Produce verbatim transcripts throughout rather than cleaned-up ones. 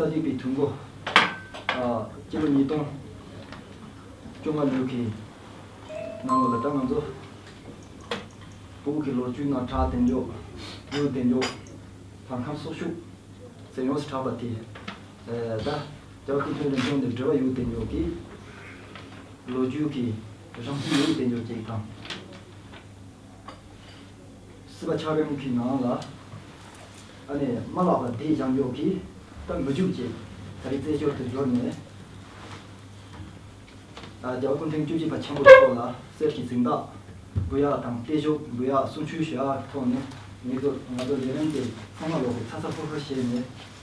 གཉིས་པའི་ཐུན་འགོ། ཨ། སྤྱི་ལོ་ཉིས་སྟོང་བཅོ་ལྔ་ལོའི་གི་ནང་ལོགས་ལ་ད་ང་ཚོ་བོད་ཀྱི་ལོ་རྒྱུས་ནང་བྲག་བདེ་མཆོག་ཡུལ་བདེ་མཆོག་བར་ཁམས་སོག་ཤུག་ཟེར་ཡོངས་སུ་གྲགས་པ་དེ། ཨ། ད་རྒྱལ་བ་སྐུ་ཕྲེང་རིམ་བྱོན་དང་འབྲེལ་བ་ཡོད་བདེ་མཆོག་གི་ལོ་རྒྱུས་ཀྱི་རང་བཞིན་ཡོད་བདེ་མཆོག་ཅིག་དང་། སྲིད་པ་ཆགས་རིམ་གྱི་ནང་ལ་ཨ་ནི་མ་ལགས་པ་འདིས་བཞག་མཆོག་གིས་ད་མི་འཇུག་ཅིག་ད་རེས་རྩེད་འཇོར་དུ་འབྱོར་ནས། ཨ། རྒྱལ་བ་སྐུ་ཕྲེང་བཅུ་གཅིག་པ་ཆེན་པོ་མཆོག་ལ་གསེར་གྱི་གཟེངས་རྟགས་འབུལ་ཡག་དང་བརྟན་བཞུགས་འབུལ་ཡག་གསུང་ཆོས་ཞུ་ཡག་ཐོག་ནས་ངེད་ཚོ་ང་ཚོ་ལས་རིམ་དེ་ཚང་མ་ལོག་གི་ཚ་ཚ་ཧུར་ཧུར་བྱས་ནས་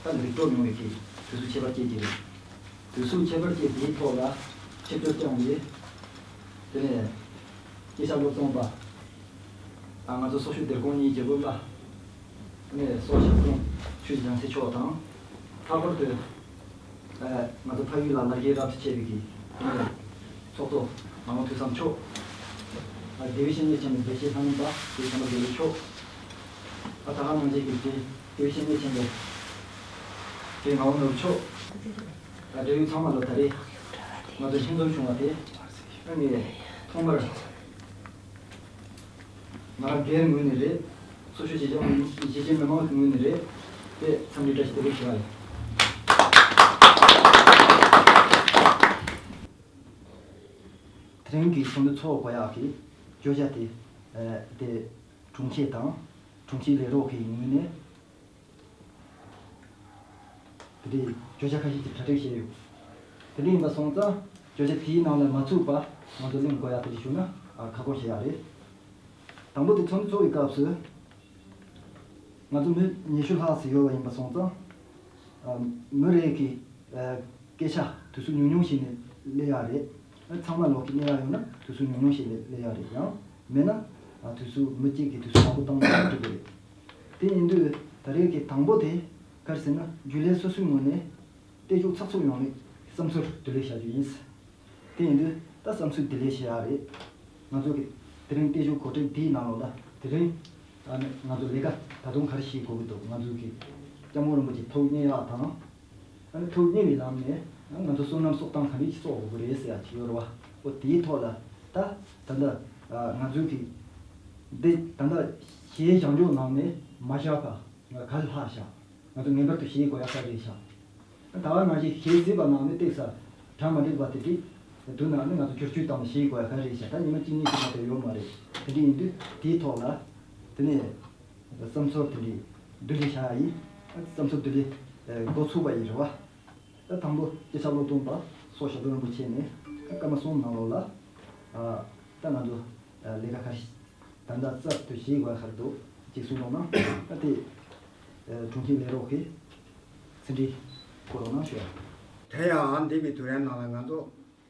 ད་ལེགས་གྲུབ་ཡོང་བའི་གི་དུས་ཚོད་ཁྱད་པར་ཅན་ཅིག་རེད། དུས་ཚོད་ཁྱད་པར་ཅན་དེའི་ཐོག་ལ་ཆིབས་བསྒྱུར་བསྐྱངས་པའི་དེ་ནས་སྐྱེས་ཆགས་སློབ་སྟོན་པ། ཨ། ང་ཚོ་སོག་ཤུག་སྡེ་དགོན་གཉིས་ཀྱི་སློབ་མ། ཨ་ནི་སོག་ཞབས་དྲུང་ཆོས་ཀྱི་རྒྱལ་མཚན་མཆོག་དང་། མཐའ་འཁོར་དུ། ཨ། ང་ཚོ་ཕ་ཡུལ་ལ་ལ་རྒྱའི་རབ་ཏུ་བྱེད་པའི་གི་ཨ་ནི་ཚོགས་གཙོ་ངག་དབང་ཐོས་བསམ་མཆོག། ཨ། དེ་བའི་བཤེས་གཉེན་ཆེན་པོ་བདེ་ཆེན་ལྷ་མོ་པ་དེ་ཆེན་པོ་དགེ་ལེགས་མཆོག། ཨ། ད་ག་ནང་བཞིན་གྱི་དེ་དེ་བའི་བཤེས་གཉེན་ཆེན་པོ་དེ་ངག་དབང་ནོར་བུ་མཆོག། ཨ། འབྲེལ་ཡོད་ཚང་མ་ལ་ད་རེས་ང་ཚོ་ལྷན་འཛོམས་བྱུང་བ་དེ་ཨ་ནི་ཐོག་མར། ང་རང་སྒེར་ངོས་ནས་རེད། སོག་ཤུག་གཞིས་ཆགས་གཞིས་བྱེས་མི་མང་གི་ངོས་ནས་རེད། དེ་འཚམས་འདྲི་བཀྲ་ཤིས་བདེ་ལེགས་ཞུ་བ་ཡིན། དེ་རིང་གི་ཚོགས་འདུ་འཚོགས་དགོས་ཡག་གི་བརྗོད་བྱ་དེ། ཨ། དེ་དྲུང་ཆེ་དང་དྲུང་ཆེ་ལས་རོགས་ཀྱི་ངོས་ནས། དེ་འདྲའི་བརྗོད་བྱ་ཁ་ཤས་ཀྱི་གྲ་སྒྲིག་བྱས་ཡོད། དེ་འདྲ་ཡིན་པ་སོང་ཙང་བརྗོད་བྱ་དེའི་ནང་ལ་མ་ཚུད་པ་ང་ཚོ་གླེང་དགོས་ཡག་དེ་འདྲ་བྱུང་ན། ཨ། ཁ་སྐོང་བྱེད་ཡག་རེད། དང་པོ་དེ་ཚོགས་འདུ་འཚོགས་པའི་སྐབས་སུ་ང་ཚོ་མི་ཉི་ཤུ་ལྷག་ཙམ་ཡོད་པ་ཡིན་པ་སོང་ཙང་། ཨ། མི་རེ་གི་ཨ། སྐད་ཆ་དུས་ཚོད་ཉུང་ཉུང་ཞིག་ནས་སླེབས་ཡག་རེད། ཨ། ཚང་མ་ལོག་གི་སླེབས་ཡག་ཡོད་ན་དུས་ཚོད་ཉུང་ཉུང་ཞིག་ནས་སླེབས་ཡག་རེད། ཡང་མེད་ན། ཨ། དུས་ཚོད་མི་གཅིག་གིས་དུས་ཚོད་མང་པོ་བཏང་ན་འགྲིག་གི་རེད། དེ་ཡིན་དུས་ད་རེས་ཀྱི་དང་པོ་དེ་ག་རེ་ཟེར་ན། རྒྱུན་ལས་སོ་སོའི་ངོས་ནས་བལྟས་བཅུག་ཚགས་ཚུད་ཡོང་བའི་བསམ་ཚུལ་བསྡུ་ལེན་བྱ་རྒྱུ་ཡིན། དེ་ཡིན་དུས་ད་བསམ་ཚུལ་བསྡུ་ལེན་བྱེད་ཡག་རེད། ང་ཚོ་གི་དེ་རིང་བལྟས་བཅུག་གོ་སྒྲིག་འདིའི་ནང་ལོགས་ལ་དེ་རིང་ཨ་ནི་ང་ཚོ་ལས་ཀ་ད་དུང་ག་རེ་བྱེད་དགོས་ཀྱི་འདུག་ང་ཚོ་གི་སྐྱབས་མགོན་རིན་པོ་ཆེ་ཐུགས་མཉེས་ཡག་དང་། ཨ་ནི་ཐུགས་མཉེས་པའི་ལམ་ནས་ང་ཚོ་བསོད་ནམས་གསོག་སྟངས་ག་འདྲ་ཞིག་གསོག་དགོས་ཀྱི་རེད་ཟེར་ཡག་ཅིག་ཡོད་རེད་བ། འོ་དེའི་ཐོག་ལ་ད་ད་ལྟ་ང་ཚོ་གི་འདི་ད་ལྟ་གཞས་བཞེངས་ཕྱོགས་ནང་ནས་མ་བཞག་པ་ག་ལྷག་བཞག་ང་ཚོ་ངེས་པར་དུ་བྱེད་དགོས་ཡག་ག་རེ་བཞག་ད་ག་ནང་བཞིན་གཞས་གཟིགས་པ་ནང་ནས་བལྟས་ས་གྲ་མ་འགྲིག་པ་དེ་འགྲིག་དུས་ན་ནི་ང་ཚོ་བསྒྱུར་བཅོས་བཏང་ནས་བྱེད་དགོས་ཡག་ག་རེ་བཞག་ད་ཉི་མ་གཅིག་གཉིས་ཤིག་མ་གཏོགས་ཡོད་མ་རེད། དེ་འདྲ་ཡིན་དུས་དེའི་ཐོག་ལ་དེ་ནས་བསམ་ཚུལ་དེ་འདྲའི་བསྡུ་ལེན་བྱ་ཡ་ཡིན། བསམ་ཚུལ་བསྡུ་ལེན་འགོ་ཚུགས་པ་ཡིན་རེད་བ། ད་དང་པོ་སྐྱེས་ཆགས་སློབ་སྟོན་པ་སོག་ཞབས་དྲུང་རིན་པོ་ཆེ་ནས་སྐར་མ་གསུམ་ནང་ལོགས་ལ། ཨ། ད་ང་ཚོ་ལས་ཀ་ག་རེ་ད་ལྟ་རྩལ་དུ་བྱེད་དགོས་ག་རེ་འདུག་ཅིག་གསུང་རོགས་གནང་། ཨ། དེ་དྲུང་ཆེ་ལས་རོགས་ཀྱིས་ཕྱི་འབྲེལ་བསྐུར་རོགས་གནང་ཞུ་ཡ། དེ་ཡང་འདས་པའི་དུས་རིང་ནང་ལ་ང་ཚོ་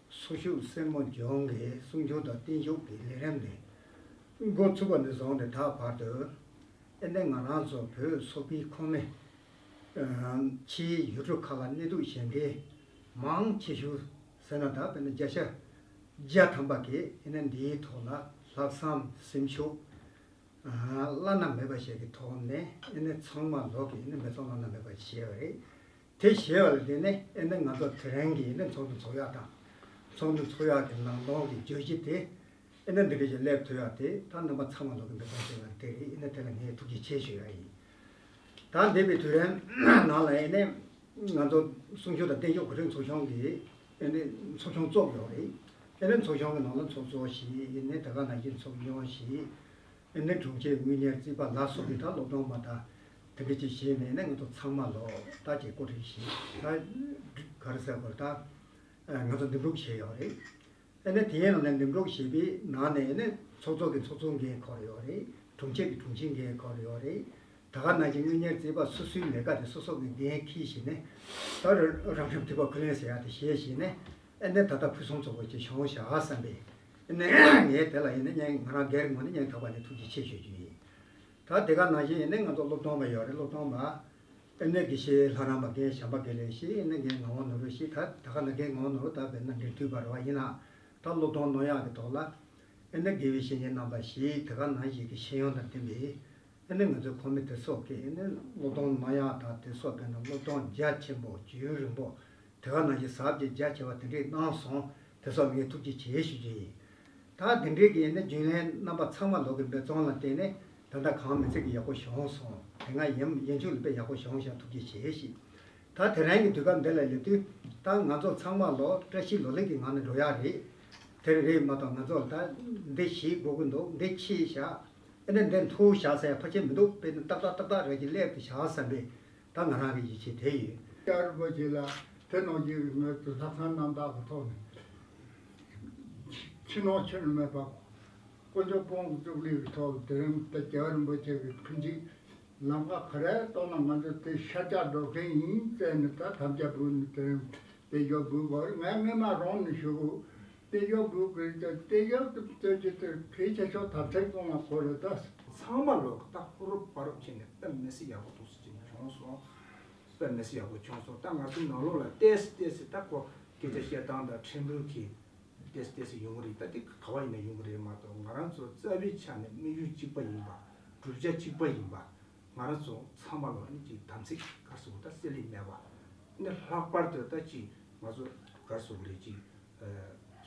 སོག་ཤུག་སེར་མོ་ལྗོངས་ཀྱི་གསུང་ཆོས་དང་བརྟན་བཞུགས་ཀྱི་ལས་རིམ་དེ་འགོ་ཚུགས་པ་ནས་བཟུང་སྟེ་ད་བར་དུ། ཨེ་ནས་ང་རང་ཚོ་བོད་སོག་པོའི་ཁོངས་མི་ཕྱིའི་ཡུལ་གྲུ་ཁག་ལ་གནས་སྡོད་བྱེད་མཁན་མང་ཆེ་ཤོས་ཟེར་ན་ད་དཔེར་ན་བརྒྱ་ཆ་བརྒྱ་ཐམ་པ་གིས་ཨེ་ནས་འདིའི་ཐོག་ལ་ལྷག་བསམ་སེམས་ཤུགས་བླ་ན་མེད་པ་ཞིག་གི་ཐོག་ནས་ཨེ་ནས་ཚང་མ་ལོག་གིས་ཨེ་ནས་འབད་བརྩོན་བླ་ན་མེད་པ་བྱས་པ་རེད། དེ་བྱས་པ་ལ་བརྟེན་ནས་ཨེ་ནས་ང་ཚོ་དེ་རིང་གི་ཨེ་ནས་ཚོགས་འདུ་འཚོགས་ཡག་དང་། ཚོགས་འདུ་འཚོགས་ཡག་གི་ནང་དོན་གྱི་བརྗོད་གཞི་དེ། ཨེ་ནས་འདི་འདྲ་ཞིག་སླེབས་ཐུབ་ཡག་དེ་ད་རྣམ་པ་ཚང་མ་ལོག་གི་འབད་བརྩོན་བྱས་པ་དེ་རེད། ཨེ་ནས་དེ་ལ་ངས་ཐུགས་རྗེ་ཆེ་ཞུ་ཡག་ཡིན། ད་འདས་པའི་དུས་རིང་ནང་ལ་ཨེ་ནས་ང་ཚོ་གསུང་ཆོས་དང་བརྟན་བཞུགས་གོ་སྒྲིག་ཚོགས་ཆུང་གི་ཨེ་ནས་ཚོགས་ཆུང་བཙུགས་ཡོད་རེད། ཨེ་ནས་ཚོགས་ཆུང་གི་ནང་ལ་ཚོགས་གཙོ་ཞིག་ཨེ་ནས་དེ་ག་ནང་བཞིན་ཚོགས་གཞོན་ཞིག་ཨེ་ནས་དྲུང་ཆེ་དངུལ་གཉེར་རྩིས་པ་ལ་སོགས་པའི་ད་སློབ་སྟོན་པ་དང་དེ་འདྲ་ཅིག་བྱས་ནས་ཨེ་ནས་ང་ཚོ་ཚང་མ་ལོག་ད་ཅིག་གོ་སྒྲིག་ཞིག་ད་ག་རེ་ཟེར་དགོས་རེད། ད་ང་ཚོ་འདེམས་སྒྲུག་བྱས་ཡོད་རེད། ཨེ་ནས་དེའི་ནང་ནས་འདེམས་སྒྲུག་བྱས་པའི་ནང་ནས་ཨེ་ནས་ཚོགས་གཙོ་གི་ཚོགས་གཙོ་འགན་འཁུར་ཡོད་རེད། དྲུང་ཆེ་གི་དྲུང་ཆེ་འགན་འཁུར་ཡོད་རེད། ད་ག་ནང་བཞིན་དངུལ་གཉེར་རྩིས་པ་སོ་སོའི་ལས་ཀ་དེ་སོ་སོ་གི་འགན་འཁྱེར་བྱས་ནས་ད་རང་རང་ཁྲིམས་ཐིགས་པ་ཁས་ལེན་ཟེར་ཡག་དེ་བྱས་བྱས་ནས་ཨེ་ནས་ད་ལྟ་ཕུན་སུམ་ཚོགས་པ་ཅིག་བྱུང་བཞག་བསམ་པས་ཨེ་ནས་ངས་དེ་ལ་ཨེ་ནས་སྙིང་ང་རང་སྒེར་ངོས་ནས་སྙིང་ཐག་པ་ནས་ཐུགས་རྗེ་ཆེ་ཞུ་རྒྱུ་ཡིན། ད་དེ་ག་ནང་བཞིན་ཨེ་ནས་ང་ཚོ་སློབ་སྟོན་པ་ཡོད་རེད། སློབ་སྟོན་པ་ཨེ་ནས་དགེ་བཤེས་ལྷ་རམས་པ་རྒན་བྱམས་པ་དགེ་ལེགས་ཞིག་ཨེ་ནས་རྒན་ངག་དབང་ནོར་བུ་ཞིག་ད་ད་ག་ནང་རྒན་ངག་དབང་ནོར་བུ་ད་དཔེར་ན་འབྲེལ་མཐུད་པ་རེད་བ། ཡིན་ནའང་ད་སློབ་སྟོན་གནང་ཡག་གི་ཐོག་ལ་ཨེ་ནས་དགེ་བའི་བཤེས་གཉེན་རྣམ་པ་ཞིག་དེ་ག་ནང་བཞིན་གྱི་ཤེས་ཡོན་དང་ལྡན་པའི་ ཨ་ནི་ང་ཚོའི་ཁོ་མི་དེ་ཚོ་གིས་ཨ་ནི་སློབ་སྟོན་མ་ཡག་དང་དེ་ཚོ་དཔེར་ན་སློབ་སྟོན་རྒྱ་ཆེན་པོ་རྒྱུན་རིང་པོ་དེ་ག་ནང་བཞིན་ཟབ་ཅིང་རྒྱ་ཆེ་བ་དེ་འདྲས་གནང་སོང་། དེ་ཚོ་ངས་ཐུགས་རྗེ་ཆེ་ཞུ་རྒྱུ་ཡིན། ད་དེ་འདྲས་ཀྱི་ཨ་ནི་རྒྱུན་ལས་རྣམ་པ་ཚང་མ་ལོག་གི་འབད་བརྩོན་ལ་བརྟེན་ནས་ད་ལྟ་གང་མི་ཚད་ཀྱི་ཡག་པོ་བྱུང་སོང་། དེ་སྔ་ཡན་ཡན་ཆོད་ལ་དཔེ་ཡག་པོ་བྱུང་ཞིང་ཐུགས་རྗེ་ཆེ་ཞུ། ད་དེ་རིང་གི་དུས་སྐབས་འདི་ལ་སླེབས་དུས་ད་ང་ཚོ་ཚང་མ་ལོ་བཀྲ་ཤིས་ལོ་ལེགས་ཀྱི་ངང་ནས་འགྲོ་ཡག་རེད། དེ་རེད་མ་གཏོགས་ང་ཚོ་ལ་ད་འདི་ཞིག་དགོས་ཀྱི་འདུག་འདི་ཕྱིས་བཞག་ཨ་ནི་འདི་འཐུ་བཞག་ཟེར་ཕལ་ཆེར་མི་འདུག་དཔེར་ན་ཏག་ཏག་ཏག་ཏག་རེ་ཅིག་སླེབས་ཏེ་བཞག་བསམ་པའི་ད་ང་རང་གི་ཡིད་ཆེས་དེ་ཡོད། ཡར་རིན་པོ་ཆེ་ལ་དེ་ནང་བཞིན་ངས་ལྷག་བསམ་རྣམ་དག་གི་ཐོག་ནས་ཕྱི་ནང་ཕྱི་ནང་མེད་པ་དཀོན་མཆོག་དཔང་གི་གཙུག་ལུག་གི་ཐོག་དེ་རིང་ད་རྒྱལ་བ་རིན་པོ་ཆེ་གི་ཕན་ཆད་ལམ་ཁ་ག་རེ་གཏོང་ན་ང་ཚོ་དེ་ཤར་རྒྱག་འགྲོ་མཁན་ཡིན་བཙལ་ནས་ད་ཐམས་ཅད་བུད་ནས་དེ་རིང་དེ་ཞོག་བུད་བར་ངས་སྔོན་མ་རང་ནས་ཞུ་གོ། དེ་ཞོག་བུད་དགོས་ཀྱི་དེ་ཞོག་ཏུ་སྟོན་གྱི་དེ་གལ་ཆེ་ཤོས་ཐབས་ཤེས་གཏོང་བ་ཁོ་རེད་ད། ཚང་མ་ལོག་ད་ཧུ་རུབ་བ་རུབ་བྱས་ནས་དཔེ་མི་སྲིད་ཡག་པོ་འདུག་སེ་བྱས་ནས་བྱུང་སོང་། དཔེ་མི་སྲིད་ཡག་པོ་བྱུང་སོང་། ད་ང་ཚོའི་ནང་ལོགས་ལ་ཏོག་ཙམ་ཏོག་ཙམ་ད་ཁོ་སྐད་ཆ་བཤད་སྟངས་དང་ཕྲན་བུ་གི་ཏོག་ཙམ་ཏོག་ཙམ་ཡོང་གི་རེད། ད་དེ་ག་བ་ཡིན་ན་ཡོང་གི་རེད་མ་གཏོགས་ང་རང་ཚོ་རྩ་བའི་ཆ་ནས་དམིགས་ཡུལ་གཅིག་པ་ཡིན་པ། བསྒྲུབ་བྱ་གཅིག་པ་ཡིན་པ། ང་རང་ཚོ་ཚང་མ་ལོ་ནི་ཅིག་དམ་ཚིག་ག་རེ་ཟེར་དགོས་ད་བསྲེ་ལྷད་མེད་པ། ནི་ལྷག་པར་དུ་ད་ཅིག་ང་ཚོ་ག་རེ་ཟེར་དགོས་རེད། ཅིག་ཨ་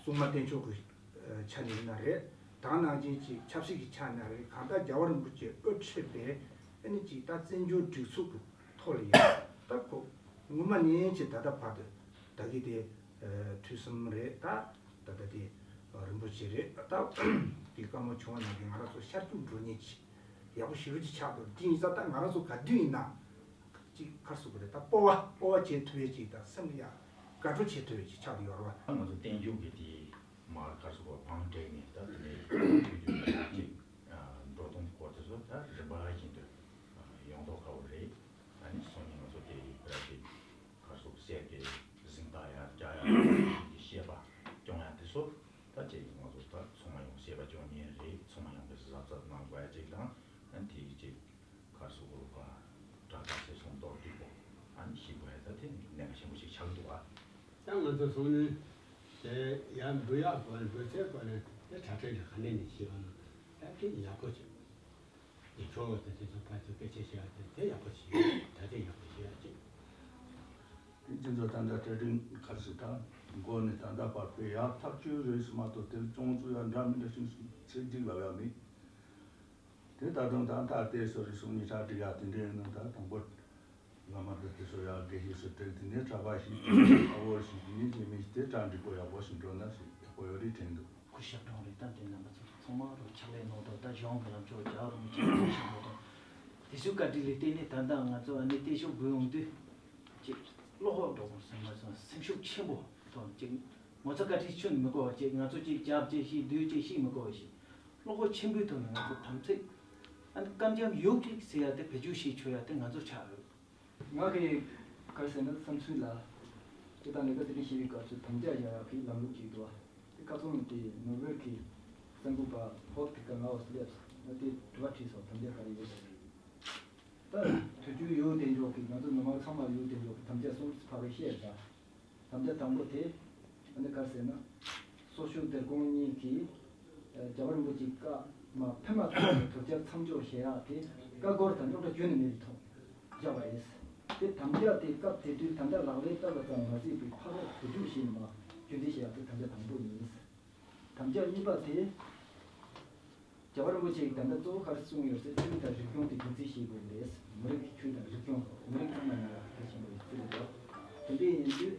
སྲུང་མ་བསྟེན་ཕྱོགས་ཀྱི་ཨ་ཆ་ནས་ཡིན་ན་རེད། དེ་ནང་བཞིན་ཅིག་ཆབ་སྲིད་ཀྱི་ཆ་ནས་རེད། གང་ལྟར་རྒྱལ་བ་རིན་པོ་ཆེ་དབུ་ཁྲིད་པའི་ཨ་ནི་ཅིག་ད་བཙན་བྱོལ་སྒྲིག་འཛུགས་ཀྱི་ཐོག་ལ་ཡིན་ད་ཁོ་ངོ་མ་ནན་ཅིག་ད་ལྟ་བར་དུ་ད་གི་དེ་ཨ་དུས་གསུམ་རེད། ད་ད་ལྟ་དེ་རིན་པོ་ཆེ་རེད། ད་དེ་བཀའ་མོལ་བྱུང་བ་ནང་བཞིན་ང་རང་ཚོ་ཤར་རྒྱུག་འགྲོ་མཁན་ཅིག་ཡག་པོ་ཞེ་པོ་ཅིག་ཆགས་འདུག་དེ་ཡིན་ཙང་ད་ང་རང་ཚོ་ག་དུས་ཡིན་ན་ཅིག་ག་རེ་ཟེར་དགོས་རེད། ད་སྤོབས་པ་སྤོབས་པ་བྱེད་ཐུབ་ཡས་ཅིག་དང་སེམས་ལ་ཡ་དགའ་སྤྲོ་བྱེད་ཐུབ་ཡས་ཅིག་ཆགས་བསྡད་ཡོད་རེད་བ། ང་ཚོ་བསྟན་བཅོས་ཀྱི་དེ་མར་ག་རེ་ཟེར་དགོས་བང་བསྒྲིགས་ནས་ད་དེ་ནས་ཅིག་འགྲོ་སྟངས་སྐོར་དེ་ཚོ་ད་རིམ་པ་བཞིན་དུ་ཡོང་མདོག་ཁ་པོ་རེད། ཨ་ནི་སང་ཉིན་ང་ཚོ་དེ་ཡི་བར་དེ་ག་རེ་ཟེར་དགོས་སེམས་ཀྱི་གཟེངས་རྟགས་ཡར་རྒྱག་ཡ་ཤེས་པ་སྐྱོང་ཡ་དེ་ཚོ། ད་ཅིག་ང་ཚོ་ད་ཚང་མ་ཡོང་ཤེས་པ་སྐྱོང་མཁན་རེད། ཚང་མ་ཡོང་གི་གཟབ་གཟབ་གནང་དགོས་ཡ་ཅིག་དང་། ཨ་ནི་དེ་ཅིག་ག་རེ་ཟེར་དགོས་རེད་པ། དྲ་ཐག་ཟེར་སོང་མདོག་སྒྲིག་པོ་ཨ་ནི་ཤེས་དགོས་ཡ་ད་དེ་གནད་འགག་ཆེན་པོ་ཞིག་ཆགས་འདུག་ཨ། ད་ང་ཚོ་སང་ཉིན་དེ་ཡར་འབུད་ཡག་སྐོར་ནས་འབུད་ཚད་སྐོར་ནས་དེ་དྲ་སྦྲེལ་གྱི་ག་ནས་ནས་ཤེས་པ་ན་ད་དེ་ཡག་པོ་ཅིག་དེ་ཁྱོད་ལ་དེ་དེ་ཚོ་ཕར་ཚུར་སྐད་ཆ་བཤད་ཡག་དེ་དེ་ཡག་པོ་ཞིག་ཡོད། ད་དེ་ཡག་པོ་ཞིག་ཡོད་ཅིག་དེ་ཁྱེད་ཚོ་ད་ལྟ་གྲ་སྒྲིག་ག་རེ་ཟེར་ད་འགོ་ནས་ད་ལྟ་བར་དཔེ་ཡག་ཐག་ཆོད་རེད་ཟེར་མ་གཏོགས་དེ་ལ་ཅུང་ཙམ་ཡང་འདྲ་མི་འདྲ་ཞིག་ཚིག་གཅིག་ལབ་ཡག་མེད། དེ་ད་དུང་ད་ལྟ་དེ་སོ་རེ་གསུང་ཉིན་ཆ་སྒྲིག་ཡག་དེ་འདྲ་ཡིན་ན་ད་དང་པོ་བླ་མ་དང་དེ་ཚོ་ཡག་དགེ་བཤེས་ཚོ་སྒྲིག་དེ་ནས་གྲྭ་པ་ཞིག་ཁ་བོར་ཞིག་དེ་ནས་རྗེས་མི་ཞིག་དེ་གྲ་འགྲིག་པོ་ཡག་པོ་ཞིག་འགྲོ་ན་ཞིག་ཡག་པོ་ཡོད་རེད་དྲན་འདུག་སྐུ་ཞབས་དྲུང་རེད། ད་དེ་རྣམ་པ་ཚོ་ཚང་མ་རོ་ཕྱག་ལས་གནང་དང་ད་གཞུང་གི་ལམ་ཕྱོགས་རྒྱལ་བ་རིན་པོ་ཆེ་གི་ཞབས་འདེགས་དང་དེ་ཚོའི་བཀའ་དྲིན་ལ་བརྟེན་ནས་ད་ལྟ་ང་ཚོ་ཨ་ནི་བརྟན་བཞུགས་འབུལ་ཡོང་དུས་ཅིག་བློ་ཁོག་འགྲོ་དགོས་སེམས་པ་སེམས་ཤུགས་ཆེན་པོ་དང་ཅིག་ངོ་ཚ་བཀའ་དྲིན་ཆུ་ནས་མི་གོ་བ་ཅིག་ང་ཚོ་ཅིག་རྒྱབ་ཅིག་ཤིག་སྡོད་ཅིག་ཤིག་མི་གོ་བ་ཞིག་བློ་ཁོག་ཆེན་པོའི་ཐོག་ནས་ང་ཚོ་དམ་ཚིག་ཨ་ནི་སྐར་འགྱམ་ཡོད་ཅིག་ཟེར་ཡ་དེ་བེད་སྤྱོད་བྱེད་ཆོག་ཡ་དེ་ང་ཚོ་ཆགས་ཡོད། ང་གི་ག་རེ་ཟེར་ན་བསམ་ཚུལ་ལ། དེ་དང་ལས་ཀ་དེ་འདྲ་བྱེད་པའི་སྐབས་སུ་དམ་བཅའ་བཞག་ཡག་གི་ལམ་ལུགས་ཅིག་འདུག་བ། དེ་ཁ་སང་དེ་ནོར་ཝེ་གི་གསར་འགོད་པ་ཧོབ་དེ་ག་ང་བ་སླེབས་ང་དེ་དྲི་བ་དྲིས་སོང་། དམ་བཅའ་ག་རེ་ཡོད་ཟེར་གི། ད་དུས་རྒྱུན་ཡོད་དེ་འཇོག་གི་ང་ཚོ་མི་མང་ཚང་མ་ཡོད་དེ་འཇོག་གི་དམ་བཅའ་གསུམ་ཕ་གི་བཤད་ད། དམ་བཅའ་དང་པོ་དེ་ཨ་ནི་ག་རེ་ཟེར་ན། སོ་ཤུགས་བདེ་དགོངས་གཉིས་ཀྱིས་རྒྱལ་བ་རིན་པོ་ཆེའི་བཀའ་མ་ཕན་མ་ཐོགས་པའི་དོལ་རྒྱལ་མཚམས་འཇོག་བྱེད་ཡག་དེ་བཀའ་བསྒོར་དང་རྙོག་དྲ་རྒྱུན་ནས་མེད་པའི་ཐོག་བཞག་པ་རེད། དེ་དམ་བཅའ་དེ་སྐབས་དེ་དུས་ད་ལྟ་ལག་ལེན་བསྟར་བ་ཙམ་མ་ཟད་པའི་ཕ་རོལ་བོད་སྒྱུར་བྱས་ནས་མ་རྒྱུན་འཛིན་བྱེད་ཡག་དེ་དམ་བཅའ་དང་པོ་ཡིན། དམ་བཅའ་གཉིས་པ་དེ། རྒྱལ་བ་རིན་པོ་ཆེ་ཡིས་ད་ལྟ་གཙོ་བོ་ག་རེ་གསུངས་ཡོད་ཟེར་ཆོས་དང་རིག་གཞུང་དེ་རྒྱུན་འཛིན་བྱེད་དགོས་རེད། མི་རིགས་ཀྱི་ཆོས་དང་རིག་གཞུང་མི་རིགས་གཙང་མ་ཡིན་ཡག་གལ་ཆེན་པོ་ཡིན་ཟེར་འདུག་དེ་འདྲ་ཡིན་དུས་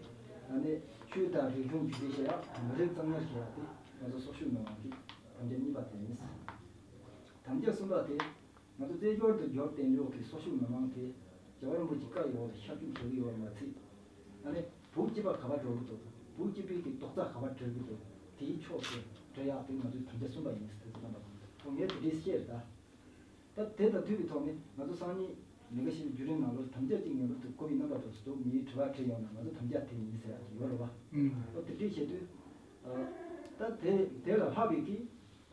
ཨ་ནི་ཆོས་དང་རིག་གཞུང་རྒྱུན་འཛིན་བྱེད་ཡག་མི་རིགས་གཙང་མ་བྱེད་ཡག་དེ་ང་ཚོ་སོ་ཤུགས་མི་མང་གི་དམ་བཅའ་གཉིས་པ་དེ་ཡིན། དམ་བཅའ་གསུམ་པ་དེ། ང་ཚོ་རྩེ་འབྱོར་དུ་འབྱོར་བསྟན་འཇོག་གི་སོ་ཤུགས་མི་མང་དེ་རྒྱལ་བ་རིན་པོ་ཆེ་བཀའ་ཡོངས་ལ་ཤར་རྒྱུག་བྱེད་ཀྱི་ཡོད་པ་མ་ཚད། ཨ་ནི་བོད་སྤྱི་པ་ག་པར་འགྲོ་གི་འདུག་བོད་སྤྱི་པའི་གི་རྡོག་རྩ་ག་པར་སྒྲིལ་གི་འདུག་དེའི་ཕྱོགས་སུ་སྒྲིལ་ཡག་དེ་ང་ཚོའི་དམ་བཅའ་གསུམ་པ་ཡིན་ཟེར་དུས་རྣམ་པ་ཚོ་ངས་དེ་འདྲའི་བཤད་ད། ད་དེ་དང་མཐུན་པའི་ཐོག་ནས་ང་ཚོ་སང་ཉིན་ལས་ཀ་བྱེད་པའི་བརྒྱུད་རིམ་ནང་ལོགས་དམ་བཅའ་གཅིག་ངེས་པར་དུ་དགོས་པའི་རྣམ་པ་ཚོ་འདུག་མིའི་དྲི་བ་དྲིས་ཡོང་ན་ང་ཚོ་དམ་བཅའ་དེ་ཡིན་ཟེར་ཡག་ཡོད་རེད་བ། ཨོ་དེ་འདྲའི་བྱེད་དུས། ད་དེ་དེ་ལ་ལྷག་པའི་གི་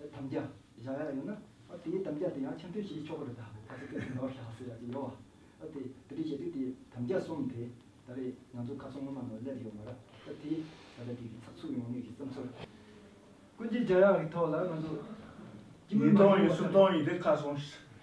དམ་བཅའ་བཞག་ཡག་ཡོད་ན། ཨ་དེའི་དམ་བཅའ་དེ་ཡང་ཆེ་མཐོང་བྱེད་ཆོག་གི་རེད། ད་ཁ་སང་སྐད་ཆ་ནོར་བཞག་ཟེར་ཡག་ཅིག་ཡོད་བ། ཨ་དེ་དེ་འདྲའི་བྱེད་དུས་དེ་དམ་བཅའ་གསུམ་དེ་ད་རེས་ང་ཚོ་ཁ་སང་སྔོན་མ་ནང་སླེབས་ཡོད་མ་རེད། ད་དེ་ད་ལྟ་དེ་གི་ཚགས་ཚུད་ཡོང་ནས་ཀྱི་བསམ་ཚུལ་ཀུན་གྱིས་མཇལ་ཡག་གི་ཐོག་ལ་ང་ཚོ་སྤྱི་མོས་ཉིས་མ་སྟོང་ཡིན་ཡོད་སུམ་སྟོང་ཡིན་དེ་ཁ་སང་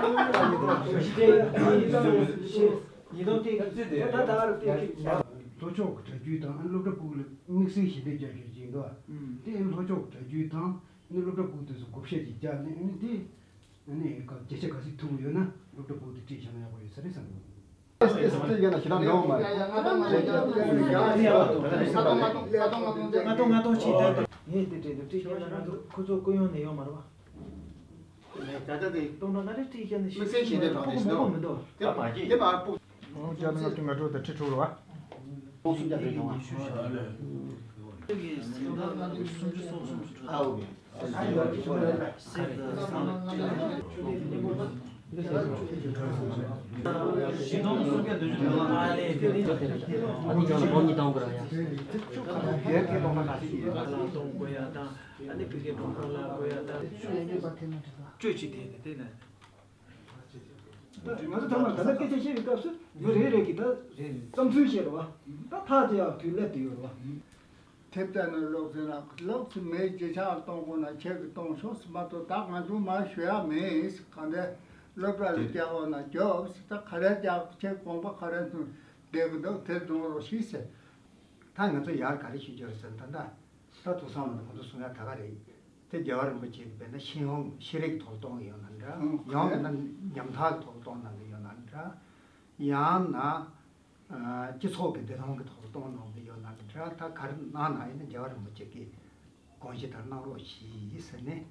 ཉིས་སྟོང་གཅིག་ཉིས་སྟོང་གཅིག་ཉིས་སྟོང་གཅིག་ད་ད་ག་རུ་བལྟས་ཀྱི། ལྷོ་ཕྱོགས་ཀྱི་གྲ་རྒྱུན་དང་སློབ་གྲྭ་ཕྲུ་གུ་ལ་དམིགས་བསལ་ཞལ་འདེབས་རྒྱག་རྒྱུ་ཅིག་འདུག་བ། དེ་ལྷོ་ཕྱོགས་ཀྱི་གྲ་རྒྱུན་དང་ནི་སློབ་གྲྭ་ཕྲུ་གུ་དེ་ཚོ་བགོ་བཤའ་ཅིག་བརྒྱབ་ནས་ནི་དེ་ནི་བརྒྱ་ཆ་ག་ཚོད་ཐུབ་ཀྱི་ཡོད་ན་སློབ་གྲྭ་ཕྲུ་གུ་དེ་སྤྲད་བཞག་ན་ཡག་པོ་ཡོད་ས་རེད་བསམ་གྱི་འདུག་ལྟས་ལ་ཞེ་དྲག་འགྲོ་བ་མ་རེད། ལྔ་སྟོང་ལྔ་སྟོང་ཅིག་ད་ལྟ་ངས་དེ་སྤྲད་འདུག་སྤྲད་མཁན་ལ་ང་ཚོ་ཁོ་ཚོ་སྐུ་ཡོང་ནས་ཡོད་མ་རེད་བ། ད་ལྟ་དེ་སྟོང་ཕྲག་ལྔ་རེ་སྤྲད་མཁན་ནི་དམིགས་བསལ་ཞལ་འདེབས་དྲང་གནས་ཞིག་འདུག་མི་འདུག་དེ་མ་བརྗེད། དེ་མ་སྤུ། ཨོ་བརྒྱ་ནང་དུ་ང་འགྲོ་དང་ཁྲི་དྲུག་རེད་བ། སྟོང་སུམ་བརྒྱ་རེ་བྱུང་བ། དེ་གི་སེམས་ཐག་ལ་སུམ་ཅུ་སོ་སུམ་ཅུ་དྲུག་ཨ་ཨོ་ཀེ། ང་ཚོ་ཚང་མ་ད་ལྟ་སྐད་ཆ་བཤད་པའི་སྐབས་སུ་མི་རེ་རེ་གིས་ད་བསམ་ཚུལ་བཤད་རེད་བ། ད་ཐག་བཅད་ཡག་དུས་སླེབས་བསྡད་ཡོད་རེད་བ། ཐེབས་རྩ་ནང་ལོག་ཟེར་ན་ལོག་ཚེ་མེད་ཅེས་ཆང་གཏོང་དགོས་ན་ཁྱེད་ཀྱིས་གཏོང་ཤོག་ཟེར་མ་གཏོགས། ད་ང་ཚོ་མར་ཞུ་ཡག་མེད། གང་ལྟར་སློབ་གྲྭ་ལ་རྒྱག་དགོས་ན་རྒྱོབ་ཟེར། ད་ག་རེ་རྒྱག་ཁྱེད་དགོངས་པ་ག་རེ་འདུག་བསྡད་ཀྱི་འདུག་དེ་གཏོང་རོགས་ཞེས་ཟེར། ད་ང་ཚོ་ཡར་ག་རེ་ཞུ་རྒྱུ་རེད་ཟེར་ན། ད་ལྟ་ད་ཐུགས་བསམ་ནང་ང་ཚོ་གསུང་ཡག་ད་ག་རེད། དེ་རྒྱལ་བ་རིན་པོ་ཆེ་གིས་དཔེར་ན་ཤེས་ཡོན་ཤེས་རིག་གི་ཐོག་ལ་གཏོང་གི་ཡོད་ན་འདྲ། ཨང་ཡང་མིན་ན་ཉམ་ཐག་གི་ཐོག་ལ་གཏོང་གནང་གི་ཡོད་ན་འདྲ། ཡང་ན་ཨ་སྤྱི་ཚོགས་ཀྱི་བདེ་ཐང་གི་ཐོག་ལ་གཏོང་གནང་གི་ཡོད་ན་འདྲ། ད་ག་རེ་གནང་ན་ཡིན་ན་རྒྱལ་བ་རིན་པོ་ཆེ་གི་དགོངས་གཞི་ལྟར་གནང་རོགས་ཞེས་ཟེར་ནས་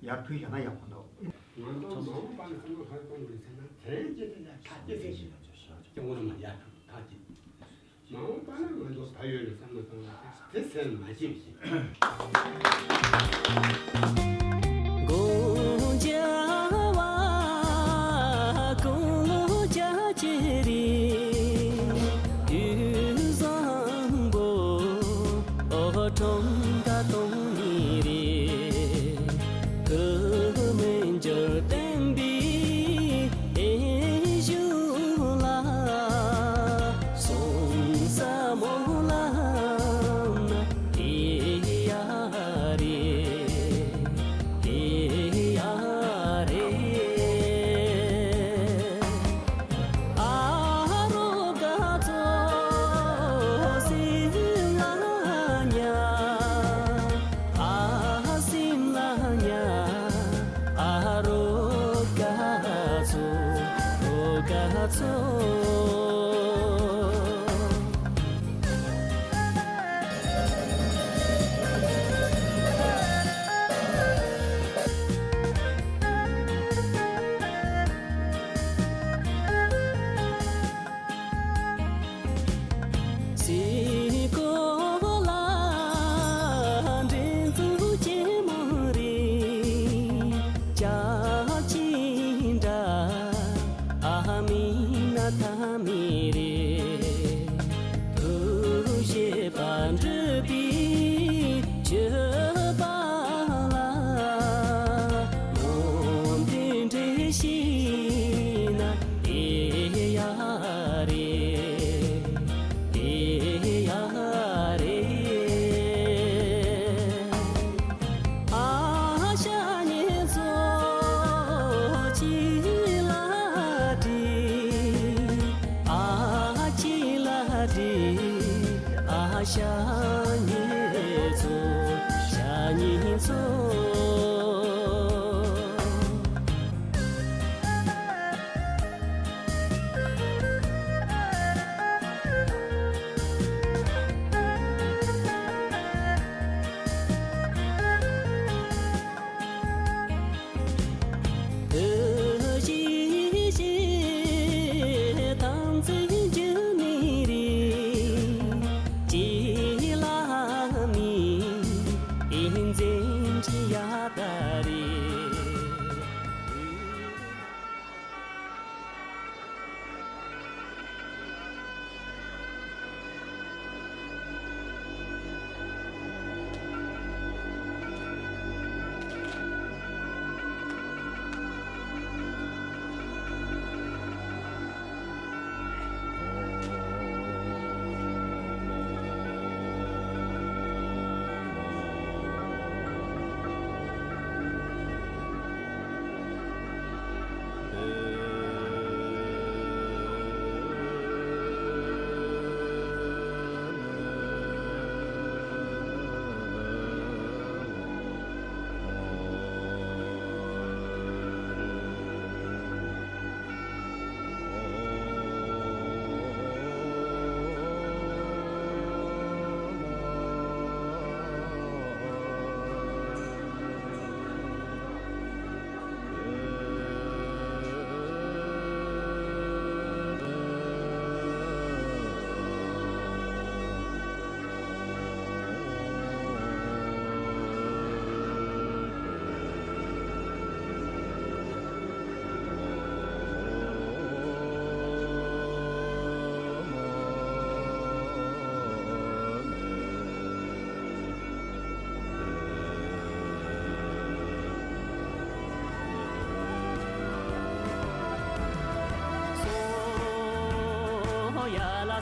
ཡར་ཕུལ་བཞག་ན་ཡག་པོ་འདུག་ང་ཚོ་མ་འོངས་པ་ལ་བསམ་བློ་ག་རེ་གཏོང་དགོས་ཟེར་ན། དེ་རིང་སྤྱི་ཚོགས་ལ་ཐག་གཅོད་བྱེད་ཤེས་ཡོད་ཆོག་ཤོག་ཅེས་ངོ་མ་ཡར་ཕུལ་ཐག་གཅོད། མ་འོངས་པ་ན་ང་ཚོ་ད་ཡོད་ནས་བསམ་བློ་གཏོང་བ་དེ་སེམས་མ་བརྗེད་པ་ཞིག་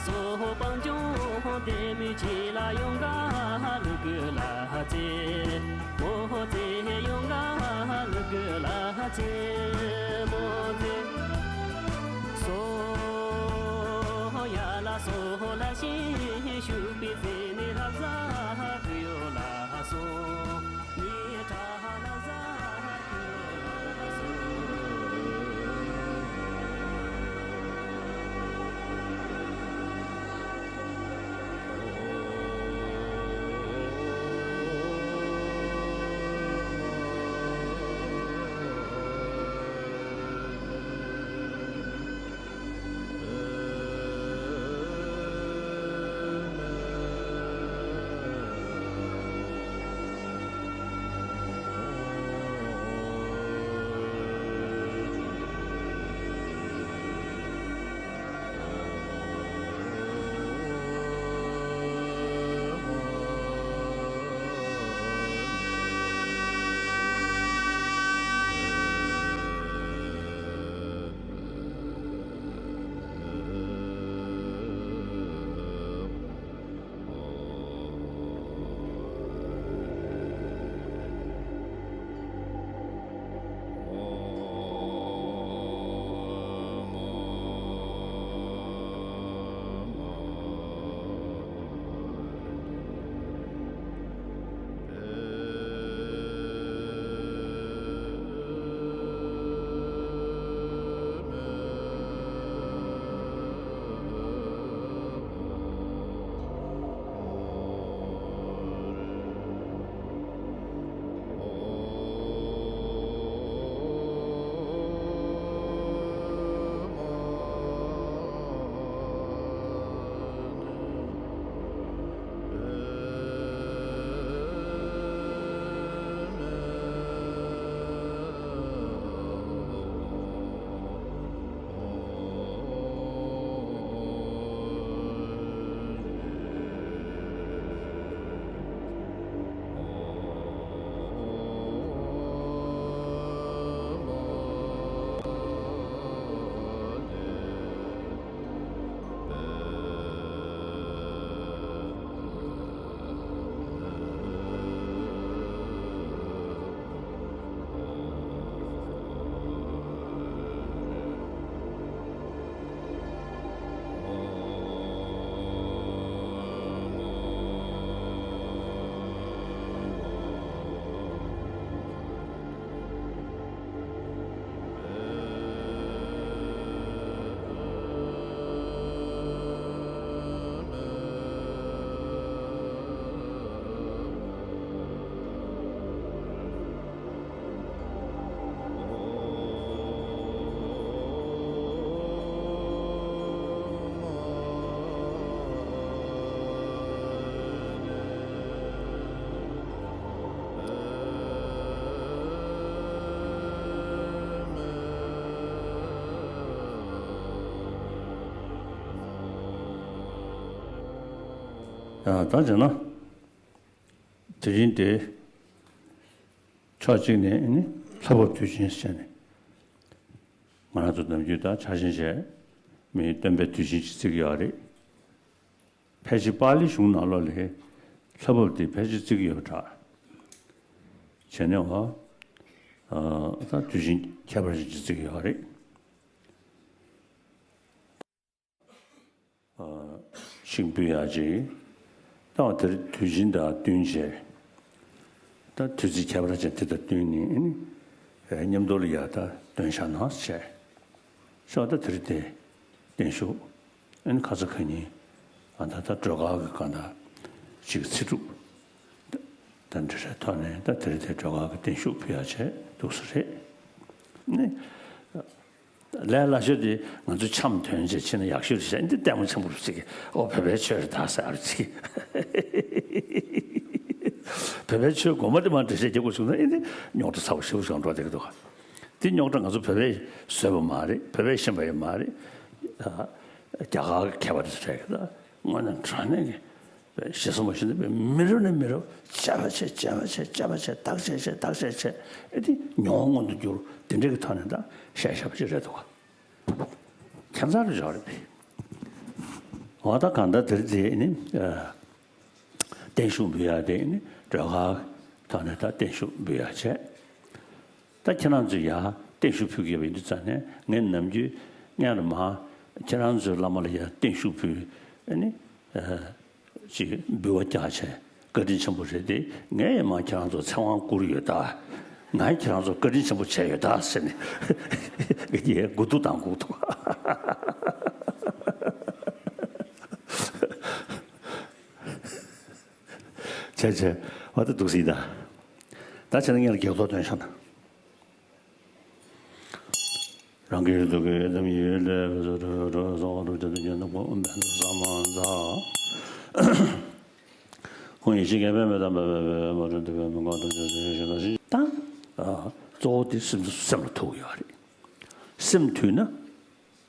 སོ་སྤང་ལྗོངས་བདེ་མོའི་ཆེད་ལ་ཡོང་ག་ལུ་གུ་ལ་ཚེ། མོ་ཚེ་ཡོང་ག་ལུ་གུ་ལ་ཚེ། མོ་ཚེ། སོ་ཡ་ལ་སོ་ལ་ཤིང་ཤུག་པའི་ཚེ་ནི་ལྷ་ས་གུ་ཡོ་ལ་སོ། ཡང་ད་བྱས་ན། དེ་རིང་དེ། ཕྱོགས་གཅིག་ནས་ནི་ལྷ་བབས་དུས་ཆེན་ཟེར་ནས། ང་རང་ཚོ་ནམ་རྒྱུན་ད་འཆར་ཅན་བྱས། མིའི་སྟོན་པའི་དུས་ཆེན་ཅིག་བརྩི་གི་ཡོད་རེད། ཕལ་ཆེར་པཱ་ལི་གཞུང་ནང་ལོགས་ལ་ལྷ་བབས་དེ་ཕལ་ཆེར་བརྩི་གི་ཡོད་པ་འདྲ། བྱས་ནས་བ། ཨ། ད་དུས་ཆེན་ཁྱད་པར་ཅན་ཅིག་བརྩི་གི་ཡོད་རེད། ཨ། ཤིང་ཕུལ་ཡག་ཅིག་ད་དེར་དུས་ཆེན་དང་བསྟུན་བྱས། ད་དུས་ཚིགས་ཁྱད་པར་ཅན་དེ་དང་བསྟུན་ནས་ཨ་ནི། ཨེ། མཉམ་དུ་ལ་ཡ་ད་སྟོན་བཞག་ན་བྱས། ཤོག་ད་དེར་དེ་བརྟན་བཞུགས། ཨ་ནི་ཁ་ས་ཁ་ཉིན། ཨ། ད་ད་སྒྲོལ་དཀར་གྱི་གང་ད་ཅིག་ཚེ་སྒྲུབ། ད་འདི་རེད། ཐོག་ནས་ད་དེར་དེ་སྒྲོལ་དཀར་གྱི་བརྟན་བཞུགས་ཕུལ་ཡག་བྱས་འདུག་ས་རེད། ནི། ལས་སླ་ཤོས་དེ་ང་ཚོ་འཆམ་ཐོན་བྱས་ཕྱིན་ན་ཡག་ཤོས་རེད་ཟེར། འདི་ལྟད་མོ་ཆེན་པོ་རུ་ཅིག་ཨོ། བོད་པའི་ཆོས་རེད་ད་ཟེར་ཨ་རུ་ཅིག་བོད་པའི་ཆོས་དགོངས་པ་དེ་མར་འགྲེལ་བཤད་རྒྱག་དགོས་བྱུང་ན་ཨེ་འདི་རྙོག་དྲ་ཚ་པོ་ཞེ་པོ་ཅིག་འགྲོ་བསྡད་ཀྱི་འདུག་དེ་རྙོག་དྲ་ང་ཚོ་བོད་པས་བཟོས་པ་མ་རེད། བོད་པས་ཤེས་པ་ཡང་མ་རེད། རྒྱ་གར་གྱི་མཁས་པ་དེ་ཚོ་རེད་ཀྱི་ད། དངོས་གནས་དྲང་གནས་ཀྱི་ཞེ་ས་མ་ཞུ་ན་མི་རབས་ནས་མི་རབས་དཔྱད་པ་བྱས། དཔྱད་པ་བྱས། དཔྱད་པ་བྱས། བརྟག་དཔྱད་བྱས། བརྟག་དཔྱད་བྱས། ཨེ་འདི་མྱོང་བ་མངོན་དུ་གྱུར། དེ་འདྲའི་གི་ཐོག་ནས་ད་བཤད་བཞག་པ་ཅིག་རེད་འདུག་ག་ཁྱད་མཚར་རུ་ཡོད་རེད་པས། འོ་ད་གང་ལྟར་དེར་རྗེས་ནི་བརྟན་བཞུགས་འབུལ་ཡག་དེ་ནི་སྒྲོལ་དཀར་ཐོག་ནས་ད་བརྟན་བཞུགས་འབུལ་ཡག་བྱས། ད་ཁྱེད་རང་ཚོས་ཡ་བརྟན་བཞུགས་ཕུལ་གྱི་ཡོད་པ་ཡིན་དུས་ཙང་ནས། ངས་ནམ་རྒྱུན་སྔོན་ལ་མ་ཁྱེད་རང་ཚོའི་བླ་མ་ལ་ཡ་བརྟན་བཞུགས་ཕུལ་ཨ་ནི་ཅིག་འབུལ་བ་རྒྱག་བྱས་བཀའ་དྲིན་ཆེན་པོ་རེད་དེ། ངས་ཡ་མ་ཁྱེད་རང་ཚོ་ཚེ་དབང་བསྐུར་ཡོད་ད། ང་ཡ་ཁྱེད་རང་ཚོ་བཀའ་དྲིན་ཆེན་པོ་བྱས་ཡོད་ད་ཟེར་ནས་ངས་ཡ་དགུ་ཐུག་དང་དགུ་ཐུག་བྱས་བྱས། འོ་ད་འདུག་སེ་ཡིན་ད། ད་བྱས་ན་ངས་ལ་བགེགས་གཏོར་འདོན་བཞག་ན། རང་གི་ཡུལ་དུ་གི་ཡོད་དམ་ཡུལ་ལས་བཟོ་འགྲོ་འགྲོ་སོགས་འགྲོ་བྱ་དུ་ཉན་དུ་ཁོང་ཨུམ་བན་དུ་ས་མ་ཛ། ཁོང་ཡེ་ཤེས་ཀྱི་པདྨས་དམ་པ་སྦས་པའི་མ་གྲུབ་ཐོབ་པའི་མི་འགོག་ཐམས་ཅད་ཟེར་ཞིང་དང་ཞིང་དང་། གཙོ་བོ་དེ་སེམས་སེམས་ལ་ཐུག་ཡོད་རེད། སེམས་དུལ་ན་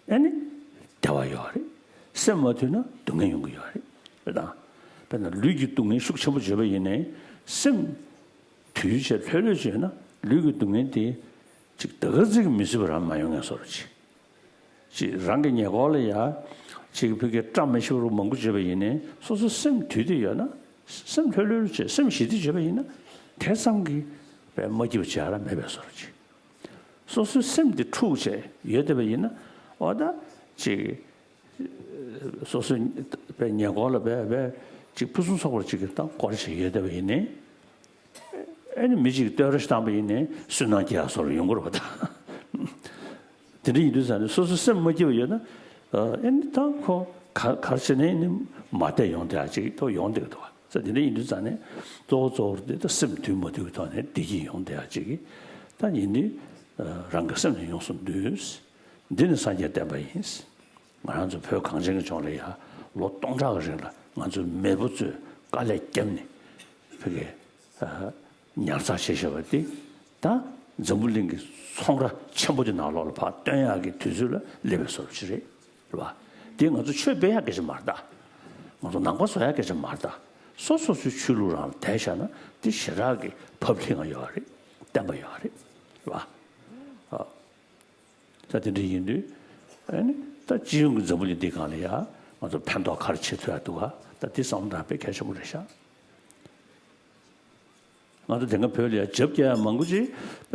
ཨེ་ནི་བདེ་བ་ཡོད་རེད། སེམས་མ་དུལ་ན་སྡུག་བསྔལ་ཡོང་གི་ཡོད་རེད། དཔེར་ན་དཔེར་ན་ལུས་ཀྱི་སྡུག་བསྔལ་ཤུགས་ཆེན་པོ་བརྗོད་པ་ཡིན་ནའི་སེམས་དུལ་བྱས་ལྷོད་ལྷོད་བྱས་ན་ལུས་ཀྱི་སྡུག་བསྔལ་དེ་ཅིག་ད་ག་ཚོད་ཀྱི་མི་བཟོད་པ་རང་མ་ཡོང་ངེས་བཟོ་འདྲ་ཅིག་ཅིག་རང་གི་ཉེ་འཁོར་ལ་ཡ་ཅིག་ཕ་གི་བཀྲ་མི་ཤིས་པ་མང་པོ་བརྗོད་པ་ཡིན་ནའི་སོ་སོ་སེམས་དུལ་ཏེ་ཡོད་ན། སེམས་ལྷོད་ལྷོད་བྱས་སེམས་ཞི་སྟེ་བརྗོད་པ་ཡིན་ན་དེ་ཙམ་གྱིས་དཔེ་མ་སྐྱིད་པ་ཅིག་རང་མེད་པའི་བཟོ་འདྲ་ཅིག་སོ་སོའི་སེམས་དེ་འཁྲུགས་བྱས་ཡོད་བསྡད་པ་ཡིན་ན། འོ་ད་ཅིག་སོ་སོའི་དཔེ་ཉེ་འཁོར་ལ་དཔེ་དཔེ་ཅིག་ཕུན་སུམ་ཚོགས་པར་ཅིག་གི་ད་སྐོར་བྱས་ཡོད་བསྡད་པ་ཡིན་ནའི། ཨེ་ནི་མི་གཅིག་གིས་བསྟོད་ར་ཞིག་བཏང་པ་ཡིན་ནའི་སུན་སྣང་སྐྱེ་ཡག་བཟོ་འདྲ་ཡོང་གི་རེད་པ་ད། དེ་འདྲ་ཡིན་དུས་ཙང་ནས་སོ་སོ་སེམས་མ་སྐྱིད་པ་ཡོད་ན། ཨེ་ནི་ད་ཁོ་ག་ག་རེ་བྱས་ནའི་ནི་མ་བསྡད་ཡོང་བསྡད་ཡག་ཅིག་ཐོག་ཡོང་བསྡད་ཀྱི་འདུག་པ། ས་དེ་འདྲ་ཡིན་དུས་ཙང་ནས་གཙོ་བོ་གཙོ་བོ་དེ་ད་སེམས་དུལ་མ་དུལ་གྱི་ཐོག་ནས་བདེ་སྐྱིད་ཡོང་བསྡད་ཡག་ཅིག་གི་ད་ཡིན་དུས། རང་གི་སེམས་ནི་ཡོངས་སུ་འདུལ། འདི་ནི་སངས་རྒྱས་བསྟན་པ་ཡིན། ང་རང་ཚོ་བོད་གངས་ཅན་གྱི་ལྗོངས་ལ་ཡ་ལོ་སྟོང་ཕྲག་གི་རིང་ལ་ང་ཚོའི་མེས་པོ་ཚོས་དཀའ་ལས་བརྒྱབ་ནས་ཕ་གི་ཨ་ཉར་ཚགས་བྱས་བཞག་པ་འདི་ད་འཛམ་བུ་གླིང་གི་ཚོང་ར་ཆེན་པོ་དེ་ནང་ལོགས་ལ་ཕར་སྟོན་ཡག་གི་དུས་ཚོད་ལ་སླེབས་པའི་བཟོ་འདྲ་ཅིག་རེད། རེད་པ། འདི་ང་ཚོ་ཆོས་སྤེལ་ཡག་སྐད་ཆ་མ་རེད་ད། ང་ཚོ་ནང་པ་བཟོ་ཡག་སྐད་ཆ་མ་རེད་ད། སོ་སོ་སོའི་ཆོས་ལུགས་རང་ལ་དད་བཞག་ན་འདི་ཞེ་དྲག་གི་ཕབ་ལྷིང་ཡོད་རེད། བརྟན་པ་ཡོད་རེད། རེད་པ། ཨ། ད་དེ་འདྲ་ཡིན་དུས། ཨ་ནི་ད་སྤྱི་ཡོངས་ཀྱི་འཛམ་བུ་གླིང་འདི་སྒང་ལ་ཡ་ང་ཚོ་ཕན་ཐོགས་ག་རེ་བྱེད་ཐུབ་ཡག་འདུག་ག་ད་འདི་བསམ་བློ་བཏང་དཔེ་གལ་ཆེན་པོ་རེད་ཤག་ང་ཚོ་དེ་སྔ་བོད་ལ་ཡ་རྒྱབ་སྐྱེལ་ཡག་མང་པོ་ཅིག་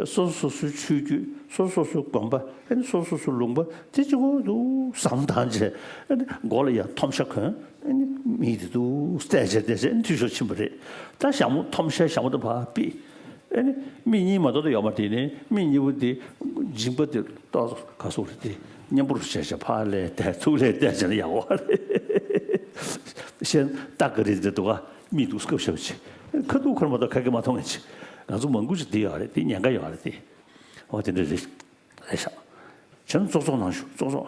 སོ་སོ་སོ་སོའི་ཆོས་བརྒྱུད། སོ་སོ་སོའི་དགོན་པ། ཨ་ནི་སོ་སོ་སོའི་ལུང་པ་དེ་གཅིག་པོ་འདུག་བསམ་བློ་བཏང་བྱས། ཨ་ནི་མགོ་ལ་ཡ་ཐོམ་ཤ་གོན། ཨ་ནི་མི་དེ་འདུག་བལྟས་བྱས་བལྟས་བྱས། ཨ་ནི་འཐུས་ཤོར་ཕྱིན་པ་རེད། ད་ཞྭ་མོ་ཐོམ་ཤའི་ཞྭ་མོ་དེ་ཕར་ཕུད། ཨ་ནི་མིག་གཉིས་མ་གཏོགས་ཡོད་མ་རེད། དེ་ནས་མིག་གཉིས་པོ་དེ་མཇིང་པ་དེ་ཏོག་ག་སོགས་རེད། དེ་མཉམ་པོར་བྱས་བྱས་ཕར་ལ་བལྟས་ཚུར་ལ་བལྟས་བྱས་ན་ཡག་པོ་རེད། གཞན་སྟག་གི་རིགས་དེ་འདུག་ག་མིག་འདུག་སྐབས་ཤ་བ་ཅིག་ཁ་ཐུག་ཁར་མ་གཏོགས་ཁ་སྐད་མ་མཐོང་ངེས་ཅིག་ང་ཚོ་མང་པོ་ཅིག་བསྡད་ཡོད་རེད། དེ་ཉེན་ཁ་ཡོད་རེད་དེ། འོ་དེ་འདྲ་རེད། རེད་ཤག་བྱས་ན་ཙོག་ཙོག་གནང་ཤོག་ཙོག་ཙོག་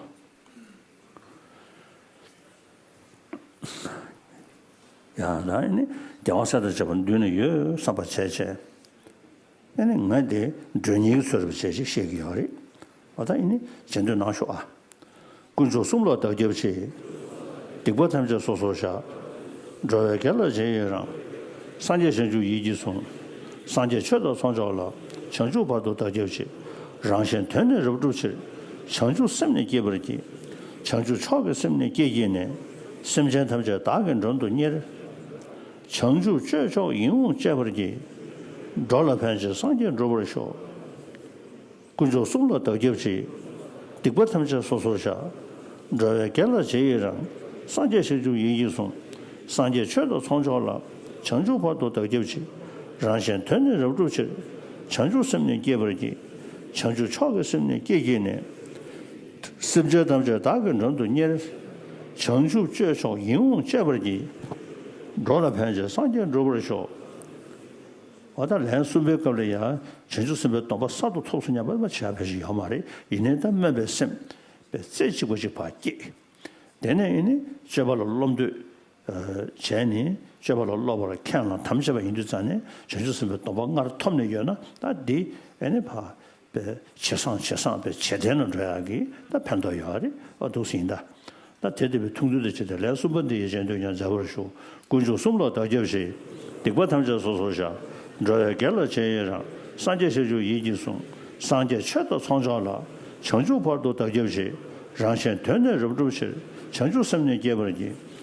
ཡང་ན་ཨ་ནི་རྒྱལ་བ་སྲས་དང་བཅས་པ་མདུན་ན་ཡོད་བསམ་པ་བྱས་བྱས། ཨ་ནི་ང་དེ་མགྲོན་གཉེར་གྱི་ཚུལ་དུ་བྱས་ཅིག་བཤད་ཀྱི་ཡོད་རེད། འོ་ད་ཨ་ནི་རྗེས་ཟློས་གནང་ཤོག་ཨ། དཀོན་མཆོག་གསུམ་ལ་བདག་སྐྱབས་མཆི། སྡིག་པ་ཐམས་ཅད་སོ་སོར་བཤགས། འགྲོ་བའི་དགེ་ལ་རྗེས་ཡི་རང་། སངས་རྒྱས་བྱང་ཆུབ་ཡིད་ཀྱིས་བཟུང་། སངས་རྒྱས་ཆོས་དང་ཚོགས་མཆོག་ལ། བྱང་ཆུབ་བར་དུ་བདག་སྐྱབས་མཆི། རང་གཞན་དོན་ནི་རབ་བསྒྲུབ་ཕྱིར། བྱང་ཆུབ་སེམས་ནི་བསྐྱེད་པར་བགྱི། བྱང་ཆུབ་མཆོག་གི་སེམས་ནི་བསྐྱེད་བགྱིས་ནས། སེམས་ཅན་ཐམས་ཅད་བདག་གིས་མགྲོན་དུ་གཉེར། བྱང་ཆུབ་སྤྱོད་མཆོག་ཡིད་འོང་སྤྱད་པར་བགྱི། འགྲོ་ལ་ཕན་ཕྱིར་སངས་རྒྱས་འགྲུབ་པར་ཤོག་དཀོན་མཆོག་གསུམ་ལ་བདག་སྐྱབས་མཆི། སྡིག་པ་ཐམས་ཅད་སོ་སོར་བཤགས། འགྲོ་བའི་དགེ་ལ་རྗེས་ཡི་རང་། སངས་རྒྱས་བྱང་ཆུབ་ཡིད་ཀྱིས་བཟུང་། སངས་རྒྱས་ཆོས་དང་ཚོགས་མཆོག་ལ། བྱང་ཆུབ་བར་དུ་བདག་སྐྱབས་མཆི། རང་གཞན་དོན་ནི་རབ་བསྒྲུབ་ཕྱིར། བྱང་ཆུབ་སེམས་ནི་བསྐྱེད་པར་བགྱི། བྱང་ཆུབ་མཆོག་གི་སེམས་ནི་བསྐྱེད་བགྱིས་ནས། སེམས་ཅན་ཐམས་ཅད་བདག་གིས་མགྲོན་དུ་གཉེར། བྱང་ཆུབ་སྤྱོད་མཆོག་ཡིད་འོང་སྤྱད་པར་བགྱི། འགྲོ་ལ་ཕན་ཕྱིར་སངས་རྒྱས་འགྲུབ་པར་ཤོག་འོ་ད་ལན་གསུམ་པའི་སྐབས་ལ་ཡང་བྱང་ཆུབ་སེམས་དཔའི་སྡོམ་པ་གསར་དུ་ཐོབ་སོང་སྙམ་པ་བྱ་བ་ཞིག་ཡོད་མ་རེད། ཡིན་ནའི་ད་སྨོན་པའི་སེམས་པའི་རྩེ་གཅིག་པ་ཅིག་ཕར་བསྐྱེད། དེ་ནས་ཨེ་ནི་སྤྱོད་པ་ལ་སློབ་འདོད་བྱས་ནས་སྤྱོད་པ་ལ་སློབ་པར་ཁས་བླངས་དམ་བཅས་པ་ཡིན་དུས་ཙང་ནས་བྱང་ཆུབ་སེམས་དཔའི་སྡོམ་པ་སྔར་ཐོབ་ནས་ཡོད་ན་ད་འདི་ཨེ་ནི་ཕར་པའི་ཇེ་བཟང་ཇེ་བཟང་པའི་ཇེ་བརྟན་ལ་འགྲོ་ཡག་གི་ད་ཕན་ཐོགས་ཡོད་རེད། ཨ་འདུག་སེ་ཡིན་ད། ད་དེ་ལྟ་བུའི་ཐུགས་འདུན་དང་བཅས་ཏེ་ལན་གསུམ་པ་འདི་ཡི་རྗེས་ཟློས་ཀྱང་མཛད་པར་ཞུ། དཀོན་མཆོག་གསུམ་ལ་བདག་སྐྱབས་མཆི། སྡིག་པ་ཐམས་ཅད་སོ་སོར་བཤགས། འགྲོ་བའི་དགེ་ལ་རྗེས་ཡི་རང་། སངས་རྒྱས་བྱང་ཆུབ་ཡིད་ཀྱིས་བཟུང་། སངས་རྒྱས་ཆོས་དང་ཚོགས་མཆོག་ལ། བྱང་ཆུབ་བར་དུ་བདག་སྐྱབས་མཆི། རང་གཞན་དོན་ནི་རབ་བསྒྲུབ་ཕྱིར། བྱང་ཆུབ་སེམས་ནི་བསྐྱེད་པར་བགྱི།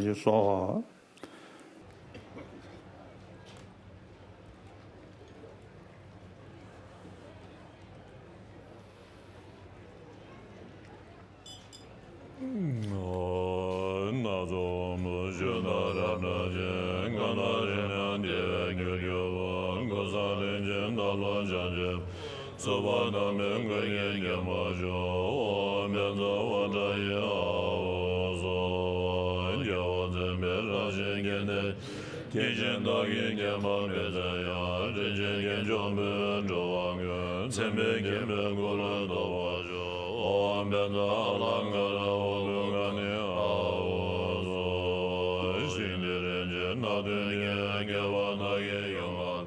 བྱས་ཀྱི་སོ། ཆུ་དང་རབ་ན་ཆེན་གང་དག་རིགས་ལྔ་འདུས་པའི་རྒྱུར་གྱུར་པ། ཀུན་བཟང་ལྷུན་གྱིས་བདག་སློབ་སྦྱོང་བྱེད་པ། སོགས་པ་དང་པོའི་མགོན་སྐྱེས་མཁྱེན་པར་ཤོག། ཨོཾ་བཛྲ་ཝཱ་ཏྲ་ཡེ་ཨཱཿཧཱུྃ་སྭཱ་ཧཱ། རྒྱལ་བ་བཙུན་མའི་རང་བཞིན་གྱི་གནས། དེ་བཞིན་བདག་གིས་མཁྱེན་པ་མི་འཚལ་ཡང་། རིན་ཆེན་སྐྱེས་མཆོག་འབུལ་བས་འགྲོ་བ་ཀུན། མཚན་དཔེའི་མཁྱེན་པའི་སྐུ་ལ་བསྟོད་པར་ཤོག། ཨོཾ་བཛྲ་ཨ་ལཾ་ཀ་ར་ཨུ་ཏུ་ཀ་ནི་ཨཱཿཧཱུྃ་སྭཱ་ཧཱ། ཞིང་འདིར་རིན་ཆེན་སྣ་བདུན་གྱི། རྒྱལ་བ་དག་གི་ཡུམ་ལ།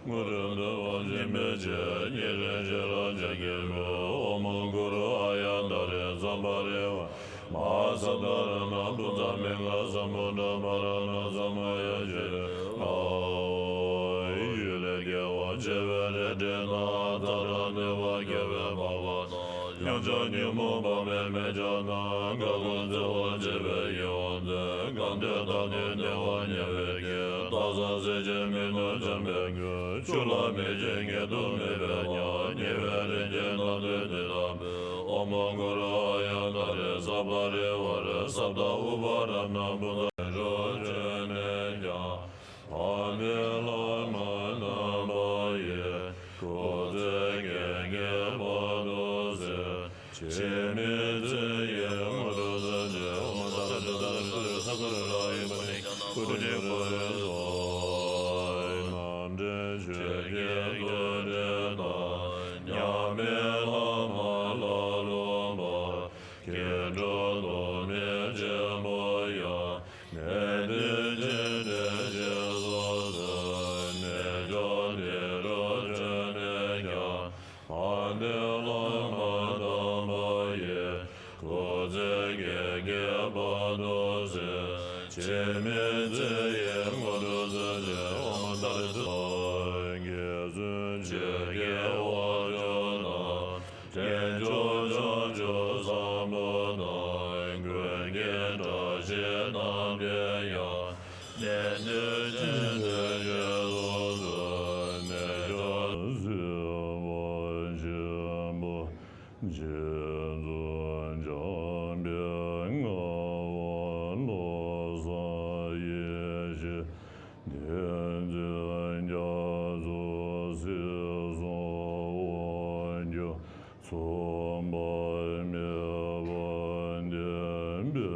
གུ་རུ་འདུ་བ་སྦྱིན་པའི་ཕྱིར། ཉེ་རིང་ཤེས་རབ་ཅན་གྱིས་འབུལ། ཨོཾ་གུ་རུ་ཨཱརྱ་ཏཱ་རེ་ཙཱ་པ་རི་ཝཱ་ར་མ་ཧཱ་སཏྭ་རཏྣ་བྷུ་ཏ་མིང་ག་སཾ་བྷུ་ཏ་པ་ར་ཏ་ས་མ་ཡ་ཤྲཱི། ཨོཾ་ཡུལ་ལས་སྐྱེ་བ་བྱེ་བའི་རལ་གྲི་དང་། མཐའ་རུ་གནོད་པ་བསྐྱེད་པའི་པགས་པ་དང་། ཡང་ཕྱོགས་ཉོན་མོངས་པ་མེད་མི་ཆ་དང་། འགལ་ཁུག་འཚེ་བ་བྱེད་པའི་གཡུལ་བ་ཚོས། གང་འདོད་བདག་ནི་བདེ་བ་ཉེ་བའི་དཀྱིལ། སྟག་ཚང་གསེར་ཕྱེ་མིག་ཏོ་འཇམ་པའི་ཁུར། ཆུ་ལ་མེ་ལྕེ་ཉེ་དུ་མེད་པའི་ཉ། ཉེ་བའི་རིན་ཆེན་སྣ་བདུན་འདི་དག་འབུལ། ཨོཾ་གུ་རུ་ཨཱརྱ་ཏཱ་རེ་ཙཱ་པ་རི་ཝཱ་ར་སཏྭ་ཨུ་པ་ར་མ་ན་བྷུ་ཏ་རོ་ཅོ་ནེ་ཀྱང་། ཕན་བདེའི་ལྷ་མོ་དམ་པ་ཡིས། སྐུ་ཚེ་བསྐལ་བརྒྱའི་བར་དུ་གསོལ། འཆི་མེད་ཚེ་ཡི་དངོས་གྲུབ་སྩོལ་ཅིག། ཨོཾ་ཏཱ་རེ་ཏུཏྟཱ་རེ་ཏུཏྟཱ་རེ་ས་ཀུ་རུ་ལ་ཡི་པ་ནི་ཀུ་ཏི་ནི་ཀུ་རུ་སྭཱ་ཧཱ། རྣམ་འདྲེན་ཆོས་ཀྱི་སྐུ་སྤྲུལ་དང་། མཉམ་མེད་ལྷ་མོ་ལ་སློབ་པ། སྐྱེ་འགྲོ་དུ་མའི་གཅེན་པོ་ཡང་། གནས་འདིར་སྤྱན་འདྲེན་ཞེས་སུ་གསོལ། གནས་མཆོག་འདི་རུ་བྱོན་ནས་ཀྱང་། ཕན་བདེའི་ལྷ་མོ་དམ་པ་ཡིས། སྐུ་ཚེ་བསྐལ་བརྒྱའི་བར་དུ་གསོལ། འཆི་མེད་ཚེ་ཡི་དངོས་གྲུབ་སྩོལ་ཅིག། ཨོཾ་ཏཱ་རེ་ཏུཏྟཱ། རྒྱལ་བཙུན་ཆོས་ཀྱི་དབང་ཕྱུག་དང་། དཀོན་མཆོག་བྱང་ཆུབ་སེམས་དཔའ་དང་། ཀུན་མཁྱེན་བཀྲ་ཤིས་རྣམ་རྒྱལ་ཡང་། གནས་འདིར་སྤྱན་འདྲེན་ཞེས་སུ་གསོལ། གནས་མཆོག་སྲིད་པ་ཆེན་པོ་རྗེ་བཙུན་འཇམ་དཔལ་དངོས་པོ་བློ་བཟང་ཡེ་ཤེས། བསྟན་འཛིན་རྒྱ་མཚོ་སྲིད་གསུམ་དབང་སྒྱུར། མཚུངས་པ་མེད་པ་བདེན་པའི་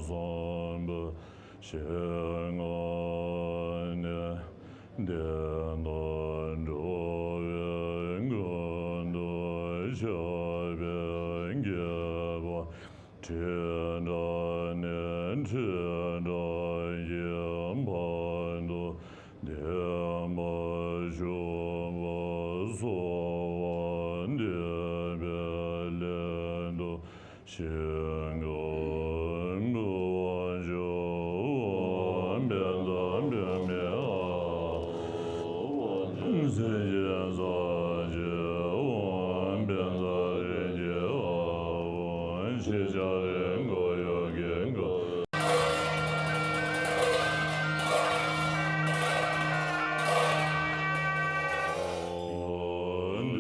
བསམ་པ་ཞིང་ཁམས་ནས། བདེན་མཐའ་འགྲོ་བའི་མགོན་དུ་ཆགས་པའི་དགྱེས་པ། ཁྲི་ཕྲག་ནས་ཁྲི་ཕྲག་གི་བར་དུ་བདེན་པར་བཞུགས་པ་གསོལ་བ་འདེབས་པའི་སླད་དུ། ཞིང་ཁམས་དབང་ཕྱུག་དབང་པད་དང་པདྨའི་དབང་། སེང་གེ་གཙོ་ཆེ་དབང་པད་དང་རིགས་ཀྱི་དབང་། ཕྱི་ལྕགས་རི་མགོ་ཡོ་གི་མགོ།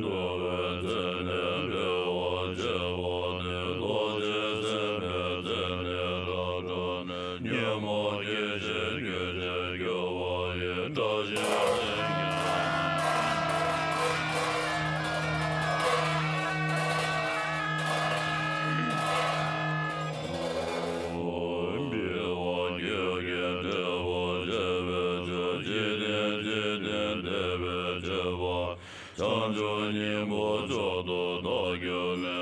འདུལ་བའི་མཚན་ལས་འཕེལ་བ་ཆེ་བ་ནི། རྡོ་རྗེ་སེམས་དཔའི་མཚན་ལས་རབ་འཕྲོ་ནས། ཉོན་མོངས་སྐྱེ་མཆེད་རྒྱུད་ཆད་གྱུར་པ་ཡི། བཀྲ་ཤིས་སེང་གེ་འབུལ་བ་ཁྱོད་ཀྱིས་འབྲེལ་བ་བྱས་པའི་ཕྱིར། འཇིག་རྟེན་འཇིག་རྟེན་འདས་པའི་མཆོད་པ། བྱང་ཆུབ་སྙིང་པོ་མཆོག་ཏུ་བདག་གྱུར་ནས།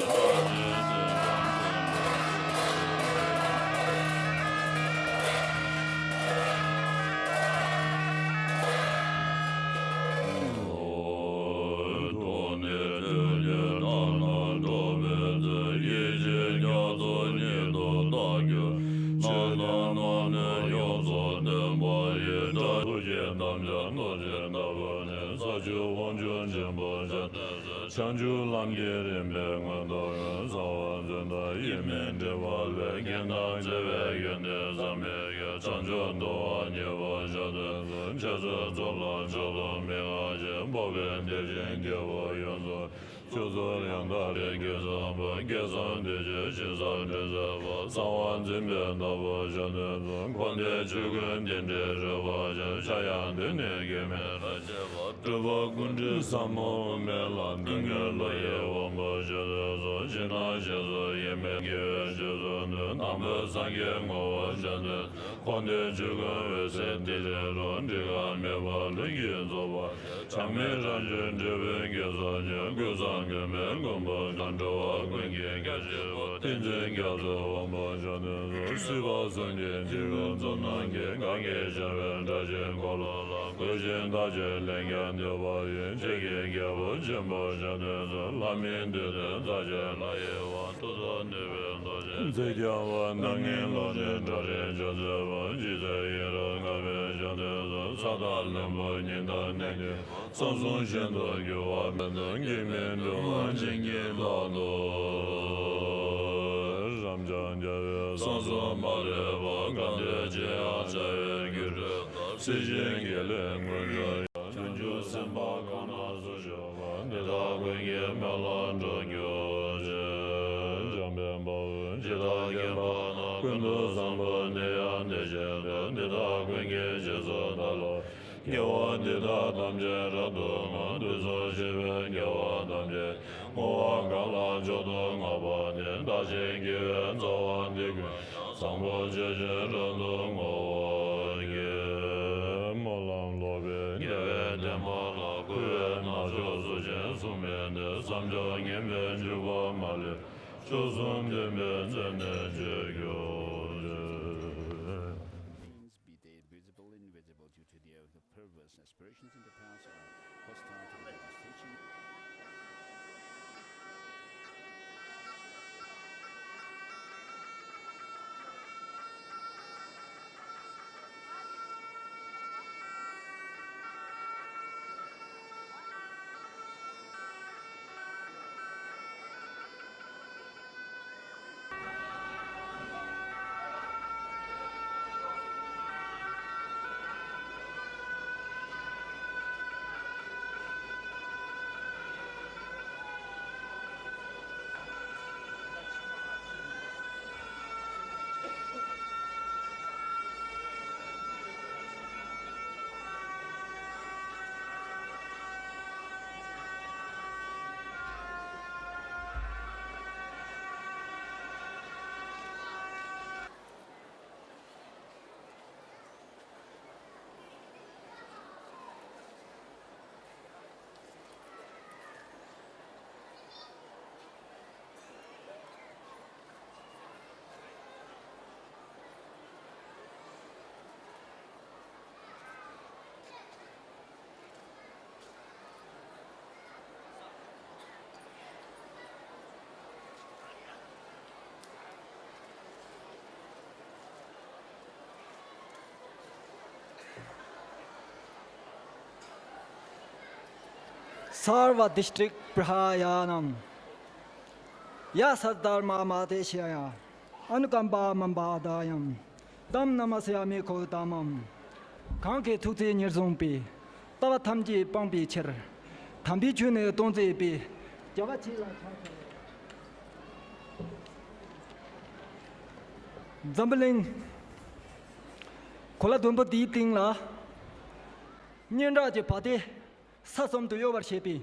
ཐོབ་ནས་ཐོས་ནས་ཐ་མ་འགྲོ་བའི་ཚེ། ཡེ་ཤེས་རྒྱ་མཚོ་ཉིད་དུ་བདག་གྱུར། ནམ་དང་ནམ་ནས་ཡོངས་སུ་བསྟན་པ་ཡི། དགྲ་ཐུགས་ཀྱི་དམ་བཅའ་རྣོ་ཞིང་དག་པ་ནི། ས་བཅུ་དབང་ཕྱུག་ཆེན་པོ་ཤཱཀྱ་ཐུབ་པས། བྱང་ཆུབ་ལམ་གྱི་རིམ་པའི་མངོན་རྟོགས་ཀུན། རྩ་བ་རྫུན་དང་ཡིད་མི་འདྲེས་པ་ལས། རྐྱེན་དང་བརྩེ་བའི་ཡོན་ཏན་བསམ་མི་ཁྱབ། བྱང་ཆུབ་ཏུ་དབང་བསྙེགས་པ་ཤཱཀྱ་ཐུབ་པས། འཆད་རྩོད་ཚོགས་ལ་མཆོག་ཏུ་མི་མངའ་ཞིང་། འཕགས་པའི་བདེ་ཆེན་རྒྱལ་པོ་ཡོངས་སུ། ཆོས་ཚུལ་ཡང་དག་རིགས་ཀྱི་བཟང་པོ། སྐལ་བཟང་བདེ་གཤེགས་ཞེས་བྱ་འདྲེན་མཛད་པ། གསང་བ་འཛིན་པའི་བདག་པོ་ཞབས་བརྟན་གསུམ། འཁོར་འདས་ཆོས་ཀུན་རྟེན་འབྲེལ་རོལ་པ་ཅན། ཕྱྭ་གཡང་འདི་ནི་གེགས་མེད་ལ་སྤྱད་པ། སྤྲུལ་པ་ཀུན་འདུས་ཟབ་མོ་དབུ་མའི་ལམ། སྡུག་བསྔལ་བློ་ཡི་དབང་པོ་ཞི་སྟེ་སོ། ཕྱི་ནང་ཞི་སོགས་དབྱེར་མེད་དགེ་བའི་བཤེས་ཚོགས་འདུས། དང་པོ་སངས་རྒྱས་ངོ་བོ་ཞབས་བརྟན། འཁོར་འདས་ཆོས་ཀུན་འོད་གསལ་ཏི་རེ་རོ། འགྲིག་ཁ་མེད་པ་ལྷུན་གྱིས་རྫོགས་པ། ཆགས་མེད་རང་བྱུང་འབྲས་བུའི་དགེ་ཚོགས་ཀྱི། ཀུན་བཟང་མགོན་མེད་མགོན་པོ་དང་། འགྲོ་བ་ཀུན་གྱི་སྐྱབས་གཅིག་པུ། ཏིང་འཛིན་རྒྱ་མཚོའི་དབང་པོ་ཞབས་བརྟན་སོ། སྲིད་པ་གསུམ་གྱི་འཇིགས་པའི་མཚོ་ནང་གི། གང་གིས་ཤར་བའི་དགྲ་བཅོམ་འཁོར་ལོ་ལ། གུས་ཤིང་བདག་ཅག་ལན་བརྒྱར་འདུད་པ་ཡི། ཆོས་ཀྱི་རྒྱལ་པོ་ཆེན་པོ་ཞབས་བརྟན་སོ། ལྷ་མིའི་འདུས་སྡེ་རྩ་བརྒྱད་ལྷ་ཡི་དབང་། ཐུགས་རྗེ་ནུས་པའི་རྡོ་རྗེ་འཛིན་རྒྱལ་བ། རྣམ་ལྔའི་ལྷ་སྲིན་ཁྲོ་རིགས་ཆ་མཛད་པ། འཇིགས་མཛད་ཡེ་རོ་ལྔ་པའི་ཞབས་བརྟན་སོ། ས་དང་བློན་པོ་ཉི་ཟླ་གནས་ཀྱི། གསང་གསུམ་ཤིན་ཏུ་རྒྱུ་བ་མེད་དང་། སྐྱེ་མེད་འགྲོ་བ་འཇིག་གི་ལྷ་ནོར། རབ་འབྱམས་རྒྱལ་བའི་གསང་གསུམ་མ་ལུས་པ། གང་འདུལ་ཅི་ཡང་བྱ་བའི་རྒྱུ་སྒྲུབ་པ། སྲིད་ཞིའི་དགེ་ལེགས་མངོན་སྦྱོར་ཡང་། བྱང་ཆུབ་སེམས་དཔའ་གང་རྣམས་སུ་ཞུགས་པ། འདི་དག་ཀུན་གྱི་སྨོན་ལམ་འགྲུབ་གྱུར་ཅིག་འཇམ་དཔལ་དཔའ་བོས་ཇི་ལྟར་མཁྱེན་པ་དང་། ཀུན་ཏུ་བཟང་པོ་དེ་ཡང་དེ་བཞིན་ཏེ། འདི་དག་ཀུན་གྱི་རྗེས་སུ་བདག་སློབ། དགེ་བ་འདི་དག་ཐམས་ཅད་རབ་ཏུ་བསྔོ། དུས་གསུམ་གཤེགས་པའི་རྒྱལ་བ་ཐམས་ཅད། བསྔོ་བ་གང་ལ་མཆོག་ཏུ་བསྔགས་པ་དེས། བདག་གཞན་དགེ་བའི་རྩ་བ་འདི་ཀུན་ཀྱང་། བཟང་པོ་སྤྱོད་ཕྱིར་རབ་ཏུ་བསྔོ་བར་བགྱི། སྨོན་ལམ་ལོག་པའི་དགེ་བའི་བདེན་པ་ལ། གུས་པས་ནག་ཕྱོགས་སུ་ཕྱིན་མཚུངས་མེད་དེ། བསམ་སྦྱོར་ངན་པའི་འཇུག་པ་མ་ལུས། མཆོག་གསུམ་མཐུན་པའི་མཛད་ནས་སྤྱོད་གྱུར་ཅིག Beings, be they visible, invisible, due to their perverse aspirations in the past, are hostile to the Buddha's teaching. Sarva District Prahayanam, ya Saddharma Mateshaya, Anukamba Mambadayam, Tam Namasya Mikho Tamam. གང་གི་ཐུགས་བརྩེ་ཉེར་བཟུང་པའི། ལྟ་བ་ཐམས་ཅད་སྤང་བའི་ཕྱིར། དམ་པའི་ཆོས་ནི་སྟོང་མཛད་པའི། རྒྱལ་བ་ཆེ་ལ་ཕྱག་འཚལ། འཛམ་བུ་གླིང་གོ་ལ་ཟླུམ་པོ་འདིའི་སྟེང་ལ། སྙན་གྲགས་ཀྱི་བ་དན་ས་གསུམ་དུ་གཡོ་བར་བྱེད་པའི།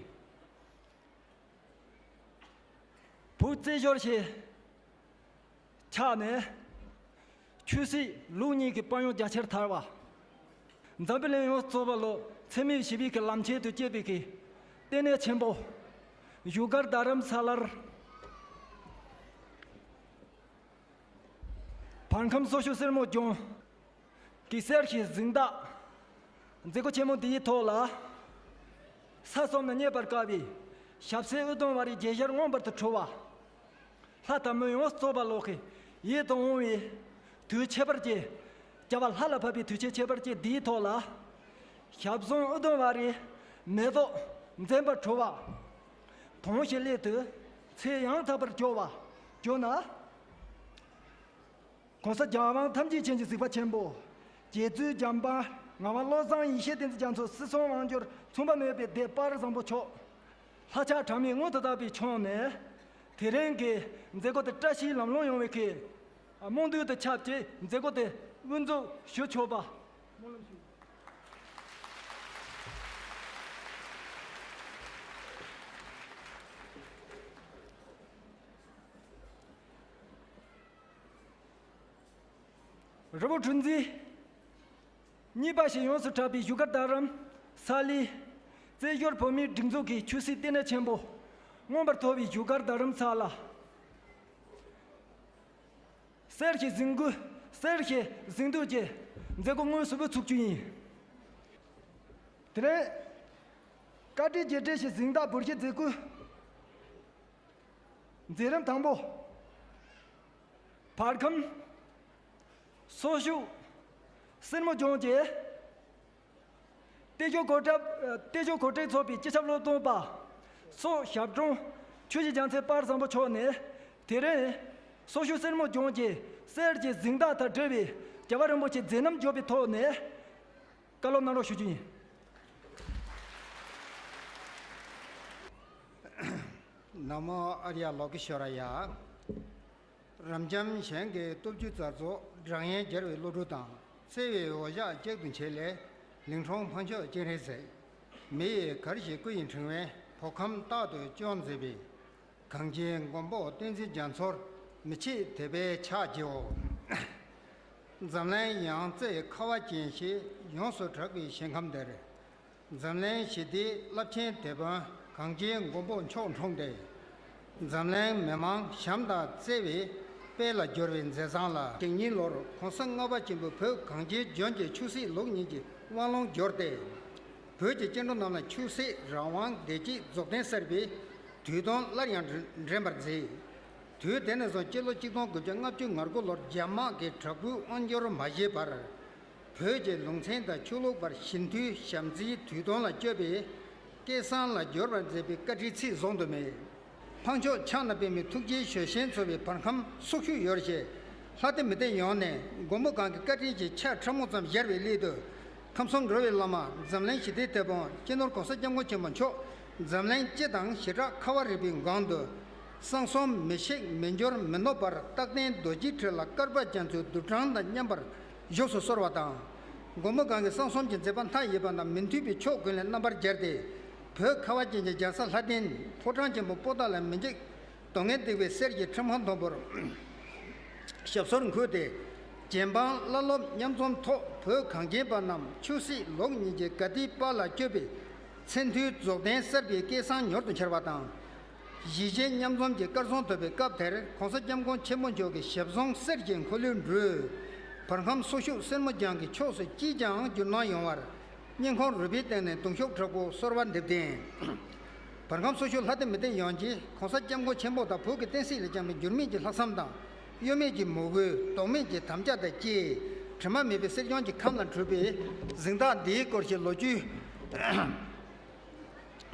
བོད་རྩེད་འཇོར་ཞེས་ཆགས་ནས། ཆོས་སྲིད་ལུགས་གཉིས་ཀྱི་དཔལ་ཡོན་རྒྱ་ཆེར་དར་བ། འཛམ་བུ་གླིང་ཡོངས་རྫོགས་པ་ལོ་འཚེ་མེད་ཞི་བའི་གི་ལམ་ཆེན་དུ་སྐྱེད་པའི་གི་ལྟེ་གནས་ཆེན་པོ། བཞུགས་སྒར་རྡ་རམ་ས་ལར། བར་ཁམས་སོ་བཞི་སེར་མོ་ལྗོངས། གེ་སར་གྱི་གཟེངས་རྟགས། མཛད་སྒོ་ཆེན་མོ་འདིའི་ཐོག་ལ། ས་གསུམ་ན་རྙེད་པར་དཀའ་བའི་ཞབས་སྲས་ཨུ་དུམ་ཝཱ་རའི་རྒྱལ་ཤར་མངོན་པར་དུ་གྲོལ་བ། ལྷ་དང་མི་ཡོངས་རྫོགས་པ་ལོག་གི་ཡིད་དུ་འོང་བའི་དུས་ཁྱད་པར་ཅན། རྒྱལ་བ་ལྷ་ལ་ཕབ་པའི་དུས་ཆེན་ཁྱད་པར་ཅན་འདིའི་ཐོག་ལ། ཞབས་ཟུང་ཨུ་དུམ་ཝཱ་རའི་མེ་ཏོག་འཛིན་པར་གྲོལ་བ། དོན་བཞིན་སླད་དུ་ཚེ་ཡང་དག་པར་འབྱོར་བ་འབྱོར་ན། གོང་ས་རྒྱལ་དབང་ཐམས་ཅད་མཁྱེན་ཅིང་གཟིགས་པ་ཆེན་པོ། རྗེ་བཙུན་བྱམས་པ་ངག་དབང་བློ་བཟང་ཡེ་ཤེས་བསྟན་འཛིན་རྒྱ་མཚོ་སྲིད་གསུམ་དབང་སྒྱུར་མཚུངས་པ་མེད་པའི་སྡེ་དཔལ་བཟང་པོ་མཆོག་ལྷ་ལྕགས་གྲངས་མེད་མངོན་དུ་བཏགས་པའི་ཕྱོགས་ནས། དེ་རིང་གི་མཛད་སྒོ་དེ་བཀྲ་ཤིས་ལམ་ལྷོང་ཡོང་བའི་ཁེ། རྨོངས་དུས་དང་ཆབས་ཅིག་མཛད་སྒོ་དེ་དབུ་འཛུགས་ཞུ་ཆོག་པ། རི་བོ་གྲུ་འཛིན། གཉིས་པ་ཞེས་ཡོངས་སུ་གྲགས་པའི་བཞུགས་སྒར་རྡ་རམ་ས་ལའི་རྩེད་འཇོར་བོད་མིའི་སྒྲིག་འཛུགས་ཀྱི་ཆོས་སྲིད་བསྟི་གནས་ཆེན་པོ་མངོན་པར་མཐོ་བའི་བཞུགས་སྒར་རྡ་རམ་ས་ལ། གསེར་གྱི་གཟིག་འགུལ། གསེར་གྱི་གཟེངས་བསྟོད་ཀྱི་མཛད་སྒོ་དངོས་སུ་འགོ་ཚུགས་རྒྱུ་ཡིན། དེ་རིང་། བཀའ་དྲིན་རྗེས་དྲན་གྱི་གཟེངས་རྟགས་འབུལ་བཞེས་མཛད་སྒོའི་མཛད་རིམ་དང་པོ། བར་ཁམས་སོག་ཤུག་སེར་མོ་ལྗོངས་ཀྱི་གཏེར་ཆོས་གོ་སྒྲིག་གཏེར་ཆོས་གོ་སྒྲིག་ཚོགས་པའི་སྤྱི་ཁྱབ་སློབ་སྟོན་པ་སོག་ཞབས་དྲུང་ཆོས་ཀྱི་རྒྱལ་མཚན་དཔལ་བཟང་པོ་མཆོག་ནས། དེ་རིང་སོག་ཤུག་སེར་མོ་ལྗོངས་ཀྱི་གསེར་གྱི་གཟེངས་རྟགས་དང་འབྲེལ་བའི་རྒྱལ་བ་རིན་པོ་ཆེའི་མཛད་རྣམ་བརྗོད་པའི་ཐོག་ནས། བཀའ་སློབ་གནང་རོགས་ཞུ་རྒྱུ་ཡིན། ན་མོ་ཨཱརྱ་ལོ་ཀེ་ཤྭ་ར་ཡ། རབ་འབྱམས་གཞན་གྱི་སྟོབས་བཅུ་རྩ་རྫོགས། སྒྲ་སྙན་སྦྱར་བའི་བློ་གྲོས་དང་། བརྩེ་བའི་འོ་ཞགས་གཅིག་ཏུ་འབྱེད་ལས། ལིང་ཁྲོང་འཕགས་མཆོག་སྤྱན་རས་གཟིགས། མི་ཡི་གར་ཞིག་སྐུ་ཡི་ཕྲེང་བས། བོད་ཁམས་རྟག་ཏུ་སྐྱོང་མཛད་པའི། གངས་ཅན་མགོན་པོ་བསྟན་འཛིན་རྒྱ་མཚོར། མི་ཕྱེད་དད་པས་ཕྱག་བགྱིའོ། འཛམ་གླིང་ཡང་རྩེའི་ཁ་བ་ཅན་ཞེས། ཡོངས་སུ་གྲགས་པའི་ཞིང་ཁམས་འདིར། འཛམ་གླིང་ཞི་བདེའི་རླབས་ཆེན་དེད་དཔོན། གངས་ཅན་མགོན་པོ་མཆོག་འཁྲུངས་ཏེ། འཛམ་གླིང་མི་དམངས་བྱམས་དང་བརྩེ་བའི། དཔལ་ལ་སྒྱུར་བའི་མཛད་བཟང་ལ། ཞེ་གཉིས་ལོར་གོང་ས་ལྔ་པ་ཆེན་པོས་བོད་གངས་ཅན་ལྗོངས་ཀྱི་ཆོས་སྲིད་ལུགས་གཉིས་ཀྱི་དབང་ལུང་བསྒྱུར་ཏེ། བོད་ཀྱི་སྐྱེ་འགྲོ་རྣམས་ལ་ཆོས་སྲིད་རང་དབང་བདེ་སྐྱིད་རྫོགས་ལྡན་གསར་པའི་དུས་སྟོན་སླར་ཡང་འགྲེམས་པར་མཛད། དུས་དེ་ནས་བཟུང་སྤྱི་ལོ་ཆིག་སྟོང་དགུ་བརྒྱ་ལྔ་བཅུ་ང་དགུ་ལོར་རྒྱ་དམག་གིས་དྲག་པོའི་དབང་སྒྱུར་མ་བྱས་བར། བོད་ཀྱི་ལུང་ཚན་དང་ཆོས་ལུགས་བར་ཞི་མཐུན་ཞབས་འཛིན་དུས་སྟོན་ལ་བསྐྱོད་པའི་སྐལ་བཟང་ལ་བསྒྱུར་བར་མཛད་པའི་བཀའ་དྲིན་ཚད་བཟུང་དུ་མེད། འཕགས་མཆོག་ཕྱག་ན་པདྨའི་ཐུགས་རྗེའི་ཞལ་ཤན་འཚོ་བའི་བར་ཁམས་སོག་ཤུག་ཡོད་ཅེས། ལྷ་སྡེ་མི་སྡེ་ཡོངས་ནས་མགོན་པོ་གང་གི་བཀའ་དྲིན་གྱི་ཆར་ཕྲ་མོ་ཙམ་བཞར་བའི་སླད་དུ། ཁམས་གསུམ་འགྲོ་བའི་བླ་མ་འཛམ་གླིང་ཞི་བདེའི་དེད་དཔོན་སྤྱི་ནོར་༸གོང་ས་༸སྐྱབས་མགོན་ཆེན་པོ་མཆོག་འཛམ་གླིང་སྤྱི་དང་ཞི་དྲག་ཁ་བ་རི་པའི་སྒང་དུ། གསང་གསུམ་མི་ཤིགས་མི་འགྱུར་མི་ནུབ་པར། རྟག་བརྟན་རྡོ་རྗེའི་ཁྲི་ལ་བསྐལ་པ་རྒྱ་མཚོའི་རྡུལ་གྲངས་དང་མཉམ་པར་བཞུགས་སུ་གསོལ་བ་དང་། མགོན་པོ་གང་གི་གསང་གསུམ་གྱི་མཛད་པ་མཐའ་ཡས་པ་རྣམས་མི་མཐུན་པའི་ཕྱོགས་ཀུན་ལས་རྣམ་པར་རྒྱལ་ཏེ། བོད་ཁ་བ་ཅན་གྱི་རྒྱལ་ས་ལྷ་ལྡན་ཕོ་བྲང་ཆེན་པོ་པོ་ཏཱ་ལའི་མི་འཇིགས། སྡུག་བསྔལ་སྟེགས་པའི་གསེར་གྱི་ཁྲི་མཁར་མཐོན་པོར། ཞབས་སོར་འཁོད་དེ། རྗེ་འབངས་བླ་སློབ་མཉམ་འཛོམས་ཐོག་བོད་གངས་ཅན་པ་རྣམས་ཆོས་སྲིད་ལུགས་གཉིས་ཀྱི་དགའ་བདེའི་དཔལ་ལ་སྤྱོད་པའི་མཚན་མཐུན་རྫོགས་ལྡན་གསར་པའི་སྐལ་བཟང་མྱུར་དུ་འཆར་བ་དང་། གཞིས་བྱེས་མཉམ་འཛོམས་ཀྱི་སྐལ་བཟང་ཐོབ་པའི་སྐབས་དེར་༸གོང་ས་༸སྐྱབས་མགོན་ཆེན་པོ་མཆོག་གི་ཞབས་ཟུང་གསེར་གྱི་འཁོར་ལོའི་འགྲོས། བར་ཁམས་སོག་ཤུག་སེར་མོ་ལྗང་གི་ཕྱོགས་སུ་ཅིས་ཀྱང་བསྒྱུར་གནང་ཡོང་བར། སྙིང་ཁོང་རུས་པའི་གཏིང་ནས་གདུང་ཤུགས་དྲག་པོས་གསོལ་བ་འདེབས་ཏེ། བར་ཁམས་སོག་ཤུག་ལྷ་སྡེ་མི་སྡེ་ཡོངས་ཀྱིས་༸གོང་ས་༸སྐྱབས་མགོན་ཆེན་པོ་དང་བོད་ཀྱི་བསྟན་སྲིད་ལ་བཅངས་པའི་འགྱུར་མེད་ཀྱི་ལྷག་བསམ་དང་གཡོ་མེད་ཀྱི་མོས་གུས་ལྡོག་མེད་ཀྱི་དམ་བཅའ་དང་བཅས། དྲི་མ་མེད་པའི་གསེར་ལྗོངས་ཀྱི་ཁམས་ལ་གྲུབ་པའི་གཟེངས་རྟགས་འདིའི་སྐོར་གྱི་ལོ་རྒྱུས་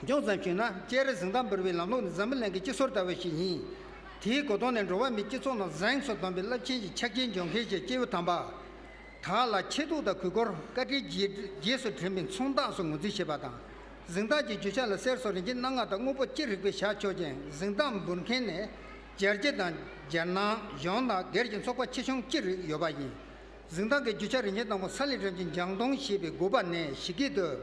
ཅུང་ཙམ་ཞུས་ན། སྤྱན་རས་གཟེངས་རྟགས་འབུལ་བའི་ལམ་ལུགས་ནི་འཛམ་བུ་གླིང་གི་སྤྱི་སྲོལ་ལྟ་བུ་ཞིག་ཡིན། དེའི་གོ་དོན་ནི་འགྲོ་བ་མིའི་སྤྱི་ཚོགས་ནང་གཟེངས་སུ་འདོན་པའི་རླབས་ཆེན་གྱི་ཆ་རྐྱེན་འཇོག་མཁན་གྱི་སྐྱེས་བུ་དམ་པ། བདག་ལ་ཆེ་ཐུགས་དང་གུས་བཀུར་བཀའ་དྲིན་རྗེས་རྗེས་སུ་དྲན་པའི་མཚུངས་རྟགས་སུ་ངོས་འཛིན་བྱེད་པ་དང་། གཟེངས་རྟགས་ཀྱི་རྒྱུ་ཆ་ལ་གསེར་སོགས་རིན་ཆེན་སྣ་ལྔ་དང་དངོས་པོ་ཅི་རིགས་པས་བཞག་ཆོག་ཅིང་། གཟེངས་རྟགས་འབུལ་མཁན་ནི་རྒྱལ་སྤྱི་དང་རྒྱལ་ནང་གཞུང་དང་སྒེར་གྱི་ཚོགས་པ་ཆེ་ཆུང་ཅི་རིགས་ཡོད་པ་ཡིན། གཟེངས་རྟགས་ཀྱི་རྒྱུ་ཆ་རིན་ཆེན་དང་པོ་ས་ལེ་སྦྲམ་གྱི་ལྗང་མདོངས་ཞེས་པའི་དགོས་པ་ནས་ཞིག་གིས་འདོད།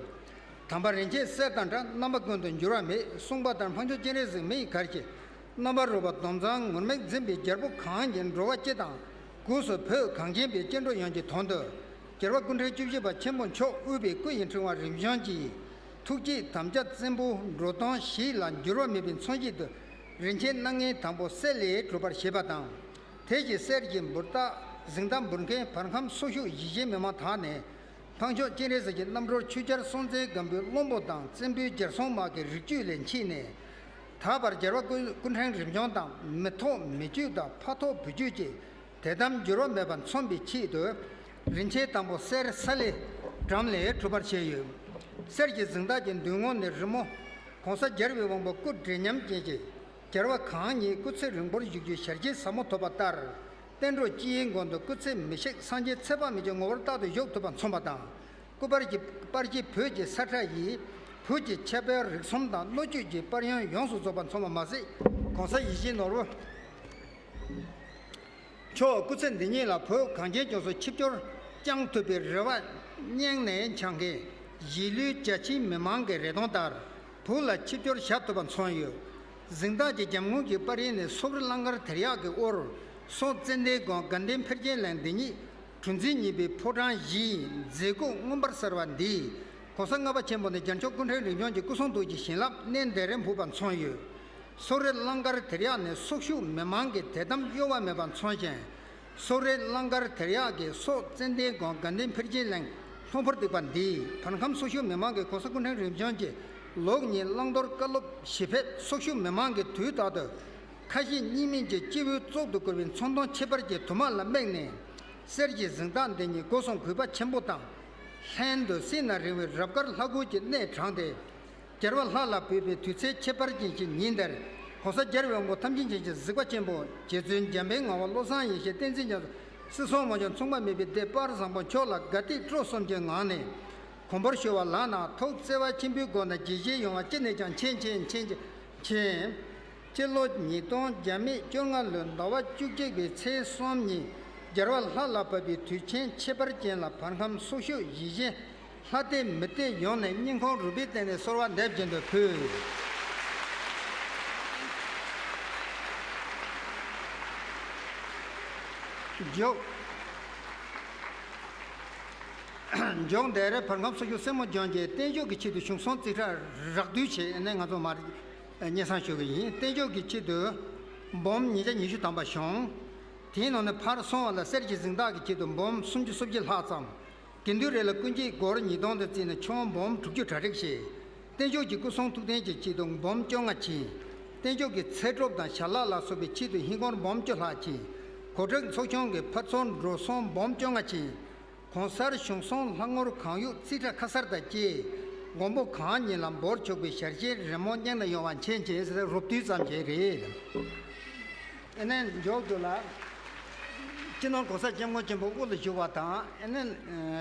དམ་པ་རིན་ཆེན་གསེར་དང་འདྲ། རྣམ་པ་ཀུན་ཏུ་འགྱུར་བ་མེད། གསུངས་པ་ལྟར་འཕགས་མཆོག་སྤྱན་རས་གཟིགས་མི་ཡི་གར་གྱིས། རྣམ་པ་རོལ་པ་སྡོམ་བཟང་ངུར་སྨྲིག་འཛིན་པའི་རྒྱལ་པོ་གང་གི་འགྲོ་བ་སྤྱི་དང་། སྒོས་སུ་བོད་གངས་ཅན་པའི་སྐྱེ་འགྲོ་ཡོངས་ཀྱི་དོན་དུ། རྒྱལ་བ་སྐུ་ཕྲེང་བཅུ་བཞི་པ་ཆེན་པོ་མཆོག་དབུས་པའི་སྐུ་ཡི་ཕྲེང་བ་རིམ་བྱོན་གྱིས། ཐུགས་བསྐྱེད་དམ་བཅའ་བཙན་པོ་འགྲོ་སྟངས་བཞི་ལ་འགྱུར་བ་མེད་པའི་མཚོན་བྱེད་དུ། རིན་ཆེན་སྣ་ལྔའི་དང་པོ་གསེར་ལས་གྲུབ་པར་བཞེད་པ་དང་། དེ་བཞིན་གསེར་གྱི་འབུལ་རྟགས་གཟེངས་རྟགས་འབུལ་མཁན་བར་ཁམས་སོག་ཤུག་གཞིས་བྱེས་མི་མང་དག་ནས། འཕགས་མཆོག་སྤྱན་རས་གཟིགས་ཀྱི་རྣམ་རོལ་ཆོས་རྒྱལ་སྲོང་བཙན་སྒམ་པོའི་བློན་པོ་དང་བཙན་པོའི་རྒྱལ་སྲུང་དམག་གི་རིགས་རྒྱུད་ལས་མཆེད་ནས། ད་བར་རྒྱལ་བ་སྐུ་སྐུ་ཕྲེང་རིམ་བྱོན་དང་མི་ཐོག་མི་བརྒྱུད་དང་ཕ་ཐོག་བུ་བརྒྱུད་ཀྱི་དད་དམ་འགྱུར་བ་མེད་པར་མཚོན་པའི་ཆེད་དུ། རིན་ཆེན་དང་པོ་གསེར་ས་ལེ་སྦྲམ་ལས་གྲུབ་པར་བྱས་ཡོད། གསེར་གྱི་གཟེངས་རྟགས་ཀྱི་མདུན་ངོས་ནས་རི་མོ། གོང་ས་རྒྱལ་བའི་དབང་པོ་སྐུ་བགྲེས་ཉམས་ཅན་གྱི་རྒྱལ་བ་གང་ཉིད་སྐུ་ཚེ་རིང་པོར་བཞུགས་རྒྱུའི་ཞལ་ཆད་ཟབ་མོ་ཐོབ་པ་ལྟར། བསྟན་འགྲོ་སྤྱི་ཡི་མགོན་དུ་སྐུ་ཚེ་མི་ཤིགས་སངས་རྒྱས་ཚེ་དཔག་མེད་ཀྱི་ངོ་བོར་རྟག་ཏུ་བཞུགས་ཐུབ་པ་མཚོན་པ་དང་། སྐུ་པར་གྱི་པར་གྱི་བོད་ཀྱི་ས་ཁྲ་ཡིས། བོད་ཀྱི་ཁྱད་ཕན་རིག་གསུམ་དང་སྣོད་བཅུད་ཀྱི་དཔལ་ཡོན་ཡོངས་སུ་རྫོགས་པ་མཚོན་པ་མ་ཟད། གོང་ས་ཡིད་བཞིན་ནོར་བུ་མཆོག་སྐུ་ཚེ་འདི་ཉིད་ལ་བོད་གངས་ཅན་ལྗོངས་སུ་ཆིབས་བསྒྱུར་བསྐྱངས་ཐུབ་པའི་རེ་བ་སྙིང་ནས་འཆང་མཁན་གཞིས་ལུས་རྒྱ་ཆེའི་མི་མང་གི་རེ་དོན་ལྟར་བོད་ལ་ཆིབས་བསྒྱུར་བཞག་ཐུབ་པ་མཚོན་ཡོད། གཟེངས་རྟགས་ཀྱི་འཇམ་མགོན་གྱི་པར་རིས་ནས་སོག་རི་གླང་དཀར་དེར་ཡག་གི་དབུར་སོག་ཙན་དན་དགོན་དགའ་ལྡན་འཕེལ་རྒྱས་གླིང་འདི་ཉིད་གྲུ་འཛིན་གཉིས་པའི་ཕོ་བྲང་བཞིའི་མཛེས་སྒོ་མངོན་པར་གསལ་བ་འདིས། གོང་ས་ལྔ་པ་ཆེན་པོ་ནས་རྒྱལ་མཆོག་སྐུ་ཕྲེང་རིམ་བྱོན་གྱི་སྐུ་གསུང་ཐུགས་ཀྱི་བྱིན་རླབས་གནས་འདིར་འབུབས་པ་མཚོན་ཡོད། སོག་རི་གླང་དཀར་དེར་ཡག་ནས་སོག་ཤུག་མི་མང་གི་དད་དམ་གཡོ་བ་མེད་པ་མཚོན་ཞིང་། སོག་རི་གླང་དཀར་དེར་ཡག་གིས་སོག་ཙན་དན་དགོན་དགའ་ལྡན་འཕེལ་རྒྱས་གླིང་ལྷོ་ཕོར་སྟེགས་པ་འདིས་བར་ཁམས་སོག་ཤུག་མི་མང་གིས་གོང་ས་སྐུ་ཕྲེང་རིམ་བྱོན་གྱི་ལོག་གཉིས་བླང་དོར་བཀའ་སློབ་ཞིབ་ཕེབས་སོག་ཤུག་མི་མང་གིས་དུས་རྟག་ཏུ་ཁ་ཞེ་གཉིས་མེད་ཀྱི་སྐྱེས་བུའི་གཙུག་ཏུ་བཀུར་བའི་མཚོན་དོན་ཁྱད་པར་གྱི་དུ་མ་ལ་དམིགས་ནས། གསེར་གྱི་གཟེངས་རྟགས་འདི་ཉིད་སྒོ་གསུམ་གུས་པ་ཆེན་པོ་དང་། ལྷན་དུ་སྲིད་ན་རིང་བའི་རབ་དཀར་ལྷ་སྐུ་གི་སྣེ་དྲངས་ཏེ། རྒྱལ་བ་ལྷ་ལ་བོས་པའི་དུས་ཚེས་ཁྱད་པར་ཅན་གྱི་ཉིན་འདིར། གོང་ས་རྒྱལ་བའི་དབང་པོ་ཐམས་ཅད་མཁྱེན་ཅིང་གཟིགས་པ་ཆེན་པོ་རྗེ་བཙུན་འཇམ་དཔལ་ངག་དབང་བློ་བཟང་ཡེ་ཤེས་བསྟན་འཛིན་རྒྱ་མཚོ་སྲིད་གསུམ་དབང་ཕྱུག་མཚུངས་པ་མེད་པའི་སྡེ་དཔལ་བཟང་པོ་མཆོག་ལ་དགའ་སྟེ་སྤྲོ་གསུམ་གྱི་ངང་ནས་གོང་བུར་ཞུ་བ་ལགས་ན། ཐུགས་བརྩེ་བ་ཆེན་པོའི་སྒོ་ནས་དགྱེས་བཞེས་ཡོང་བ་ཅི་ནས་ཀྱང་མཁྱེན་མཁྱེན་མཁྱེན་མཁྱེན། སྤྱི་ལོ་ཉིས་སྟོང་བརྒྱ་མེད་བཅོ་ལྔ་ལོའི་ཟླ་བ་བཅུ་གཅིག་པའི་ཚེས་གསུམ་ཉིན་རྒྱལ་བ་ལྷ་ལ་བབས་པའི་དུས་ཆེན་ཁྱད་པར་ཅན་ལ་བར་ཁམས་སོག་ཤུག་གཞིས་བྱེས་ལྷ་སྡེ་མི་སྡེ་ཡོངས་ནས་སྙིང་ཁོང་རུས་པའི་གཏིང་ནས་གསོལ་བ་འདེབས་བཞིན་དུ་ཕུལ། མཇུག་མཇུག་འདིར་བར་ཁམས་སོག་ཤུག་སེར་མོ་ལྗོངས་ཀྱི་བརྟན་བཞུགས་ཀྱི་ཆེད་དུ་གཞུང་སྲུང་རྩིས་ཁྲ་རགས་བསྡུས་བྱས་ནས་ང་ཚོ་མར་སྙན་སེང་ཞུ་གི་ཡིན། བརྟན་བཞུགས་ཀྱི་ཆེད་དུ་འབུམ་ཉིས་བརྒྱ་ཉི་ཤུ་ཐམ་པ་བྱུང་། དེའི་ནང་ནས་ཕར་སོང་བ་ལ་གསེར་གྱི་གཟེངས་རྟགས་ཀྱི་ཆེད་དུ་འབུམ་སུམ་ཅུ་སོ་བརྒྱད་ལྷག་ཙམ། དགེ་འདུན་རེ་ལ་སྐུ་འགྱེད་སྒོར་ཉིས་སྟོང་དུ་བརྩིས་ནས་ཁྱོན་འབུམ་དྲུག་ཅུ་གྲ་སྒྲིག་བྱས། བརྟན་བཞུགས་ཀྱི་སྐུ་གསུང་ཐུགས་རྟེན་གྱི་ཆེད་དུ་འབུམ་བཅོ་ལྔ་བྱིན། བརྟན་བཞུགས་ཀྱི་ཚེ་སྒྲུབ་དང་ཞལ་ལག་ལ་སོགས་པའི་ཆེད་དུ་ཧིན་སྒོར་འབུམ་བཅུ་ལྷག་བྱིན། གོ་སྒྲིག་ཚོགས་ཆུང་གི་ཕར་ཚུར་འགྲོ་སོང་འབུམ་བཅོ་ལྔ་བྱིན། གོང་སར་གཞུང་སྲུང་ལྷ་ངོར་གང་ཡོད་རྩིས་ཁྲ་ཁ་གསར་དང་བཅས། མགོན་པོ་གང་ཉིད་ལ་འབུལ་ཆོག་པའི་ཞལ་བཞེས་རི་མོ་སྙིང་ནས་ཡོང་བ་མཁྱེན་མཁྱེན་ཟེར་རོབ་བསྡུས་ཙམ་ཞིག་རེད། ཨ་ནི་མཇུག་ཏུ་ལ། སྤྱི་ནོར་གོང་ས་སྐྱབས་མགོན་ཆེན་པོ་དབུ་ལ་བཞུགས་པ་དང་ཨ་ནི་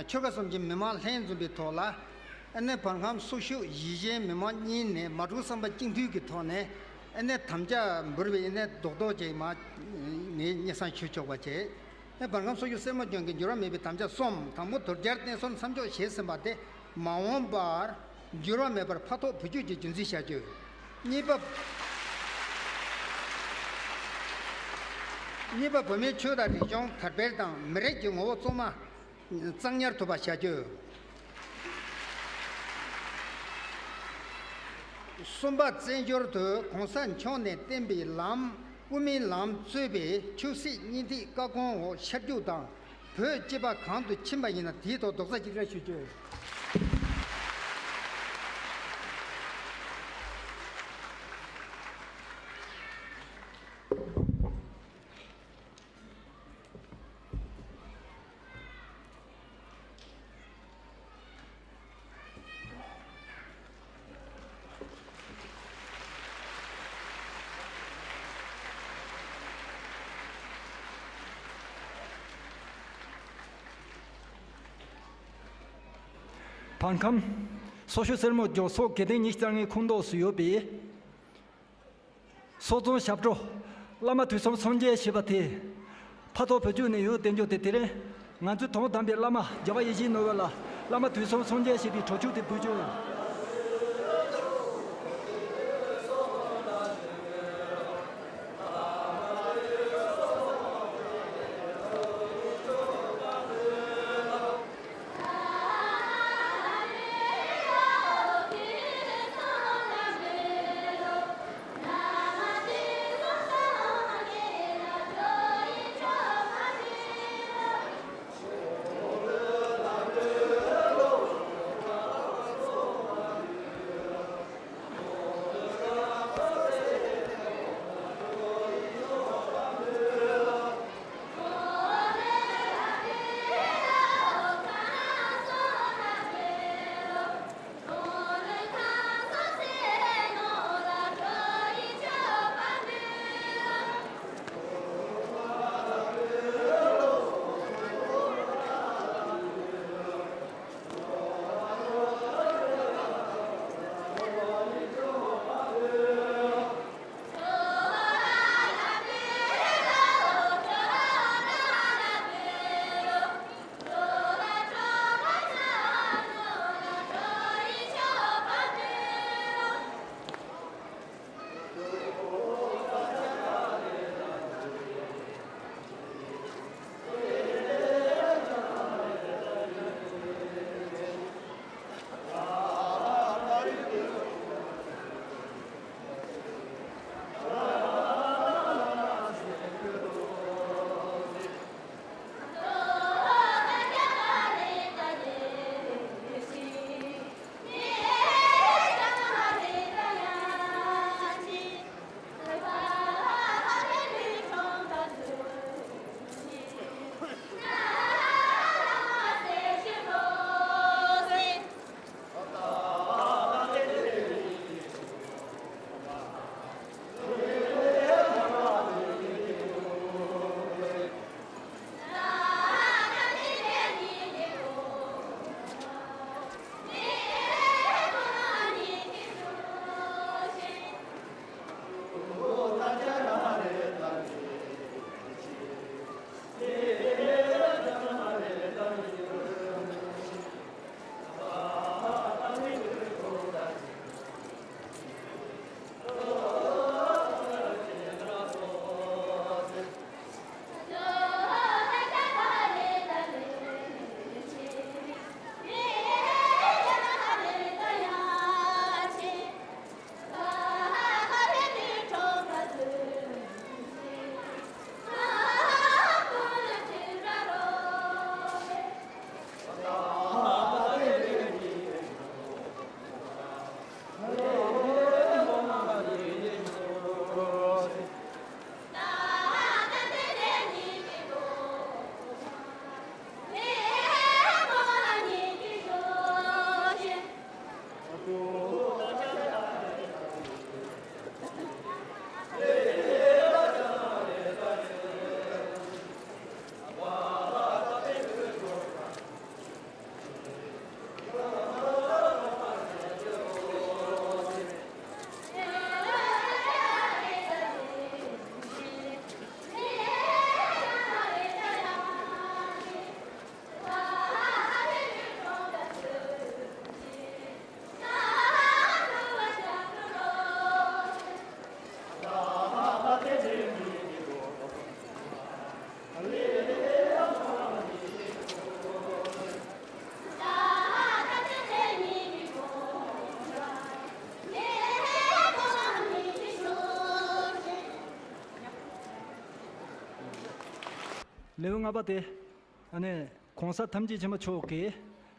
ཆོལ་ཁ་གསུམ་གྱི་མི་མང་ལྷན་འཛོམས་པའི་ཐོག་ལ། ཨ་ནི་བར་ཁམས་སོག་ཤུག་གཞིས་བྱེས་མི་མང་གཉིས་ནས་མ་འཁྲུག་བསམ་པ་གཅིག་མཐུན་གྱི་ཐོག་ནས་ཨ་ནི་དམ་བཅའ་འབུལ་བའི་ཨ་ནི་རྡོག་རྡོག་ཅིག་མ་ངས་སྙན་སེང་ཞུ་ཆོག་པ་བྱས། ཨ་ནི་བར་ཁམས་སོག་ཤུག་སེར་མོ་ལྗོངས་ཀྱི་འགྱུར་བ་མེད་པའི་དམ་བཅའ་གསུམ། དང་པོ་དོལ་རྒྱལ་བསྟེན་གསོལ་མཚམས་འཇོག་བྱས་ཟིན་པ་དེ་མ་འོངས་པར་འགྱུར་བ་མེད་པར་ཕ་ཐོག་བོད་བརྒྱུད་ཀྱི་རྒྱུན་འཛིན་བྱ་རྒྱུ། གཉིས་པ། གཉིས་པ། བོད་མིའི་ཆོས་དང་རིག་གཞུང་དར་སྤེལ་དང་མི་རིགས་ཀྱི་ངོ་བོ་གཙང་མ། གཙང་ཉར་ཐུབ་པ་བྱ་རྒྱུ། གསུམ་པ། བཙན་བྱོལ་དུ་གོང་ས་མཆོག་ནས་བསྟན་པའི་ལམ་དབུ་མའི་ལམ་གཙོས་པའི་ཆོས་སྲིད་གཉིས་ཐིག་བཀའ་དགོངས་འོག་ཤར་རྒྱུག་དང་བོད་སྤྱི་པ་གང་དུ་ཕྱིན་པ་ཡིན་ན་དེའི་ཐོག་རྡོག་རྩ་གཅིག་སྒྲིལ་ཞུ་རྒྱུ། བར་ཁམས་སོག་ཤུག་སེར་མོ་ལྗོངས་སོག་དགེ་ལྡན་ཉི་ཤུ་རྩ་ལྔའི་ཁོངས་གཏོགས་སུ་ཡོད་པའི། སོག་རྫོང་ཞབས་བྲོ་བླ་མ་དུས་གསུམ་སངས་རྒྱས་ཞེས་པ་དེ། ཕ་ཐོག་བོད་བརྒྱུད་ནས་ཡོད་བསྟན་རྒྱུ་དེ། དེ་རིང་ང་ཚོའི་དོན་དམ་པའི་བླ་མ་རྒྱལ་བ་ཡིད་བཞིན་ནོར་བུ་ལ་བླ་མ་དུས་གསུམ་སངས་རྒྱས་ཞེས་པའི་གྲོས་ཆོད་དེ་འབུལ་རྒྱུ་ཡིན། ལེའུ་ལྔ་པ་དེ། ཨ་ནི། གོང་ས་ཐམས་ཅད་མཁྱེན་པ་མཆོག་གིས་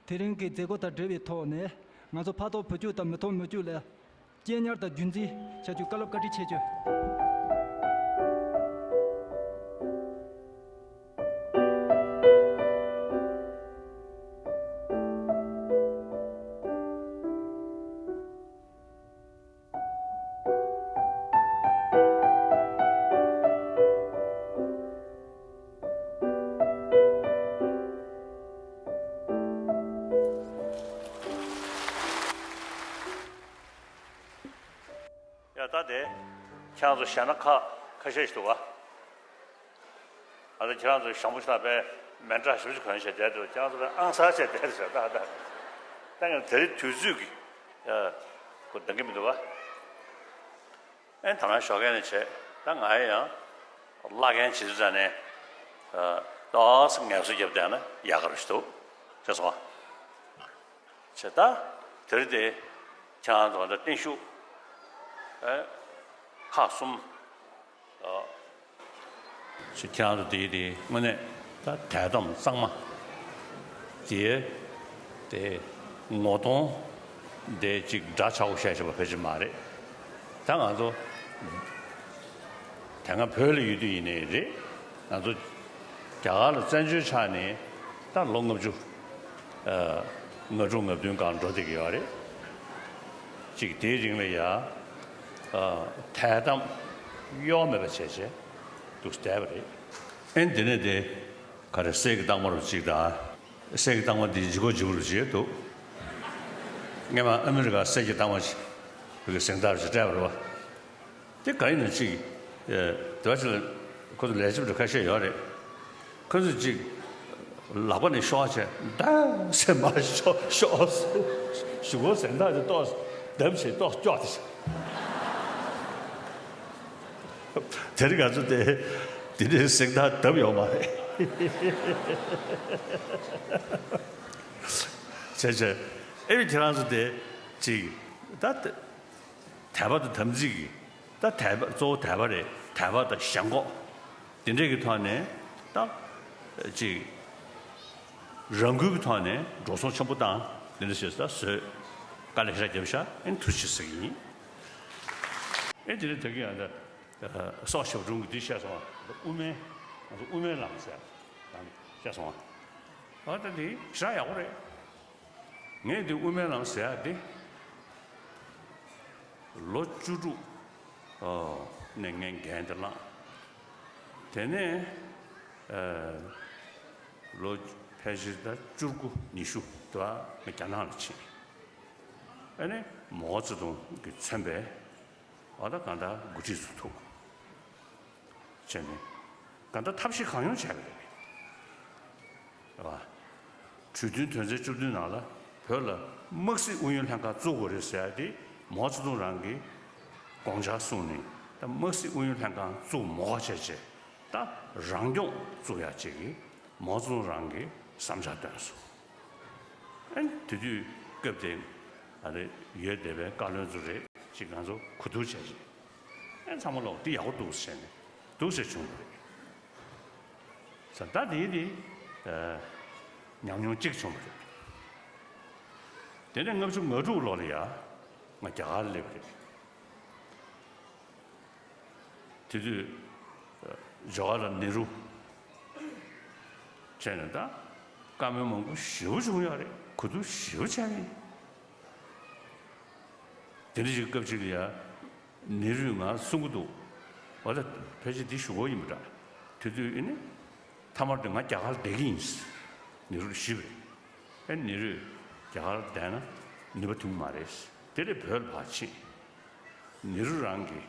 དེ་རིང་གི་མཛད་སྒོ་དང་འབྲེལ་བའི་ཐོག་ནས་ང་ཚོ་ཕ་ཐོག་བུ་བཅུག་དང་མི་ཐོག་མུ་བཅུག་ལ་གཅེས་ཉར་དང་རྒྱུན་འཛིན་བྱ་རྒྱུ་བཀའ་སློབ་བཀའ་དྲིན་ཆེ་ཞུ། ཡ་ད་དེ་ཁྱེད་རང་ཚོ་ཞེད་སྣང་ཁ་ཁ་ཤས་ཤིག་འདུག་བ། ཨ་ད་ཁྱེད་རང་ཚོ་ཞང་པོ་ཤི་ན་པའི་མེ་འདྲ་ཞབས་ཕྱི་གོན་བྱས་བསྡད་འདུག་ཁྱེད་རང་ཚོ་པའི་ཨང་གསར་བྱས་བསྡད་འདུག་ད་ད་ད་ངས་དེ་རིང་དུས་ཚོད་ཀྱི་ཨ་ཁོ་འདང་གི་མི་འདུག་བ། ཨེ་ད་ང་ཞོགས་ཀས་ནས་བྱས་ད་ང་ཡང་བླ་རྒན་བྱེད་དུས་ཙ་ནས་ཨ་ཏོག་ཙམ་ངལ་གསོ་བརྒྱབ་བསྡད་ན་ཡག་ག་རེ་ཞིག་འདུག་ཅེས་སོང་བ། བྱས་ད་དེ་རིང་དེ་ཁྱེད་རང་ཚོ་ད་བརྟན་བཞུགས་ཨེ་ཁག་གསུམ། ཨ། ཁྱེད་རང་ཚོ་དེའི་དེ་དངོས་གནས་ད་དད་དམ་གཙང་མ་དེ་དེ་ངོ་གདོང་དེ་གཅིག་འདྲ་ཆགས་པོ་བཤད་བྱས་པ་ཕལ་ཆེར་མ་རེད། ད་ང་ཚོ་དེ་སྔ་བོད་ལ་ཡོད་དུས་ཡིན་ནའི་རེད། ང་ཚོ་རྒྱ་གར་ལ་བཙན་བྱོལ་ཆགས་ནས་ད་ལོ་ལྔ་བཅུ་ཨ་ལྔ་དྲུག་ལྔ་བདུན་སྒང་འགྲོ་བསྡད་ཀྱི་ཡོད་རེད། གཅིག་དེའི་རིང་ལ་ཡ་ཨ་དད་དམ་གཡོ་བ་མེད་པ་བྱས་བྱས་འདུག་བསྡད་པ་རེད། ཨེ་འདི་ནས་དེ་ག་རེ་གསེར་གྱི་རྟགས་མ་རུ་གཅིག་དང་། གསེར་གྱི་རྟགས་མ་འདི་ལྗིད་ཁོག་ལྗིད་པོ་རུ་བྱས་འདུག་སྔས་མ་ཨ་མི་རི་ཀ་གསེར་གྱི་རྟགས་མ་ཞིག་བོད་ཀྱི་གཟེངས་རྟགས་ཞིག་སྤྲད་པ་རེད་བ། དེ་ག་ཡིན་ན་གཅིག་ཨེ་དེ་བ་ཅིག་ལ་ཁོ་ཚོ་ལས་བྱེད་པ་ཁ་ཤས་ཡོད་རེད། ཁོ་ཚོས་གཅིག་ལག་པ་ནས་ཤོག་བྱས་ད་སེམས་མ་ཤོག་ཤོག་སོང་། གཞུག་གུ་གཟེངས་རྟགས་དེ་ཏོག་བརྡབ་བྱས་ཏོག་སྐྱོག་དེ་བྱས། དེར་ང་ཚོ་དེ་དེ་ནས་གཟེངས་རྟགས་བརྡབ་ཡོད་མ་རེད། བྱས་བྱས་ཨེ་བི་ཁྱེད་རང་ཚོ་དེ་གཅིག་ད་དད་པ་དང་དམ་ཚིག་གི་ད་དད་པ་གཙོ་བོ་དད་པ་རེད། དད་པ་དང་ཞེན་ཁོག་དེ་འདྲས་ཀྱི་ཐོག་ནས་ད་ཅིག་རང་འགུལ་གྱི་ཐོག་ནས་འགྲོ་སོང་ཆེན་པོ་བཏང་དེ་འདྲ་བྱས་ད་བཟོས་དཀའ་ལས་ཞེ་དྲག་བརྒྱབ་ཤག་ཨེ་ཐུགས་རྗེ་ཆེ་ཟེར་གྱི་ཡིན། ཨེ་དེ་ནས་ད་གིན་ཡང་ད་སོག་ཞབས་དྲུང་གིས་འདི་བཤད་སོང་བ། དབུ་མའི་ང་ཚོ་དབུ་མའི་ལམ་ཟེར་ཡང་བཤད་སོང་བ། ཨ་ད་འདི་ཞེ་དྲག་ཡག་པོ་རེད། ངས་འདི་དབུ་མའི་ལམ་ཟེར་ཡག་འདི་ལོ་བཅུ་དྲུག་ཨ་ནས་ངས་འགན་འདི་བླངས། དེ་ནས་ཨ་ལོ་ཕལ་ཆེར་ད་བཅུ་དགུ་ཉི་ཤུ་དེ་བ་ངས་རྒྱ་ནག་ལ་ཕྱིན། ཨ་ནི་མའོ་ཙེ་ཏུང་གིས་མཚོན་པའི་ཨ་ད་གང་ལྟར་འགོ་ཁྲིད་ཚོ་ཐུག་བྱས་ནས་གང་ལྟར་ཐབས་ཤེས་གང་ཡོང་བྱས་པ་རེད། རེད་བ། གྲོས་མཐུན་དོན་ཚན་བཅུ་བདུན་ནང་ལ་བོད་ལ་དམག་སྲིད་ཨུ་ཡོན་ལྷན་ཁང་བཙུགས་དགོས་རེད་ཟེར་ཡ་དེ་མའོ་ཙེ་ཏུང་རང་གིས་དགོངས་འཆར་གསུངས་ནས་ད་དམག་སྲིད་ཨུ་ཡོན་ལྷན་ཁང་བཙུགས་མ་དགོས་བྱས་བྱས་ད་རང་སྐྱོང་བཙུགས་ཡ་བྱེད་ཀྱི་མའོ་ཙེ་ཏུང་རང་གིས་བསམ་འཆར་བཏོན་སོང་། ཨ་ནི་དེ་དུས་སྐབས་དེ་ཨ་རེ་ཡོད་བསྡད་པའི་བཀའ་བློན་ཚོ་རེད་ཅིག་ང་ཚོ་གོ་བསྡུར་བྱས་ཅིག་ཨ་ཚང་མ་ལོག་འདི་ཡག་པོ་འདུག་ཟེར་ནས་འདུག་ཟེར་བྱུང་བ་རེད། ས་ད་དེ་དེ་ཉམས་མྱོང་གཅིག་བྱུང་བ་རེད། དེ་ནས་ལྔ་བཅུ་ང་དྲུག་ལོ་ལ་ཡ་ང་རྒྱ་གར་སླེབས་པ་རེད། དེ་དུས་ཇ་ཝ་ཧར་ལཱལ་ནེ་རུ་བྱས་ནས་ད་བཀའ་མོལ་མང་པོ་ཞེ་པོ་བྱུང་ཡོད་རེད། གོ་བསྡུར་ཞེ་པོ་བྱས་ཡིན། དེ་འདྲ་ཞིག་སྐབས་ཅིག་ལ་ཡ་ནེ་རུས་ང་གསུང་གི་འདུག་འོ་ད་ཕལ་ཆེར་འདི་ཞུ་གོ་ཡིན་པ་འདྲ། དེ་དུས་ཨེ་ནི་མཐའ་མར་དུ་ང་རྒྱ་གར་བསྡད་ཀྱི་ཡིན། ནེ་རུས་ཞུས་པ་རེད། ཨེ་ནེ་རུས་རྒྱ་གར་བསྡད་ན་ནུས་པ་ཐོན་གྱི་མ་རེད། དེ་ལས་བོད་ལ་ཕར་ཕྱིན། ནེ་རུ་རང་གི་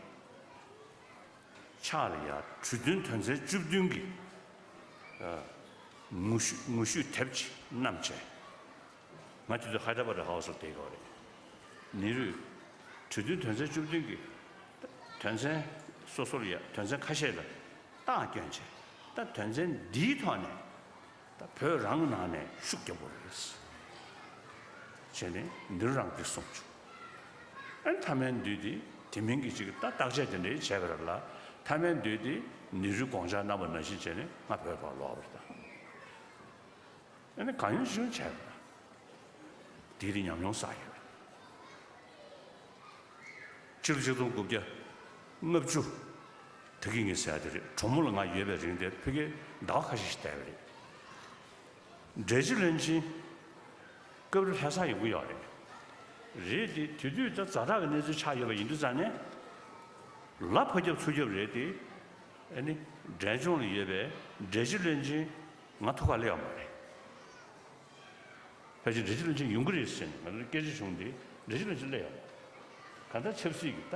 ཕྱག་ལ་ཡ་གྲོས་མཐུན་དོན་ཚན་བཅུ་བདུན་གྱི་ཨ་ངོ་བཤུས་ངོ་བཤུས་དེབ་ཅིག་བསྣམས་བྱས། ང་དེ་དུས་ཧའི་ད་ར་བཱད་ཧའུ་སི་ལ་བསྡད་ཡོད་རེད། ནེ་རུས་གྲོས་མཐུན་དོན་ཚན་བཅུ་བདུན་གྱི་དོན་ཚན་སོ་སོ་ལ་ཡ་དོན་ཚན་ཁ་ཤས་ལ་རྟགས་བསྐྱོན་བྱས། ད་དོན་ཚན་འདིའི་ཐོག་ནས་ད་བོད་རང་གི་ནང་ནས་ཤུགས་རྒྱབ་དགོས་རེད། བྱས་ནས་ནེ་རུ་རང་གིས་གསུངས་བྱུང་། ཨ་ནི་མཐའ་མའི་འདུས་དེ་དེ་མིན་གྱི་ཅིག་ད་བརྟག་དཔྱད་དེ་འདྲའི་བྱས་པ་རེད་ལ། མཐའ་མའི་འདུས་དེ་ ནེ་རུའི་དགོངས་འཆར་གནང་བ་ནང་བཞིན་བྱས་ནས་ང་བོད་པར་ལོག་པ་རེད་ད། ཨ་ནི་གང་ཡོང་ཅི་ཡོང་བྱས་པ་རེད། དེའི་རིང་ཉམས་མྱོང་བསགས་ཡོད། ཕྱི་ལོ་ཆིག་སྟོང་དགུ་བརྒྱ་ལྔ་བཅུ་ད་གི་ངས་ཟེར་ཡ་དེ་རེད། གྲོ་མོ་ལ་ང་ཡོད་པའི་རིང་དེར་ཕ་གིར་ཟླ་བ་ཁ་ཤས་ཤིག་བསྡད་པ་རེད། འབྲས་སྤྱི་བློན་ཆེན་སྐབས་རེ་ལྷ་ས་ཡོང་གི་ཡོད་རེད། རེད་དེ་དེ་དུས་ད་ཛ་དྲག་གི་གནས་ཚུལ་ཆགས་ཡོད་པ་ཡིན་དུས་ཙང་ནས། ལ་ཕ་རྒྱབ་ཚུར་རྒྱབ་རེད་དེ། ཨ་ནི་འབྲས་ལྗོངས་ལ་ཡོད་པའི་འབྲས་སྤྱི་བློན་ཆེན་ང་ཐུག་ག་སླེབས་ཡོད་མ་རེད། ཕལ་ཆེར་འབྲས་སྤྱི་བློན་ཆེན་ཡོང་གི་རེད་ཟེར་ནས་ང་ཚོ་སྐད་ཆ་བྱུང་སྟེ་འབྲས་སྤྱི་བློན་ཆེན་སླེབས་ཡོད་མ་རེད། གང་ལྟར་ཆབ་སྲིད་ཀྱི་ད་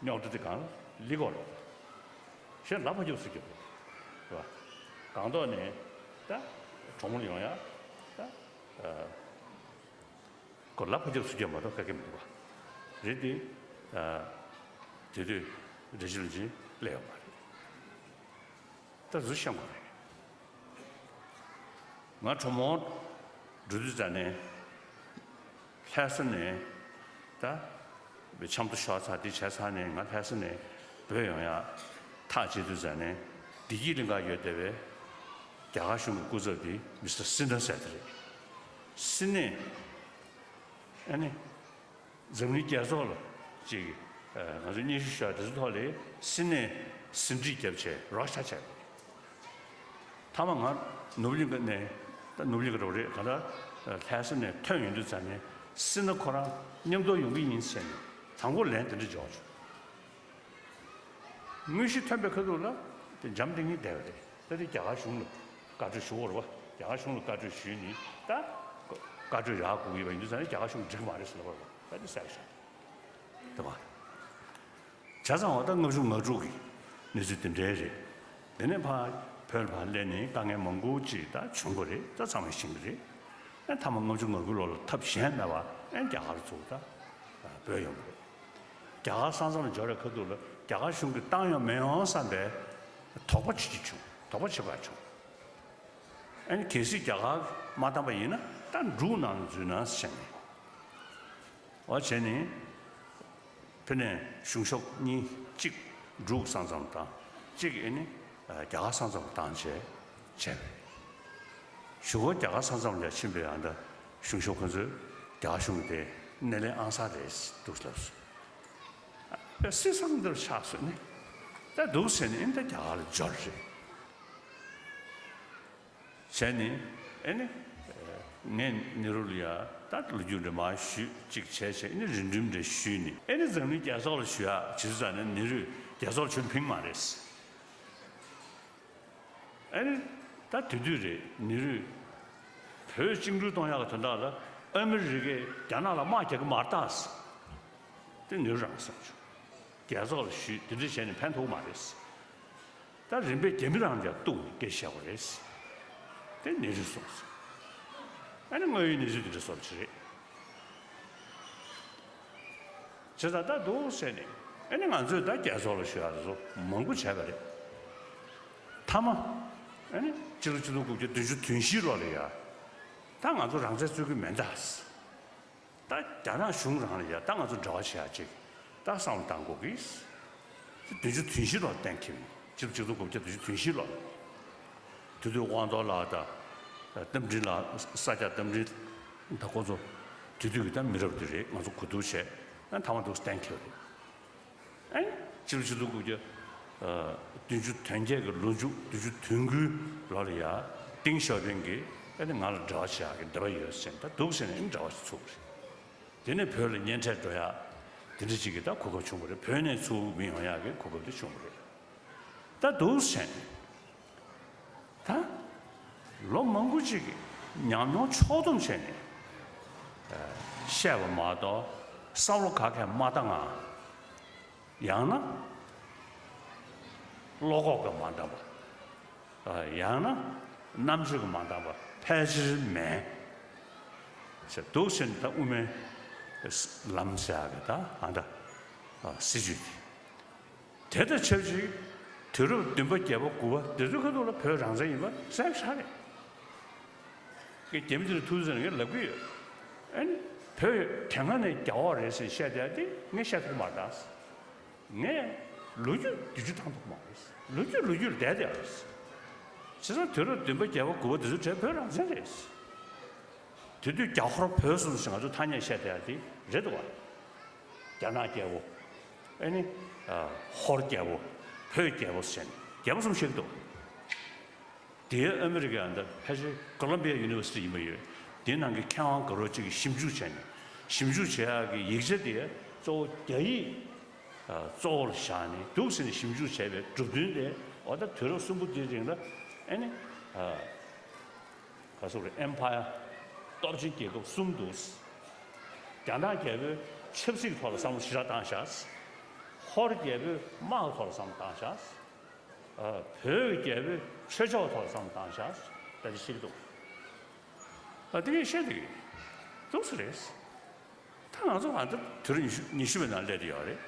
རྙོག་དྲ་དེ་གང་ལ་སླེབས་ཀྱི་ཡོད་རེད། གཞན་ལ་ཕ་རྒྱབ་ཚུར་རྒྱབ་རེད། རེད་པ། སྒང་ཏོག་ནས་ད་གྲོ་མོ་ལ་ཡོང་ཡ་ད་ཁོ་ལ་ཕ་རྒྱབ་ཚུར་རྒྱབ་མ་གཏོགས་ག་གེ་མི་འདུག་པ། རེད་དེ། དེ་དུས་འབྲས་སྤྱི་བློན་ཆེན་སླེབས་ཡོད་མ་རེད། ད་གཟུ་བཤད་དགོས་རེད། ང་གྲོ་མོ་འགྲོ་དུས་ཙ་ནས་ལྷ་ས་ནས་ད་ཆབ་མདོ་ཤོར་ཚར་དེ་བྱས་ཚར་ནས་ང་ལྷ་ས་ནས་བོད་ཡོང་ཡ་ཐག་བཅད་དུས་ཙ་ནས་བདེ་སྐྱིད་གླིང་ག་ཡོད་བསྡད་པའི་རྒྱ་གར་གཞུང་གི་སྐུ་ཚབ་དེ་མི་སི་ཊར་སི་ནྷ་ཟེར་དེ་རེད། སི་ནྷ་ཨ་ནི། འཛམ་གླིང་རྒྱལ་ཚོགས་ལ་ཅིག་ང་ཚོས་སྙན་ཞུ་ཞུ་ཡ་དེ་ཚོའི་ཐོག་ལ་སི་ནྷ་ཟིན་བྲིས་བརྒྱབ་བྱས་རོགས་ཤ་བྱས། མཐའ་མ་ང་ནོར་བུ་གླིང་ག་ནས་ད་ནོར་བུ་གླིང་ག་རོགས་རེད་ག་ད་ལྷ་ས་ནས་ཐོན་ཡོང་དུས་ཙ་ནས་སི་ནྷ་ཁོ་རང་མཉམ་དུ་ཡོང་གི་ཡིན་ཟེར་ནས་དང་པོ་ལན་དེ་འདྲ་འཇོག་བྱུང་། དངོས་གཞི་ཐོན་པའི་ཁ་ཐུག་ལ་དེ་འཇམ་ཐིང་ངེ་བསྡད་པ་རེད། ད་དེ་རྒྱ་གར་གཞུང་ལ་བཀའ་འཁྲོལ་ཞུ་བར་བ། རྒྱ་གར་གཞུང་ལ་བཀའ་འཁྲོལ་ཞུས་ནས་ད་བཀའ་འཁྲོལ་ཡག་དགོས་ཀྱི་ཡོད་པ་ཡིན་དུས་ཙང་ནས་རྒྱ་གར་གཞུང་འགྲིག་མ་རེད་ཟེར་ལབ་པར་བ། ད་དེ་གསལ་བཤད་དེ་བ། བྱས་ཙང་བ་ད་ལྔ་བཅུ་ང་དྲུག་གི་གནས་ཚུལ་དེ་འདྲའི་རེད། དེ་ནས་ཕར་བོད་ལ་ཕར་སླེབས་ནས་དཀའ་ངལ་མང་པོ་ཅིག་ད་བྱུང་གི་རེད། ད་ཚང་མས་ཤེས་ཀྱི་རེད། ཨ་མཐའ་མ་ལྔ་བཅུ་ང་དགུ་ལོ་ལ་ཐབས་གཞན་མེད་པ་ཨ་རྒྱ་གར་ཚུར་ད་བོད་ཡོང་གི་རེད། རྒྱ་གར་ས་མཚམས་ལ་འབྱོར་བའི་ཁ་ཐུག་ལ་རྒྱ་གར་གཞུང་གིས་བཏང་ཡོང་མི་ཡོང་བསམ་པའི་དོགས་པ་བྱེད་ཀྱི་བྱུང་། དོགས་པ་བྱེད་པ་བྱུང་། ཨ་ནི་གལ་སྲིད་རྒྱ་གར་མ་བཏང་པ་ཡིན་ན་ད་འབྲུག་ནང་ལ་འཛུལ་ན་བྱས་ནས། འོ་བྱས་ནས་ཕ་ནས་གཞུང་ཤོག་གཉིས་གཅིག་འབྲུག་ས་མཚམས་དང་གཅིག་ཨ་ནི་རྒྱ་གར་ས་མཚམས་བཏང་བྱས་བྱས་པས། གཞུག་གུ་རྒྱ་གར་ས་མཚམས་ལ་ཕྱིན་པའི་ཨ་ད་གཞུང་ཤོག་ཁོ་ཚོས་རྒྱ་གར་གཞུང་གི་དེ་སྣེ་ལེན་ཨང་གསར་རེད་འདུག་ལབ་སོང་། པས་སྲིད་སང་འདིར་ཆགས་སོང་ནི། ད་འདུག་ཟེར་ནས་ཨིན་ད་རྒྱ་གར་ལ་འབྱོར་རེད། བྱས་ནས་ཨེ་ནི། ངས་ནེ་རུ་ལ་ཡ་ད་ལོ་རྒྱུས་འདྲ་མ་ཞུས་གཅིག་བྱས་བྱས་ཨེ་ནི་རིང་འགྲིམ་འདྲ་ཞུས་ནས་ཨེ་ནི་འཛམ་གླིང་རྒྱལ་ཚོགས་ལ་ཞུ་ཡ་བྱེད་ཚུལ་ཙང་ནས་ནེ་རུས་རྒྱལ་ཚོགས་ལ་ཞུ་ཕིང་མ་རེད། ཨ་ནི། ད་དེ་དུས་རེད་ནེ་རུས། བོད་བཅིངས་འགྲོལ་གཏོང་ཡག་གི་དོན་དག་ལ་ཨ་མི་རི་ཀས་རྒྱ་ནག་ལ་དམག་རྒྱག་གི་མ་རེད་ད། དེ་ནེ་རུ་རང་གསུངས་བྱུང་། རྒྱལ་ཚོགས་ལ་ཞུས་དེ་འདྲ་བྱས་ནས་ཕན་ཐོགས་མ་རེད། ད་རིམ་པས་རྒྱ་མི་རང་རྒྱ་གཏུག་ནས་སྐད་བཤད་དགོས་རེད། དེ་ནེ་རུས་གསུངས་སོང་། ཨ་ནི་དངོས་ཡོད་གནས་ཚུལ་དེ་འདྲ་བཟོ་བ་ཅིག་རེད། བྱས་ཙང་ད་འདུག་ཟེར་ནས་ཨ་ནི་ང་ཚོས་ད་རྒྱལ་ཚོགས་ལ་ཞུ་ཡག་དེ་ཚོ་མང་པོ་བྱས་པ་རེད། མཐའ་མ་ཨ་ནི་སྤྱི་ལོ་ཆིག་སྟོང་དགུ་བརྒྱ་བདུན་ཅུ་དོན་བཞི་ལོ་ལ་ཡ་ད་ང་ཚོ་རང་བཙན་རྩོད་ཀྱི་མེད་ད། ད་རྒྱ་ནག་གཞུང་རང་ལ་ཡ་ད་ང་ཚོ་འབྲེལ་བ་བྱེད་ཡག་ཅིག་ད་བསམ་བློ་བཏང་དགོས་ཀྱི། བདུན་ཅུ་དོན་བཞི་ལོ་གཏན་འཁེལ་བ་ཡིན། སྤྱི་ལོ་ཆིག་སྟོང་དགུ་བརྒྱ་བདུན་ཅུ་དོན་བཞི་ལོ། དེ་དུས་དབང་རྡོར་ལགས་དང་། རྟ་མགྲིན་ལགས་ས་སྐྱ་རྟ་མགྲིན་དང་ཁོ་ཚོ་དེ་དུས་ཀྱི་ད་མི་རབས་དེ་རེད། ང་ཚོ་གོ་བསྡུར་བྱས་ཨ་མཐའ་མ་འདུག་གཏན་འཁེལ་བ་རེད། ཨ་ནི་སྤྱི་ལོ་ཆིག་སྟོང་དགུ་བརྒྱ་བདུན་ཅུ་དོན་བརྒྱད་ཀྱི་ལོ་མཇུག་བདུན་ཅུ་དོན་དགུའི་ལོ་ལ་ཡ་ཏེང་ཞའོ་ཕིང་གིས་ཨ་ནི་ང་ལ་འབྲེལ་བ་བྱེད་ཡག་གི་འདོད་པ་ཡོད་ཟེར་ནས་ད་འདུག་ཟེར་ནས་ཨ་ནི་འབྲེལ་བ་ཞིག་ཚུགས་པ་རེད། དེ་ནས་བོད་ལ་གཉེན་འཕྲད་འགྲོ་ཡག་དེ་འདྲ་ཅིག་གི་ད་གོ་སྐབས་བྱུང་བ་རེད། བོད་ནས་ཚུར་མི་ཡོང་ཡག་གི་གོ་སྐབས་དེ་བྱུང་བ་རེད། ད་འདུག་ཟེར་ནས། ད་ལོ་མང་པོ་ཅིག་གི་ཉམས་མྱོང་ཕྱོགས་བསྡོམས་བྱས་ནས་བཤད་པ་མ་གཏོགས་བསམ་བློ་ག་གས་མ་བཏང་ང་། ཡང་ན་བློ་ཁོག་གིས་མ་འདང་བ། ཡང་ན་རྣམ་དཔྱོད་ཀྱིས་མ་འདང་བ་ཕལ་ཆེར་མེད། ཟེར་འདུག་ཟེར་ནས་ད་དབུ་མའི་ལམ་ཟེར་ཡག་གི་ད་ཨ་ད་སྲིད་བྱུས་དེ། དེ་དང་ཆབས་ཅིག་དུས་རབས་བདུན་པ་བརྒྱད་པ་དགུ་པ་དེ་ཚོའི་ཁ་ཐུག་ལ་བོད་རང་བཙན་ཡིན་པ་གསལ་པོ་ཆགས་རེད། ངས་རྒྱ་མི་དེ་ལ་ཐུག་ཟེར་ངས་ལབ་ཀྱི་ཡོད། ཨ་ནི་བོད་དེ་སྔ་ནས་རྒྱ་འོག་རེད་ཟེར་བཤད་བསྡད་དེ་ངས་བཤད་ཐུབ་མ་རེད་ད། ངས་ ལོ་རྒྱུས་བསྡུས་རྒྱུ་དང་ཐོག་མ་རེད། ལོ་རྒྱུས་ལོ་རྒྱུས་ལ་བསྡད་བསྡད་རེད། བྱས་ཙང་དུས་རབས་བདུན་པ་བརྒྱད་པ་དགུ་པ་འདི་ཚོའི་གྲས་བོད་རང་བཙན་རེད། དེ་དུས་རྒྱ་ཧོར་བོད་གསུམ་ཞེས་ང་ཚོ་ཐ་སྙད་བཤད་བསྡད་ཡ་དེ་རེད་འདུག་བ། རྒྱ་ནག་རྒྱལ་པོ། ཨེ་ནི། ཨ། ཧོར་རྒྱལ་པོ། བོད་རྒྱལ་པོ་ཟེར་ནས་རྒྱལ་པོ་གསུམ་བཤད་ཀྱི་འདུག་དེའི་ཨ་མི་རི་ཀའི་འདི་ཕལ་ཆེར་ཀོ་ལོམ་བི་ཡ་ཡུ་ནི་ཝར་སི་ཊི་ཡིན་པ་ཡོད། དེའི་ནང་གི་མཁས་དབང་དགའ་རོགས་གཅིག་གིས་ཞིབ་འཇུག་བྱས་ནས། ཞིབ་འཇུག་བྱེད་ཡག་གི་ཡིག་ཆ་དེ་གཙོ་བོ་རྒྱ་ཡིག་ཨ། གཙོ་བོར་བཞག་ནས་འདུག་ཟེར་ནས་ཞིབ་འཇུག་བྱས་པའི་གྲུབ་དོན་དེ། འོ་ད་དུས་རབས་གསུམ་པོ་དེའི་རིང་ལ་ཨེ་ནི། ཨ། ག་ཟེར་དགོས་རེད། ཨེམ་ཕ་ཡར། སྟོབས་ཆེན་རྒྱལ་ཁབ་གསུམ་འདུག་རྒྱ་ནག་རྒྱལ་པོས་ཆབ་སྲིད་ཐོག་ལ་བསམ་བློ་ཞེ་དྲག་བཏང་བཞག་ཧོར་རྒྱལ་པོས་དམག་ཐོག་ལ་བསམ་བློ་བཏང་བཞག་ཨ། བོད་རྒྱལ་པོས་ཆོས་ཕྱོགས་ཐོག་ལ་བསམ་བློ་བཏང་བཞག་ད་ཅི་ཤེས་ཀྱི་འདུག་ཨ། དེ་གས་བཤད་དེ་གས་འདུག་ས་རེད། ད་ང་ཚོ་ང་ཚོ་དུས་རབས་ཉི་ཤུ་ཉི་ཤུ་པའི་ནང་སླེབས་བསྡད་ཡོད་རེད།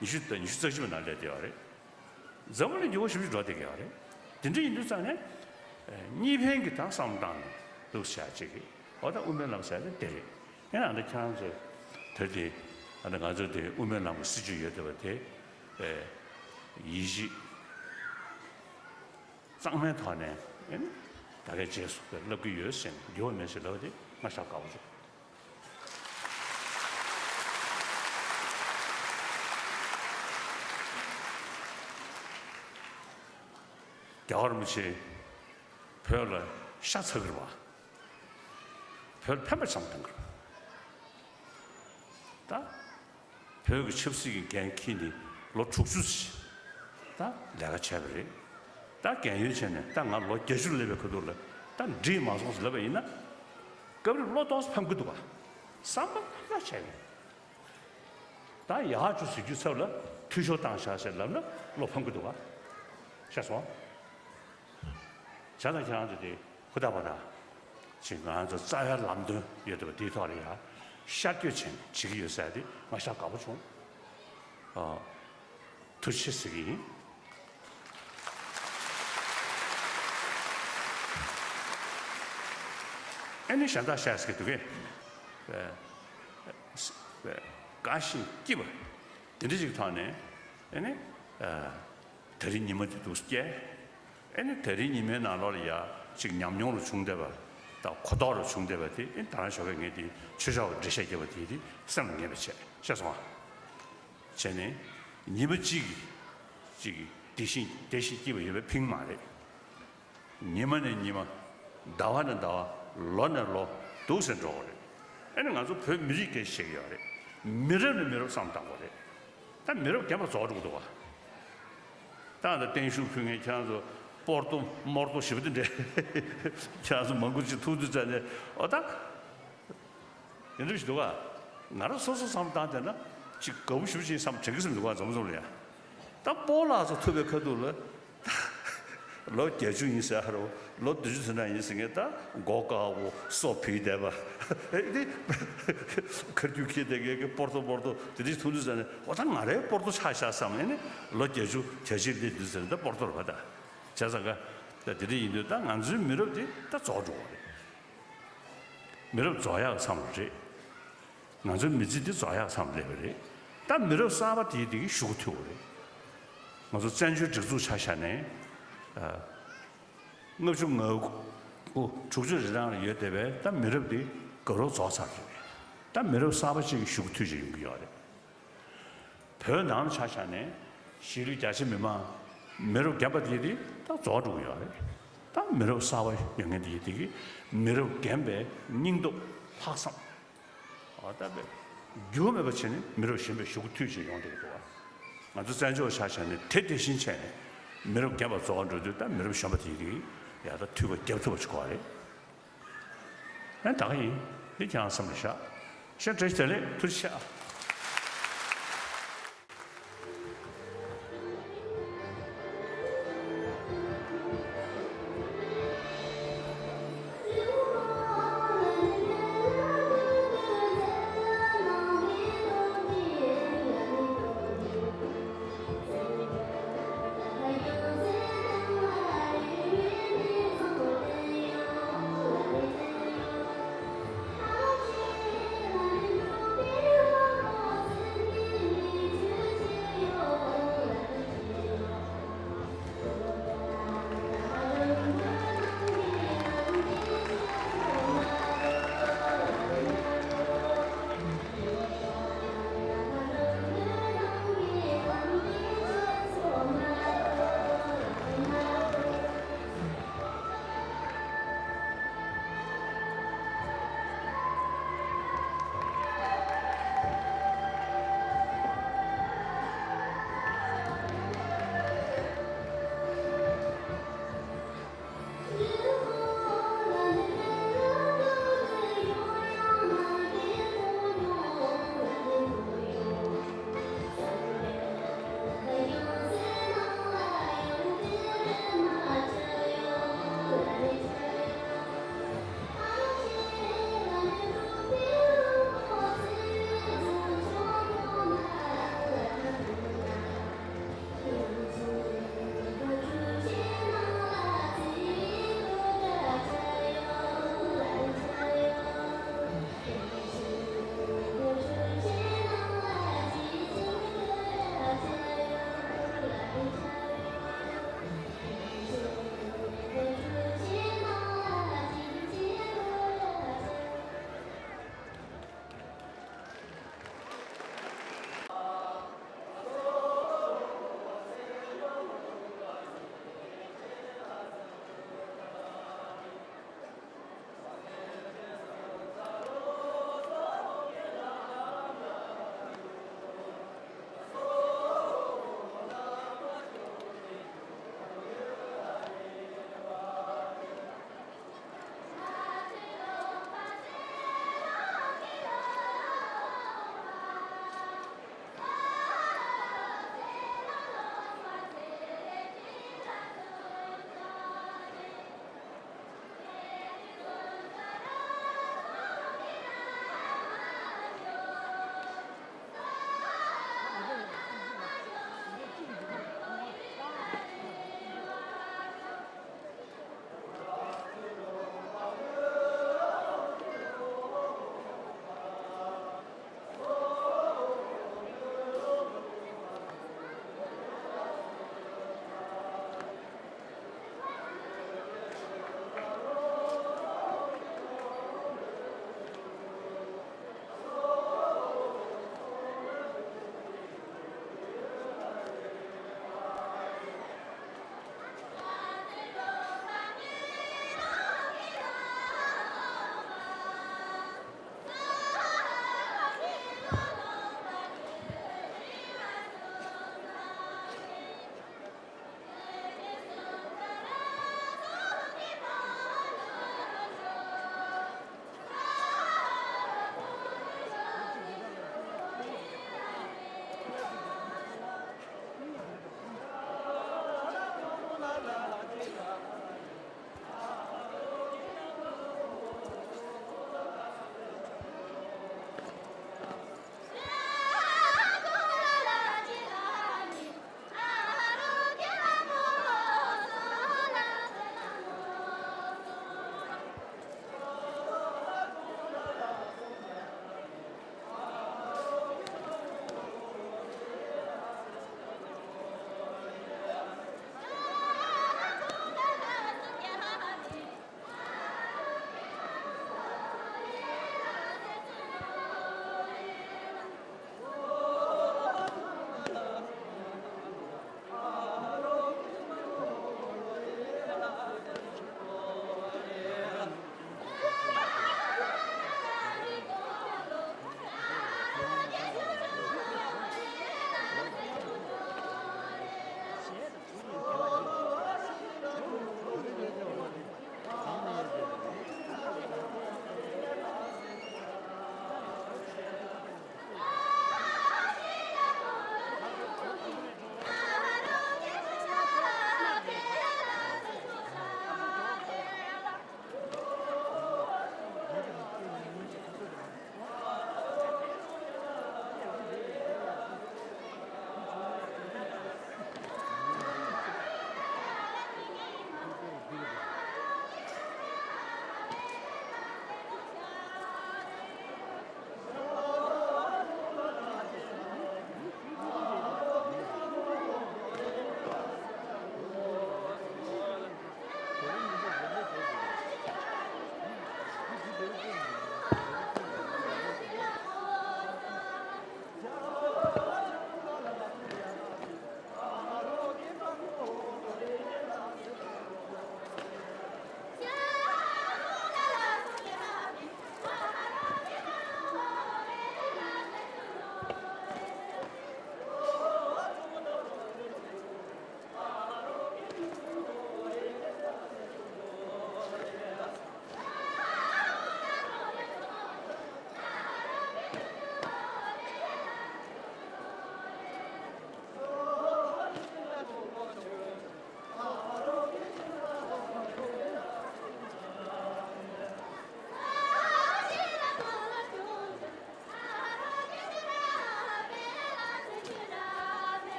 ཉི་ཤུ་དང་ཉི་ཤུ་རྩ་བཞི་པའི་ནང་སླེབས་བསྡད་ཡོད་རེད། འཛམ་བུ་གླིང་འགྱུར་བ་ཞེ་པོ་ཅིག་འགྲོ་བསྡད་ཀྱི་ཡོད་རེད། དེ་འདྲ་ཡིན་དུས་ཙང་ནས། ཨ། གཉིས་ཕན་གྱི་ད་བསམ་བློ་བཏང་ནས་འདུག་བྱ་བྱེད་ཀྱི། འོ་ད་དབུ་མའི་ལམ་ཟེར་ཡ་དེ་དེ་རེད། ཡིན་ནའང་ད་ཁྱེད་རང་ཚོ་དེར་དེ། ཨ་ནི་ང་ཚོ་དེ་དབུ་མའི་ལམ་གྱི་སྲིད་བྱུས་ཡོད་བསྡད་པ་དེ། ཨེ། ཡིད་ཆེས་གཙང་མའི་ཐོག་ནས་ཨེ་ནི་ད་གའི་རྗེས་སུ་བསླབ་ཀྱི་ཡོད་ཟེར་ནས་འགྱུར་བ་མེད་ཟེར་ལབ་པ་དེ་ང་ཞེ་དྲག་དགའ་པོ་བྱུང་། རྒྱལ་བ་རིན་པོ་ཆེ་བོད་ལ་ཤ་ཚ་གི་རེད་པ། བོད་ལ་ཕན་པ་ཙམ་གཏོང་གི་རེད། ད་བོད་ཀྱི་ཆབ་སྲིད་ཀྱི་འགན་འཁྱེར་ནས་ལོ་དྲུག་ཅུ་ཙམ་ད་ལས་ཀ་བྱས་པ་རེད། ད་རྒན་ཡོལ་བྱས་ནས་ད་ང་ལོ་བརྒྱད་ཅུ་སླེབས་པའི་ཁ་ཐུག་ལ་ད་འགྲིག་མ་སོང་ཟེར་ལབ་པ་ཡིན་ན། སྐབས་རེ་བློ་ཏོག་ཙམ་ཕམ་གྱི་འདུག་ག་བསམ་པ་ལྷག་བྱས་ནས། ད་ཡག་ཅིག་ཟེར་རྒྱུའི་ཚབ་ལ་འཐུས་ཤོར་བཏང་བཞག་ཟེར་ལབ་ན་བློ་ཕམ་གྱི་འདུག་ག་ཤེས་སོང་། བྱས་ཙང་ཁྱེད་རང་ཚོ་དེ་ཧུར་ཐག་པ་དང་། ཅིག་ང་ཚོ་རྩ་བའི་ལམ་སྟོན་ཡོད་འདུག་པ་དེའི་ཐོག་ལ་ཡ་ཤར་བསྐྱོད་བྱས་ནས་བྱེད་ཀྱི་ཡོད་ཟེར་ཡ་དེ་ང་ཞེ་དྲག་དགའ་པོ་བྱུང་། ཨ། ཐུགས་རྗེ་ཆེ་ཟེར་གྱི་ཡིན། ཨེ་ནི་གཞན་དག་བཤད་ཟེར་གྱི་འདུག་གས། ཨ། དགའ་ཞིང་སྐྱིད་པ་དེ་འདྲ་ཅིག་ཐོག་ནས། ཨེ་ནི། ཨ། དེ་རིང་ཉི་མ་དེ་འདུག་སྐྱེལ། ཨེ་ནི་དེ་རིང་ཉི་མའི་ནང་ལོགས་ལ་ཡ་ཅིག་ཉམས་མྱོང་རུ་བྱུང་བསྡད་པ་དང་གོ་རྟོགས་རུ་བྱུང་བསྡད་པ་དེ། ཨེ་ནི་ད་རང་ཞོགས་པ་ངས་དེ་ཆོས་ཕྱོགས་ཀྱི་འགྲེལ་བཤད་རྒྱབ་པ་དེ་དེ་སེམས་ལ་ངེས་པ་བྱས། ཤེས་སོང་ཨ། བྱས་ནས་ཉི་མ་གཅིག་གིས་ཅིག་བདེ་ཞིང་བདེ་ཞིང་སྐྱིད་པ་ཡོད་པའི་ཕིང་མ་རེད། ཉི་མ་ནས་ཉི་མ། ཟླ་བ་ནས་ཟླ་བ། ལོ་ནས་ལོ། འདུག་སེ་འགྲོ་གི་རེད། ཨེ་ནི་ང་ཚོ་བོད་མི་རིགས་སྐད་ཆ་བཤད་ཀྱི་ཡོད་རེད། མི་རབས་ནས་མི་རབས་བསམ་བཏང་དགོས་རེད། ད་མི་རབས་རྒན་པ་རྫོགས་འགྲོ་གི་འདུག་ག་ད་ད་བརྟན་བཞུགས་ཕུལ་མཁན་ཁྱེད་རང་ཚོ་སྤོར་ཏོ་མོར་ཏོ་ཞེ་པོ་དེ་འདྲས། ཁྱེད་རང་ཚོ་མང་པོ་ཅིག་ཐུག་དུས་ཙང་ནས། འོ་ད། དེ་འདྲ་ཞིག་འདུག་ག་ང་རང་སོ་སོ་བསམ་བཏང་བསྡད་ན་ཅིག་དགའ་པོ་ཞེ་པོ་ཅིག་བསམ་དྲན་གྱི་ཟེར་འདུག་ག་འཛོམས་འཛོམས་ལ་ཡ། ད་སྤོ་ལགས་ཚོ་ཐུག་པའི་ཁ་ཐུག་ལ། ལོ་བརྒྱད་ཅུ་ཡིན་ཟེར་ཧ་རོ། ལོ་བདུན་ཅུ་ཙམ་ན་ཡིན་ཟེར་མཁན་ད་མགོ་དཀར་པོ་སོ་བུད་བསྡད་པ། ཨེ་དེ། ཁ་རྒྱུག་ཁྱེར་བསྡད་མཁན་གྱི་སྤོར་ཏོ་སྤོར་ཏོ་དེ་འདྲ་ཞིག་མཐོང་དུས་ཙང་ནས། འོ་ད་ང་རའི་སྤོར་ཏོ་ཆགས་ཤག་བསམ། ཨེ་ནི་ལོ་བརྒྱད་ཅུ་གྱ་གཅིག་སླེབས་དུས་ཙང་ནས་ད་སྤོར་ཏོ་རེད་པ་ད། བྱས་ཙང་ག་ད་དེ་འདྲ་ཡིན་དུས་ད་ང་ཚོའི་མི་རབས་དེ་ད་རྫོགས་འགྲོ་བ་རེད། མི་རབས་རྫོགས་ཡག་བསམ་བློ་རེད། ང་ཚོའི་མི་ཚེ་འདི་རྫོགས་ཡག་བསམ་བློ་སླེབས་པ་རེད། ད་མི་རབས་གསར་པ་དེའི་དེ་གི་གཞུག་གུ་མཐུད་དགོས་རེད། ང་ཚོ་བཙན་བྱོལ་སྒྲིག་འཛུགས་ཆ་བཞག་ནས། ཨ། ལྔ་བཅུ་ང་དགུ་དྲུག་ཅུ་རེ་གྲངས་ལ་ཡོད་བསྡད་པའི་ད་མི་རབས་འདི་དགའ་རབ་རྫོགས་ཚར་རེད། ད་མི་རབས་གསར་པ་ཅིག་གི་གཞུག་གུ་མཐུད་ཅིག་ཡོང་གི་ཡོད་རེད། བོད་ནང་ལ་ཆ་བཞག་ནས་གཞིས་ལུས་རྒྱ་ཆེ་མི་མང་མི་རབས་རྒན་པ་དེ་དེ་ད་རྫོགས་འགྲོ་གི་ཡོད་རེད། ད་མི་རབས་གསར་པ་ཡོང་མཁན་དེ་དེ་གི་མི་རབས་རྒན་པའི་སྙིང་སྟོབས་ལྷག་བསམ། འོ་ད་དཔེ་འགྱུར་མེད་པ་བྱས་ནས་མི་རབས་གཞོན་པའི་གཞུག་གུ་མཐུད་བྱས་ཡོང་བསྡད་ཀྱི་འདུག་བ། ང་ཚོ་བཙན་བྱོལ་ཆ་བཞག་ནས་དེ་དེ་བཞིན་བྱས་ནས་མི་རབས་རྒན་པ་རྫོགས་འགྲོ་དུས་ད་མི་རབས་གཞོན་པ་དེ་དེ་གི་ཡར་ད་འཐུས་སྒོ་བརྒྱབ་ཐུབ་པ་ཞིག་དགོས་པ་རེད། ཨེ་ད་ག་ཡིན། འདི་ཁྱེད་རང་སེམས་ལ་བཞག་ཤ་བཀྲ་ཤིས་བདེ་ལེགས། ཐུགས་རྗེ་ཆེ།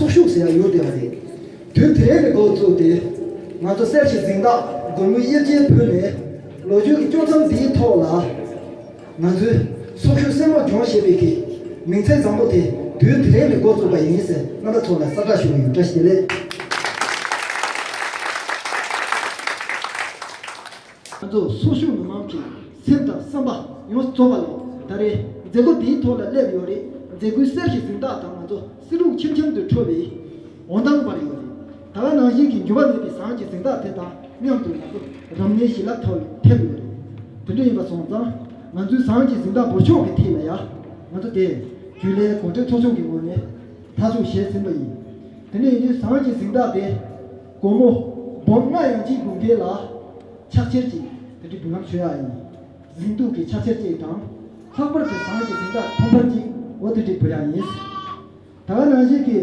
ཚོགས་ཞུགས་ཟེར་ཡ་ཡོད་བསྡད་པ་རེད། དུས་དེ་རིང་ནས་འགོ་བཙུགས་ཏེ། ང་ཚོ་གསེར་གྱི་གཟེངས་རྟགས་སྒོར་མོ་དབྱེ་འབྱེད་ཕུལ་ནས། ལོ་རྒྱུས་ཀྱི་དཀྱོག་མཚམས་འདིའི་ཐོག་ལ། ང་ཚོའི་ཚོགས་ཞུགས་སེར་མོ་ལྗོངས་ཞེས་པའི་གི་མིང་ཚིག་བཟང་པོ་དེ་དུས་དེ་རིང་ནས་འགོ་བཙུགས་པ་ཡིན་ཟེར། རྣམ་པ་ཚོ་ལ་གསལ་བསྒྲགས་ཞུ་གི་ཡིན། བཀྲ་ཤིས་བདེ་ལེགས། ང་ཚོ་ཚོགས་ཞུགས་མི་མང་གི་སེམས་དང་བསམ་པ་ཡོངས་རྫོགས་པ་ལ། ད་རེས་མཛད་སྒོ་འདིའི་ཐོག་ལ་སླེབས་ཡོད་རེད། མཛད་སྒོའི་གསེར་གྱི་གཟེངས་རྟགས་དང་ང་ཚོ་བསེ་རུ་ཁྱིམ་ཁྱིམ་དུ་འཕྲོ་བའི་འོད་མདངས་འབར་ཡོད་རེད། ད་ག་ནང་བཞིན་གྱི་འགྱུར་བ་མེད་པའི་ཟངས་ཀྱི་གཟེངས་རྟགས་དེ་དང་མཉམ་དུ་ང་ཚོ་རབ་གནས་ཞལ་ལག་ཐོག་ལ་ཕེབས་ཡོད་རེད། དེ་འདྲ་ཡིན་པ་སོང་ཙང་། ང་ཚོའི་ཟངས་ཀྱི་གཟེངས་རྟགས་འབུལ་ཕྱོགས་ཀྱི་ཐད་ལ་ཡང་། ང་ཚོ་དེ་རྒྱུན་ལས་གོང་འཕེལ་ཚོགས་ཆུང་གི་ངོས་ནས་མཐའ་འཁྱོངས་བྱས་ཟིན་པ་ཡིན། དེ་ནས་ཡིན་དུས་ཟངས་ཀྱི་གཟེངས་རྟགས་དེ་སྒོར་མོ་འབུམ་ལྔ་ཡན་ཆད་འབུལ་མཁན་ལ་ཕྱག་འཁྱེར་གྱི་དེ་འདྲའི་འབུལ་ལམ་ཞུ་ཡ་ཡིན། གཟེངས་བསྟོད་ཀྱི་ཕྱག་འཁྱེར་གཅིག་དང་། ལྷག་པར་དུ་ཟངས་ཀྱི་གཟེངས་རྟགས་ཐོབ་ཐང་གཅིག་འོ་དེ་འདྲའི་འབུལ་ཡ་ཡིན། ད་ག་ནང་བཞིན་གྱི་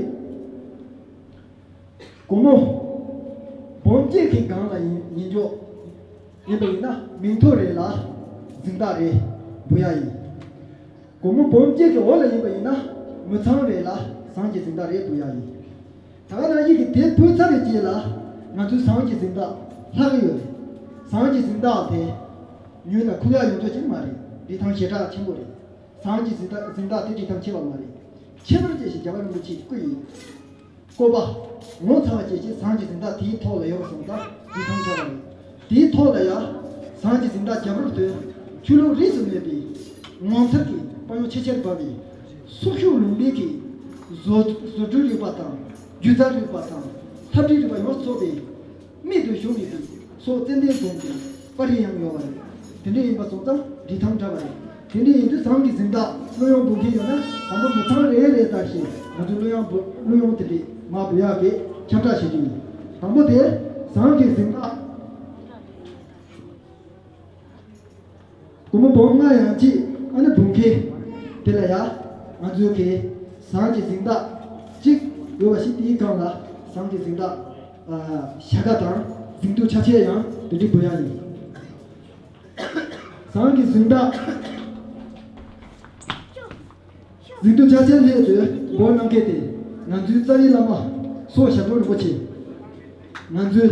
སྒོར་མོ་འབུམ་བརྒྱད་ཀྱི་སྒང་ལ་ཡིན་ཡིན་འཇོག་ཡིན་པ་ཡིན་ན། མིང་ཐོ་རེ་ལ་གཟེངས་རྟགས་རེ་འབུལ་ཡ་ཡིན། སྒོར་མོ་འབུམ་བརྒྱད་ཀྱི་འོག་ལ་ཡིན་པ་ཡིན་ན། མི་ཚང་རེ་ལ་ཟངས་ཀྱི་གཟེངས་རྟགས་རེ་འབུལ་ཡ་ཡིན། ད་ག་ནང་བཞིན་གྱི་དེ་ཕུལ་ཚར་བའི་རྗེས་ལ། ང་ཚོའི་ཟངས་ཀྱི་གཟེངས་རྟགས་ལྷག་ཡོད་རེད། ཟངས་ཀྱི་གཟེངས་རྟགས་དེ་ཉོས་དང་ཁུག་ཡ་ཡོང་རྒྱུ་ཅིག་མ་རེད། རིན་ཐང་ཞེ་དྲག་ཆེན་པོ་རེད། ཟངས་ཀྱི་གཟེངས་རྟགས་གཟེངས་རྟགས་དེ་རིན་ཐང་ཆེ་བ་མ་རེད། ཁྱད་པར་ཅན་ཞིག་རྒྱལ་བ་རིན་པོ་ཆེའི་སྐུ་ཡི་བཀོད་པ་ངོ་མཚར་བ་ཅན་ཞིག་ཟངས་ཀྱི་གཟེངས་རྟགས་དེའི་ཐོག་ལ་ཡོད་པ་སོང་ཙང་རིན་ཐང་ཆེ་བ་རེད། དེའི་ཐོག་ལ་ཡང་ཟངས་ཀྱི་གཟེངས་རྟགས་རྒྱབ་རོགས་དེ་ཆོས་ལུགས་རིས་སུ་མེད་པའི་ངོ་མཚར་གྱི་དཔལ་ཡོན་ཆེས་ཆེར་འབར་བའི་ཚོགས་ཞུགས་ལུང་པའི་གི་བཟོ་བཟོ་སྐྲུན་རིག་པ་དང་། སྒྱུ་རྩལ་རིག་པ་དང་། འཐབ་འཁྲུག་རིག་པ་ཡོངས་རྫོགས་པའི་རྨད་དུ་བྱུང་བའི་སོགས་ཙན་དན་བཟུང་སྟེ་པར་རིས་ཡང་ཡོད་པ་རེད། དེ་འདྲ་ཡིན་པ་སོང་ཙང་རིན་ཐང་བྲལ་བ་རེད། དེ་འདྲ་ཡིན་དུས་ཟངས་ཀྱི་གཟེངས་རྟགས་བླུ་ཡོང་འབུལ་མཁན་ཡོད་ན། དང་པོ་མི་ཚང་རེ་རེ་ལྟར་ཞིག་ང་ཚོས་བླུ་ཡོང་འབུལ་བླུ་ཡོང་དེ་འདྲའི་མར་འབུལ་ཡག་གི་ཁྱབ་བསྒྲགས་བྱེད་རྒྱུ་ཡིན། དང་པོ་དེ་ཟངས་ཀྱི་གཟེངས་རྟགས། སྒོར་མོ་འབུམ་ལྔ་ཡན་ཆད་ཨ་ནི་འབུལ་མཁན་དེ་ལ་ཡ། ང་ཚོའི་གི་ཟངས་ཀྱི་གཟེངས་རྟགས་གཅིག་ཡོད་པ་ཞིག་དེའི་སྒང་ལ་ཟངས་ཀྱི་གཟེངས་རྟགས་ཨ་ཞལ་ཀ་དང་གཟེངས་བསྟོད་ཕྱག་འཁྱེར་ཡང་དེ་འདྲ་འབུལ་ཡག་ཡིན། ཟངས་ཀྱི་གཟེངས་རྟགས། གཟེངས་བསྟོད་ཕྱག་འཁྱེར་སླད་དུ་འབུལ་གནང་མཁན་དེ་ང་ཚོའི་རྩ་བའི་བླ་མ་སོགས་ཞབས་དྲུང་རིན་པོ་ཆེ། ང་ཚོའི་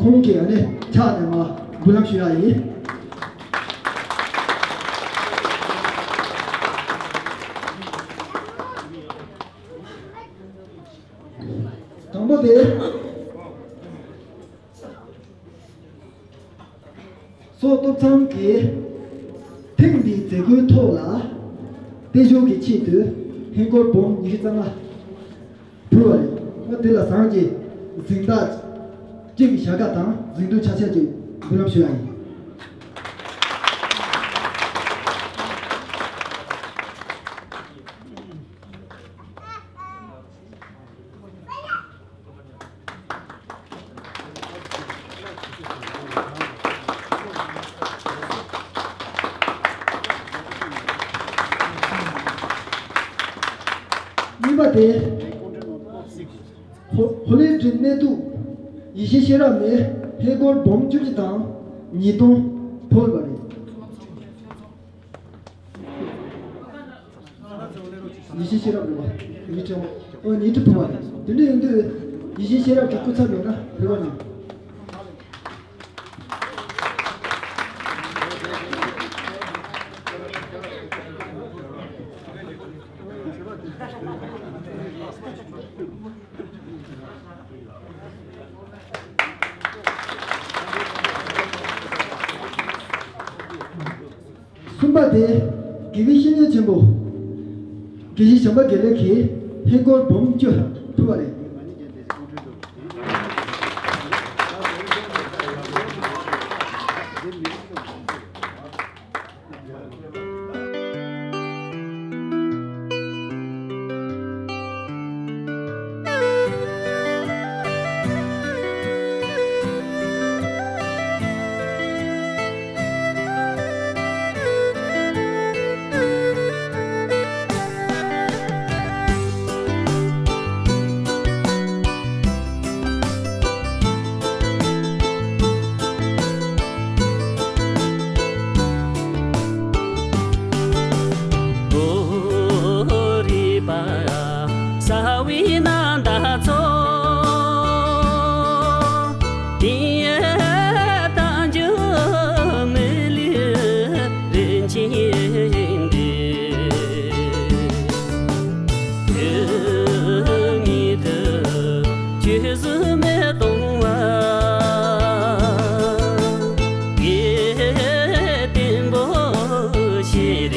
ཁོང་གི་ཨ་ནི་ཕྱག་ནས་མར་འབུལ་ལམ་ཞུ་ཡག་ཡིན། དང་པོ་དེ། སོག་སྟོབས་ཚང་གིས་ཐེངས་འདིའི་མཛད་སྒོའི་ཐོག་ལ་བརྟན་བཞུགས་ཀྱི་ཆེད་དུ་ཧིན་སྒོར་འབུམ་ཉི་ཤུ་རྩ་ལྔ་ཕུལ་བ་རེད། དེ་ལ་ཟངས་ཀྱི་གཟེངས་རྟགས་གཅིག་གི་ཞལ་ཀ་དང་གཟེངས་བསྟོད་ཕྱག་འཁྱེར་གྱི་འབུལ་ལམ་ཞུ་ཡག་ཡིན། གཉིས་པ་དེ། ཧོ་ཧོ་ལི་ཏྲིན་གནས་ཐུབ་ཡེ་ཤེས་ཤེས་རབ་ནས་ཧིན་སྒོར་འབུམ་བཅུ་གཅིག་དང་ཉིས་སྟོང་ཕུལ་བ་རེད། ཡེ་ཤེས་ཤེས་རབ་རེད་པ། ཉིས་ཁྲི། ཨོ་ཉིས་ཁྲི་ཕུལ་བ་རེད། དེ་འདྲ་ཡིན་དུས་ཡེ་ཤེས་ཤེས་རབ་ཀྱི་སྐུ་ཚབ་ཡོད་ན་ཕུལ་བ་གནང་། གསུམ་པ་དེ། དགེ་བའི་བཤེས་གཉེན་ཆེན་པོ་དགེ་བཤེས་བྱམས་པ་དགེ་ལེགས་ཀྱིས་ཧིན་སྒོར་འབུམ་བཅུ་ཕུལ་བ་རེད།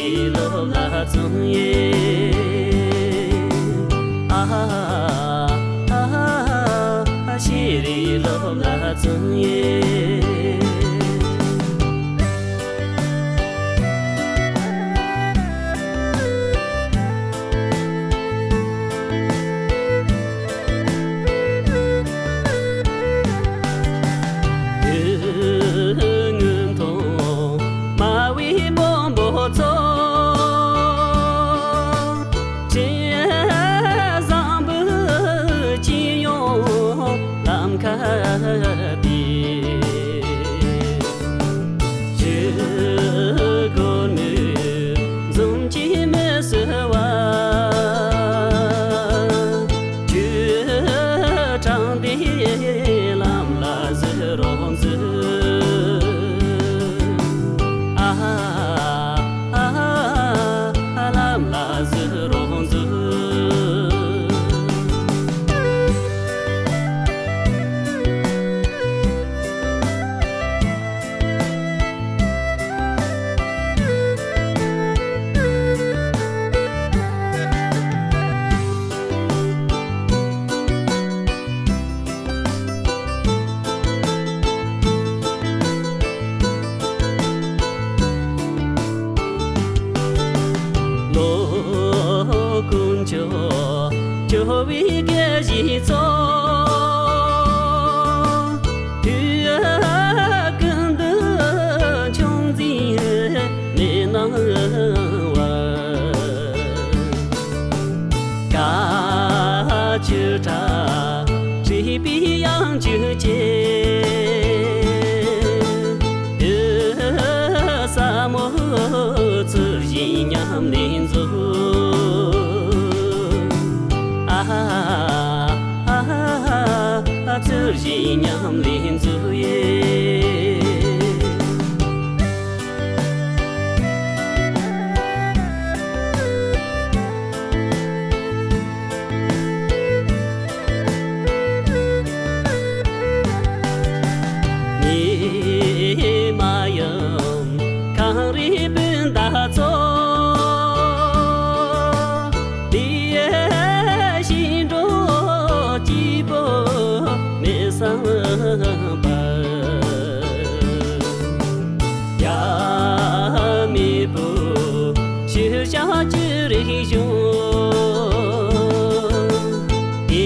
རིའི་སློབ་ལ་བརྩོན་ཡེ། ཨ་ཧ་ཨ་ཧ། ཤེས་རིག་སློབ་ལ་བརྩོན་ཡེ། དུས་ངན་ཐོག་མ་བའི་དཔོན་པོ་ཚོ། ཅི་བཟང་པོ་ཅི་ཡོང་ལམ་ཁ་དེ། ཆོས་སྒོར་མོས་འཛུམ་གྱིས་མི་བཟོད་པ། ཆོས་དྲངས་ཏེ་ལམ་ལ་གཟིགས་རོགས་མཛོད། ཨ་ཧ་ཨ་ཧ། ལམ་ལ་གཟིགས་རོགས་མཛོད། ལོ་དཀོན་མཆོག་སྐྱོབ་པའི་སྐད་ཅིག་ཚོ། དུས་ཀུན་ཏུ་ཆུང་འཛིན་མི་གནང་བར། བཀའ་བཅུ་ཕྲག་བྲིས་པའི་དབྱངས་ཅན་གྱིས། ས་མོ་ཚུལ་བཞིན་ཉམས་ལེན་མཛོད། ཨ་ཧ་ཨ་ཧ། ཚུལ་བཞིན་ཉམས་ལེན་མཛོད་ཡེ། ཉི་མ་ཡང་གངས་རིའི་སྤུན་ཟླ་ཚོ། དེ་ཡི་ཞིང་འགྲོ་སྐྱིད་པོ་མི་བསམ་པར། ཡ་མི་བུ་ཤུལ་བཞག་ཅི་རིག་བྱུང་། དེ་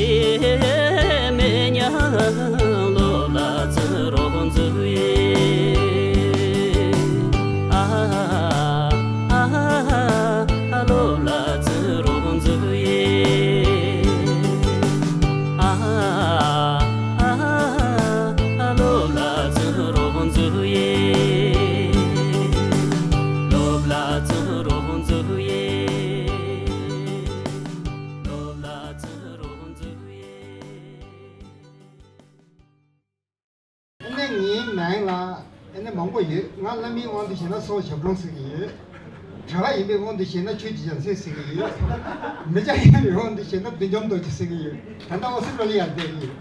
མི་ཉག་སློབ་ལ་བརྩོན་རོགས་མཛོད་ཡེ། ཨ་ཧ་ཨ་ཧ། སློབ་ལ་བརྩོན་རོགས་མཛོད་ཡེ། ཨ་ཧ་ཨ་ཧ། སློབ་ལ་བརྩོན་རོགས་མཛོད་ཡེ། སློབ་ལ་བརྩོན་རོགས་མཛོད་ཡེ། སློབ་ལ་བརྩོན་རོགས་མཛོད་ཡེ། ཨ་ནི་ངའི་མིང་ལ་ཨ་ནི་མང་པོ་ཡོད། ང་བླ་མའི་དབང་དུ་བྱས་ན་སོག་ཞབས་དྲུང་ཟེར་གྱི་ཡོད། གྲྭ་པ་ཡིན་པའི་དབང་དུ་བྱས་ན་ཆོས་ཀྱི་རྒྱལ་མཚན་ཟེར་གྱི་ཡོད། མི་སྐྱ་ཡིན་པའི་དབང་དུ་བྱས་ན་བདུད་འཇོམས་རྡོ་རྗེ་ཟེར་གྱི་ཡོད། ད་ལྟ་ཨོ་སི་ཀྲོ་ལི་ཡར་བསྡད་ཀྱི་ཡོད།